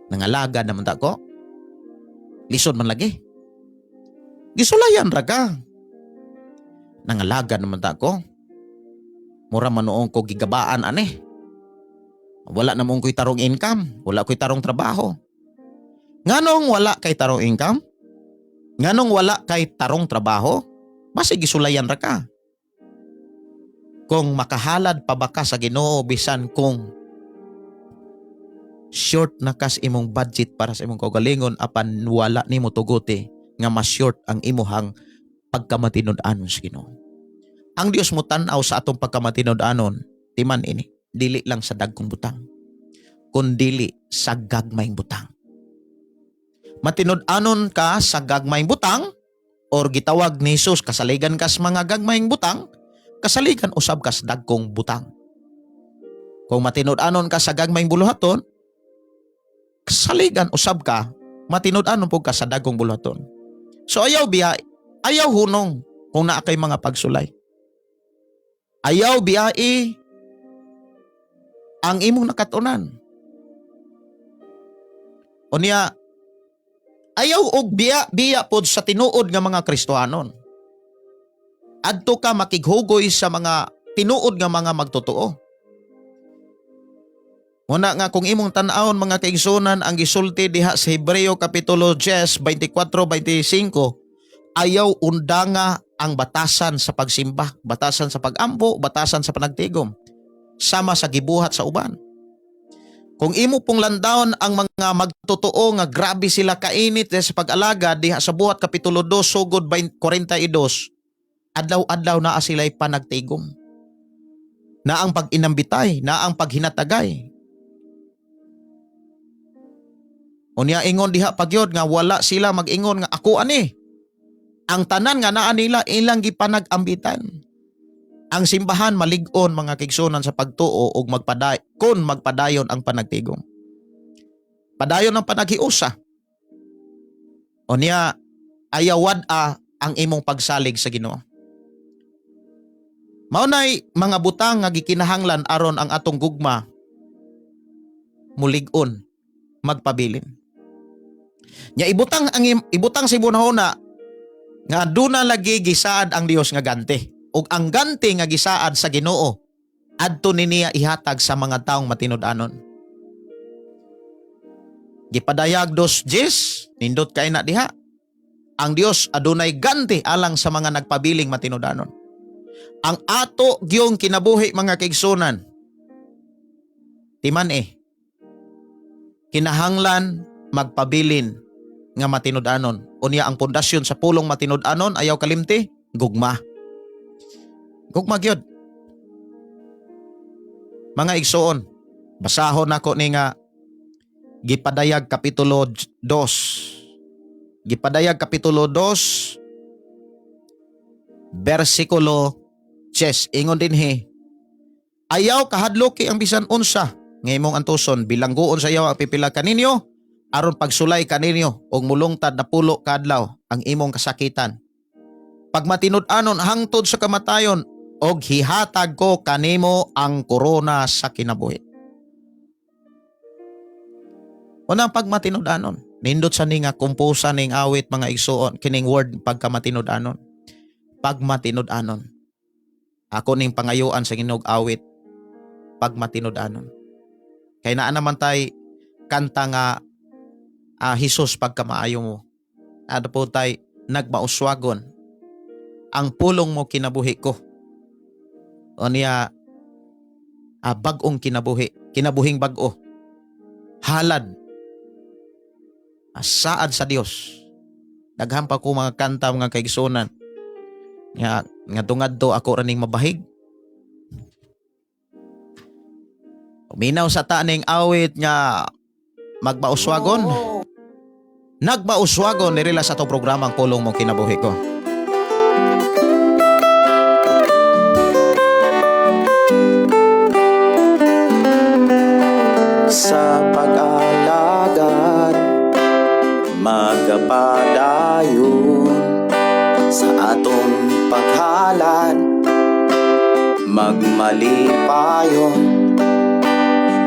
nangalaga naman ta ko, lisod man lagi, gisulayan ra ka. Nangalaga naman ta ko, mura man ko gigabaan ani, wala namon ko'y tarong income, wala ko'y tarong trabaho. Nganong wala kay tarong income? Nganong wala kay tarong trabaho? Basi gisulayan ra ka. Kung makahalad pa ba ka sa Ginoo bisan kung short na kas imong budget para sa imong kaugalingon, apan wala nimo tuguti nga mas short ang imuhang pagkamatinud-anon sa Ginoo. Ang Dios mo tan-aw sa atong pagkamatinud-anon, timan ini, dili lang sa dagkong butang, kundili sa gagmayng butang. Matinud-anon ka sa gagmayng butang or gitawag ni Jesus kasaligan kas mga gagmayng butang, kasaligan usab kas dagkong butang. Kung matinud-anon ka sa gagmayng buluhaton, kasaligan usab ka matinud-anon pud ka sa dagkong buluhaton. So ayaw biya, ayaw hunong kung naa kay mga pagsulay. Ayaw biyai ang imong nakatunan. Unya, ayaw og biya biya pod sa tinuod nga mga Kristohanon. Adto ka makighugoy sa mga tinuod nga mga magtotoo. Muna nga kung imong tan-awon, mga kaigsunan, ang gisulti diha sa Hebreo kapitulo 10, 24, 25, ayaw undanga ang batasan sa pagsimba, batasan sa pagampo, batasan sa panagtigom, sama sa gibuhat sa uban. Kung imo pong landawon ang mga magtotoo nga grabe sila kainit sa pag-alaga diha sa Buhat kapitulo 2 sugod 42, adlaw-adlaw naa sila'y panagtigom. Na ang pag-inambitay, na ang paghinatagay. Unya ingon diha pagyod nga wala sila mag-ingon nga ako ani. Ang tanan nga naa nila ilang gipanag-ambitan. Ang simbahan malig-on, mga kaigsunan, sa pagtuo og magpaday kon magpadayon ang panagtigom. Padayon ang panaghiusa. Unya ayaw wad-a ang imong pagsalig sa Ginoo. Mao nay mga butang nga gikinahanglan aron ang atong gugma mulig-on, magpabilin. Nya ibutang sa imong nga duna lagi gisaad ang Dios nga ganti. Ug ang ganti nga gisaad sa Ginoo adto ni niya ihatag sa mga taong matinud-anon. Gipadayag 2:10, nindot kay na diha. Ang Dios adunay ganti alang sa mga nagpabiling matinud-anon. Ang ato gyung kinabuhi, mga kaigsunan, timan eh, kinahanglan magpabilin nga matinud-anon. Unya ang pundasyon sa pulong matinud-anon, ayaw kalimti, gugma. Gugma gyud. Mga igsoon, basahon nako ni nga Gipadayag kapitulo 2. Gipadayag kapitulo 2 bersikulo 10. Ingon dinhi, "Ayaw kahadloki ang bisan unsa nga imong antuson, bilanggoon sa yawa ang pipila kaninyo aron pagsulay kaninyo og mulungtad na 10 ka adlaw ang imong kasakitan. Pagmatinud-anon hangtod sa kamatayon og hihatag ko kanimo ang korona sa kinabuhi." Unang pagmatinud-anon. Nindot sa ni nga kumposa ning awit, mga igsuon, kining word pagkamatinud-anon. Pagmatinud-anon. Ako ning pangayuan sa Ginoo awit, pagmatinud-anon. Kay naa naman tay kanta nga Jesus pagkamaayo mo. Ano po tay nagmauswagon. Ang pulong mo kinabuhi ko. O niya bag-ong kinabuhi, kinabuhing bag-o. Halad. Saad sa Dios. Daghan pa ko mga kanta, mga kaigsunan. Nga nga tungad-to ako raning mabahig. Uminaw sa ta ning awit nga magmauswagon. Nagmauswagon nirila sa atong programang Pulong Mo Kinabuhi Ko. Magmalipayon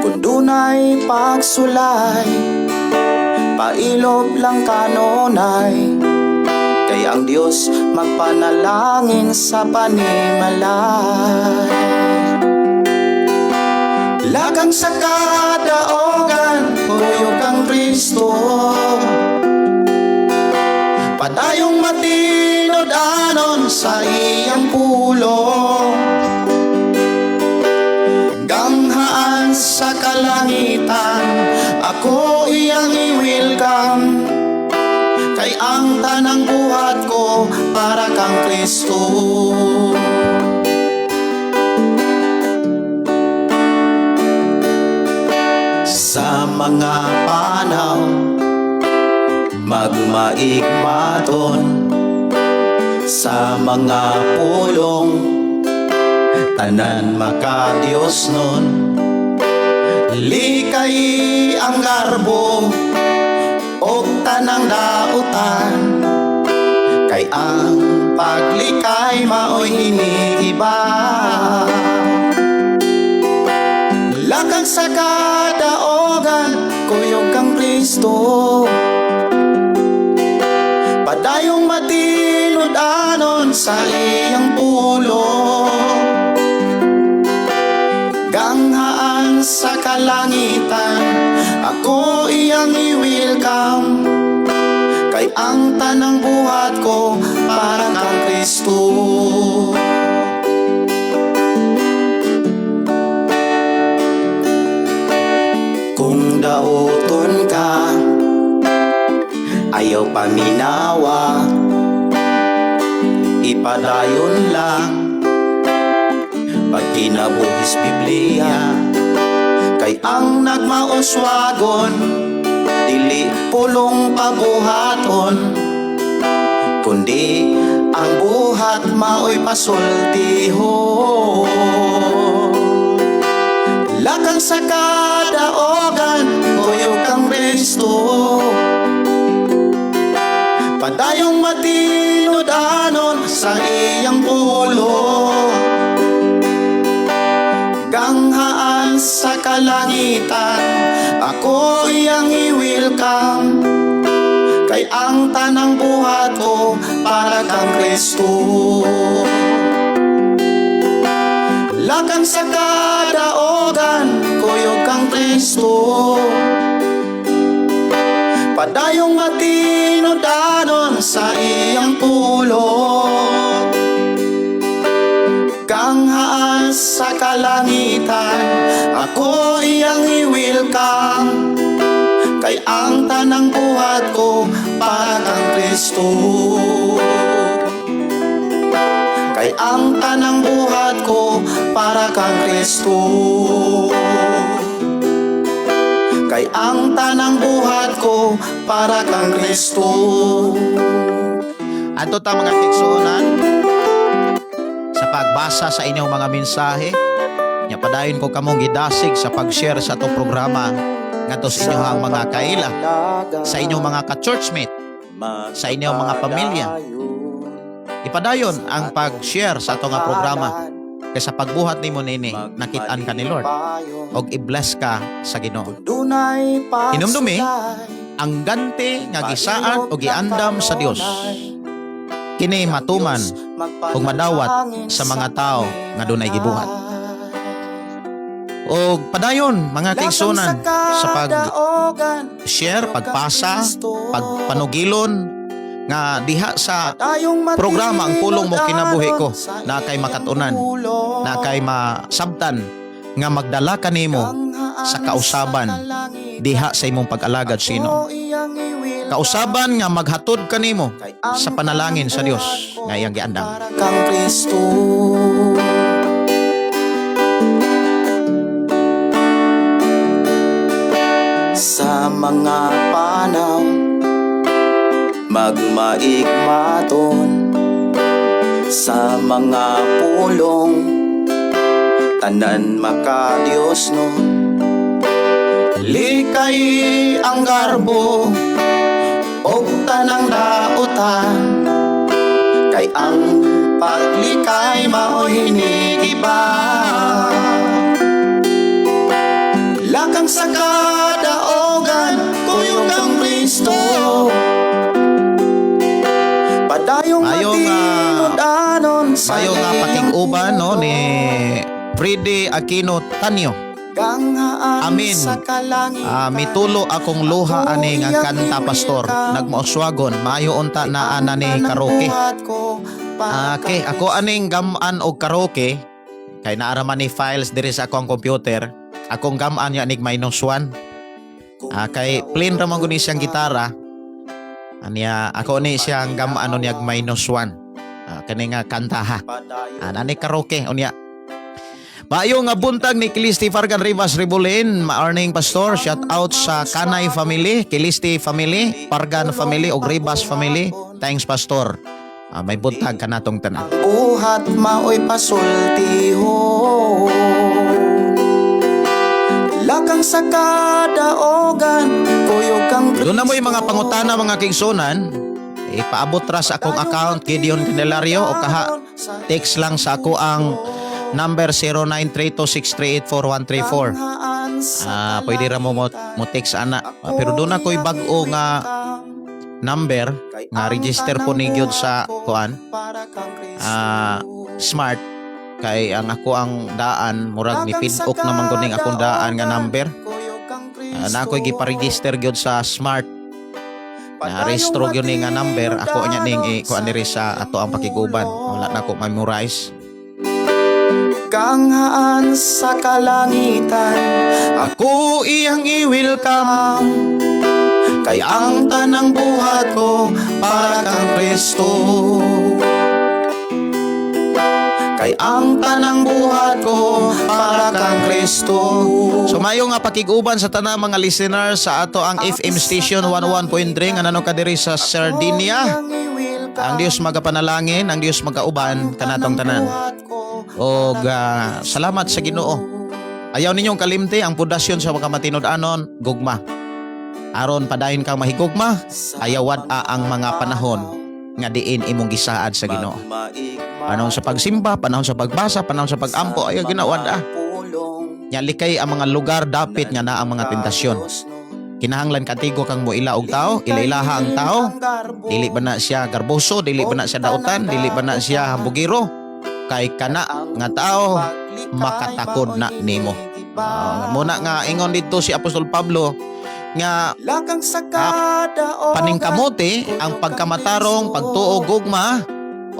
kung dunay pagsulay, pailob lang kanunay, kay ang Dios magpanalangin sa panimalay. Lagang sa kadaogan, kuyog kang Kristo, padayong matinud-anon sa iyang pulong. Ganghaan sa kalangitan, ako iyang i-welcome, kay ang tanang buhat ko para kang Kristo. Sa mga panaw, magmaigmaton. Sa mga pulong, tanan makadiyos nun. Likay ang garbo og tanang dautan, kay ang paglikay mao'y hinigiba. Lakang sa kadaogan, kuyog kang Kristo, padayong matinud-anon sa iyang pulong. Ganghaan sa kalangitan, ako iyang i-welcome, kay ang tanang buhat ko para kang Kristo. Kung dauton ka, ayaw paminawa, ipadayon lang pag kinabuhis Biblia, kay ang nagmauswagon dili pulong pabuhaton, kundi ang buhat mao'y pasultihon. Lakang sa kadaogan, kuyog kang Kristo, padayong matinud-anon sa iyang pulong. Ganghaan sa kalangitan, ako iyang i-welcome, kay ang tanang buhat ko para kang Kristo. Lakang sa kadaogan, kuyog kang Kristo, padayong matinud-anon sa iyang pulong. Ganghaan sa kalangitan, ako iyang i-welcome, kay ang tanang buhat ko para kang Kristo. Kay ang tanang buhat ko para kang Kristo. Kay ang tanang buhat ko para kang Kristo. Ato ta, mga kaigsuonan, sa pagbasa sa inyong mga mensahe. Nya padayon ko kamong gidasig sa pag-share sa atong programa ngadto sa inyong mga kaila, sa inyong mga ka-churchmate, sa inyong mga pamilya. Ipadayon ang pag-share sa atong nga programa kay sa pagbuhat nimo nini, nakit-an ka ni Lord og i-bless ka sa Ginoo. Hinumdumi, ang ganti nga gisaad o giandam sa Dios, kini matuman ug madawat sa mga tao nga dunay gibuhat. Og padayon, mga kaigsuonan, sa pag-share, pagpasa, pagpanugilon nga diha sa programa Ang Pulong Mo Kinabuhi Ko na kay makatunan, na kay masabtan nga magdala kanimo sa kausaban diha sa imong pag-alagad sa Ginoo. Kausaban nga maghatod kanimo sa panalangin sa Dios nga iyang giandam. Para kang Kristo. Sa mga panaw, magmaigmaton. Sa mga pulong, tanan makadiyos no. Likay ang garbo og tanang dautan, kay ang Paglikay mao'y hinigiba. Lakang sa kadaogan, kuyog kang Kristo. Padayong Mayong, matinud-anon sa Mayo nga iyang pakig-uban, no, ni pulong. Freddy Aquino Tanyo. Ganghaan Amin. sa kalangitan. Mitulo akong luha ani nga kanta, pastor. Nagmauswagon, maayo unta na ana ni karaoke. Okay, ako aning gaman og karaoke kay naa man ni files diri sa akong computer. Akong gaman ya nig -1. Kay plain ra man guni siyang gitara. Anya ako ni siyang gaman niya -1. Kani nga kanta ha. Nani karaoke unya. Maayo nga buntag ni Kilisti Fargan Rivas Ribulin, ma-earning pastor, shout out sa Kanay family, Kilisti family, Pargan family ug Rivas family. Thanks, pastor. May buntag kanatong tanan. Buhat mao'y pasultihon. Lakang sa kadaogan, kuyog kang Doon na mo'y mga Kristo. pangutana, mga kaigsuonan. Ipaabot ra sa akong account Gideon Candelario o kaha text lang sa ako ang number 0932-638-4134. Ganghaan sa Pwede ra mo text ana. Pero doon ako'y bag-o nga number Kay nga ang register po ni tanang gyud sa buhat ko kuan para kang Kristo. Smart kay ang ako ang daan murag ni Lakang sa pidok naman ko ning akong daan nga kadaogan, number. kuyog kang Na ako'y Kristo. gipa-register gyud sa Smart na rehistro gyud ni nga number ako nya ning ikuan diri sa ato ang pakiguban. Wala na ko memorize. Ganghaan sa kalangitan. Ako iyang i-welcome Kay ang tanang buhat ko para kang Kristo. Kay ang tanang buhat ko para kang Kristo. So mayo nga pakiguban sa tanang mga listeners sa ato ang FM station 101.3 nga nano ka diri sa Sardinia. Ang Dios magapanalangin, ang Dios magauban kanatong tanan. Og salamat sa Ginoo. Ayaw ninyong kalimti ang pundasyon sa mga matinud-anon, gugma. Aron padayon kang mahigugma, ayaw wad-a ang mga panahon nga diin imong gisaad sa Ginoo. Panahon sa pagsimba, panahon sa pagbasa, panahon sa pagampo, ayaw ginawad-a. Nya likay ang mga lugar dapit nga naa ang mga tentasyon. Kinahanglan katigo kang moila og tao, ilailaha ang tao. Dili ba na siya garboso, dili ba na siya dautan, dili ba na siya hambugiro? Kay kana nga tao makatakod na nimo. Muna nga ingon dito si Apostol Pablo nga Lakang sa kadaogan, paningkamote ang pagkamatarong, pagtuo, gugma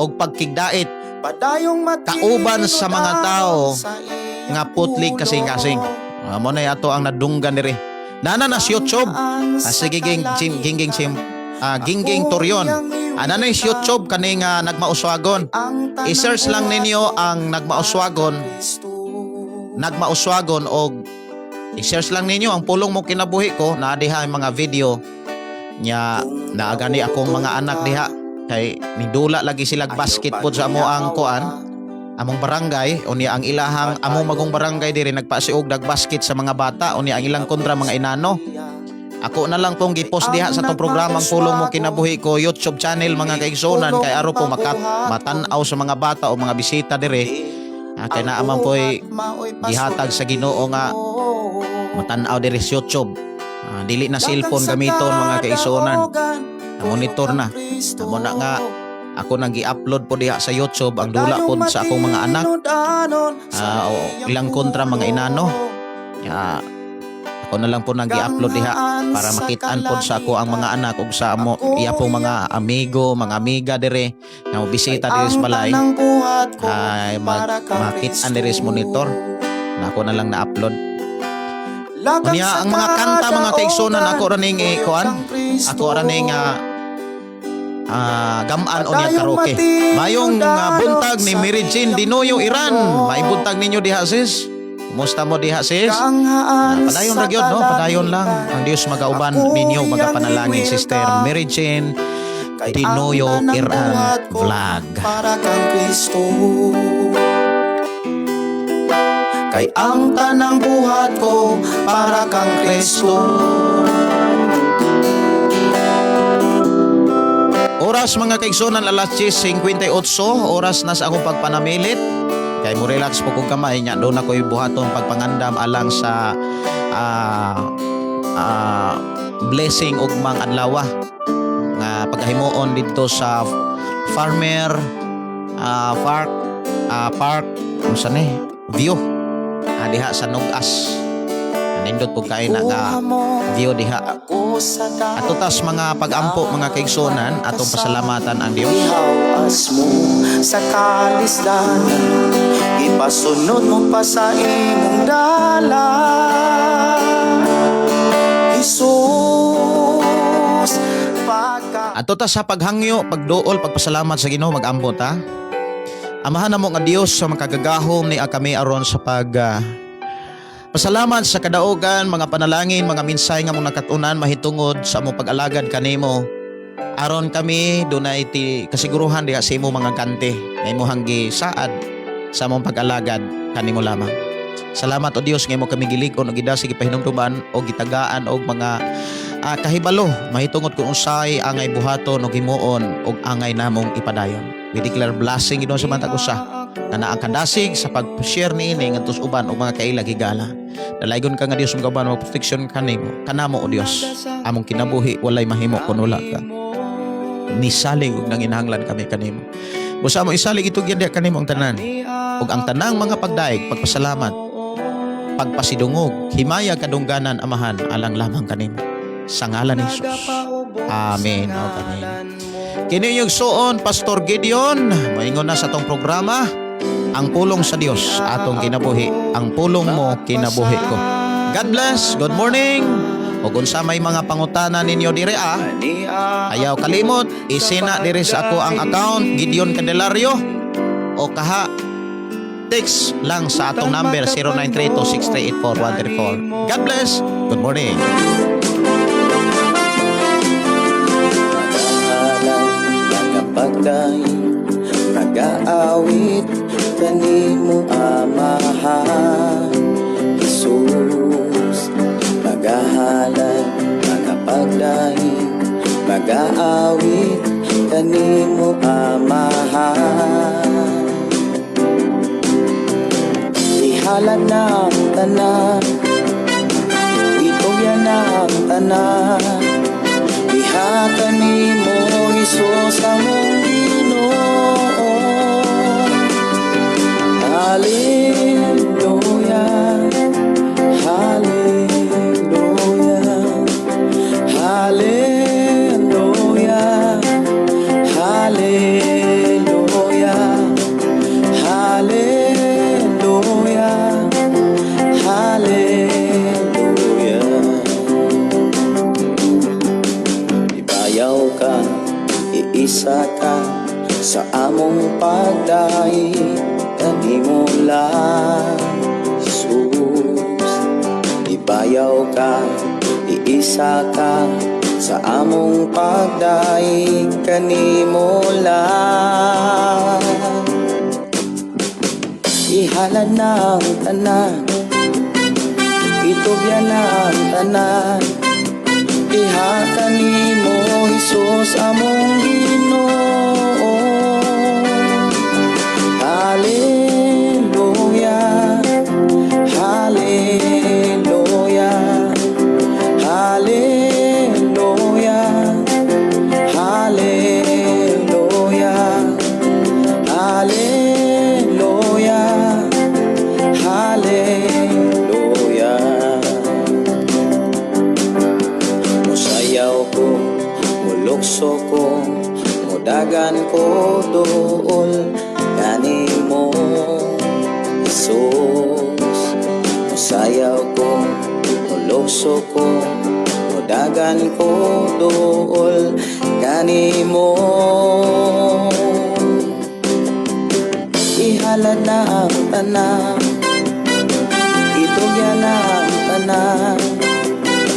og pagkigdait padayong kauban sa mga tao sa iyang nga putlig kasing-kasing. Mo na ato ang nadunggan diri. Nana na si YouTube. Sige ging gingging sim gingging Torion. Ana na si YouTube kani nga nagmauswagon. I-search lang ninyo ang nagmauswagon, nagmauswagon og i-search lang ninyo ang Pulong Mo Kinabuhi Ko na diha ang mga video nya. Naagani akong mga anak diha kay nidula lagi sila basketball sa amo ang kuan among barangay. Unya ang ilahang among magong barangay diri nagpasiog dag basket sa mga bata. Unya ang ilang kontra mga inano. Ako na lang pong gipost diha sa tong programang Pulong Mo Kinabuhi Ko YouTube channel, mga kaigsunan, kay aro po matan-aw sa mga bata o mga bisita dire. Kay naa man po'y gihatag sa Ginoo nga matan-aw diri sa YouTube. Dili na cellphone gamiton, mga kaigsunan, na monitor na. Amo na nga ako nang gi-upload po diha sa YouTube ang dula po sa akong mga anak. O ilang kontra mga inano. Ya, ako na lang po nang gi-upload diha para makitaan pod sa ako ang mga anak ug sa amo iya pong mga amigo, mga amiga dire nga bisita diri sa balay ay makitaan diri sa monitor na ako na lang na-upload. Unya ang mga kanta, mga kaigsunan, ako ra ning kuan, ako ra ning gaman unya karaoke. Mayong buntag ni Mary Jane Dinoyo Iran. May buntag ninyo diha, sis. Kumusta mo diha, sis? Padayon ra gyud, no? Padayon lang. Ang Dios magauban ninyo, magapanalangin, Sister Mary Jane Dinoyo Iran Vlog. Para kang Kristo. Kay ang tanang buhat ko para kang Kristo. Oras, mga kaigsunan, alas 10:58, oras na sa akong pagpanamilit. Kay mo relax po kong kamay nya doon ako buhaton pagpangandam alang sa blessing ugmang adlaw nga paghimuon didto sa Farmer Park unsa ni view diha sa Nugas. Nindot pud kaayo na nga view diha. Ako sa Ato tas mga pagampo, mga kaigsunan, atong pasalamatan ang Dios. Ihawas mo sa kalisdanan, ipasunod mo pa sa imong dalan, Jesus, pagka Ato ta sa paghangyo, pagduol, pagpasalamat sa Ginoo, mag-ampo ta. Amahan namo nga Dios sa makagagahom, ni kami aron sa pag pasalamat sa kadaugan, mga panalangin, mga minsay nga mong nakatunan mahitungod sa among pag-alagad kanimo. Aron kami dunay ti kasiguruhan diha sa imo mga kante nga imong gisaad sa among pag-alagad kanimo lamang. Salamat, O Dios, nga imo kami gilig-on og gidasig, gipahinumduman og gitagaan og mga kahibalo mahitungod kung unsay angay buhaton og himuon og angay namong ipadayon. We declare blessing, Ginoo, sa matag usa nga naa kadasig sa pag-share niini ngadto sa uban og mga kaila higala. Dalaygon ka nga Dios mga og proteksyon kanimo kanamo, O Dios. Among kinabuhi walay mahimo kun wala ka. Nisalig og nanginahanglan kami kanimo. Busa mo isalig itugyan diha kanimo ang tanan. Ug ang tanang mga pagdaig, pagpasalamat, pagpasidungog, himaya, kadungganan, Amahan, alang lamang kanimo. Sa ngalan ni Jesus. Amen. O amen. Kini yung suon, Pastor Gideon, maingon na sa atong programa, Ang Pulong sa Dios, atong kinabuhi, ang pulong mo, kinabuhi ko. God bless. Good morning. Ug unsa may mga pangutana ninyo dire ayaw kalimot, isina diri sa ako ang account, Gideon Candelario, o kaha text lang sa atong number 0932-638-4134. God bless. Good morning. Magahalay, magapagday, magaawit kanimo, Amahan Jesus. Magahalay, magapagday, magaawit kanimo, Amahan. Ihalad na ang tanan, itugyan na ang tanan. Ihatag nimo, Hesus, among Ginoo. Hallelujah, Hallelujah, Hallelujah, Hallelujah, Hallelujah, Hallelujah. Ibayaw ka, iisa ka sa among pagdaig kanimo lang, Jesus. Ibayaw ka, iisa ka sa among pagdaig kanimo lang. Ihalad na ang tanan, itugyan na ang tanan. Ihatag nimo, Hesus, among Ginoo. Hallelujah, Hallelujah, Hallelujah, Hallelujah, Hallelujah, Hallelujah. Musayaw ko, mulukso ko, mudagan ko duol kanimo, Jesus. Musayaw ko, mulukso ko, mudagan ko duol kanimo. Ihalad na ang tanan, itugyan na ang tanan.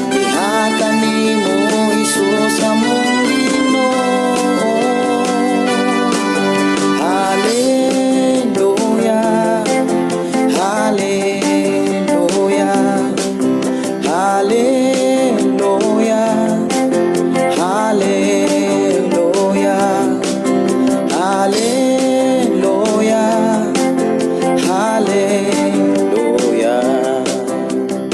Ihatag nimo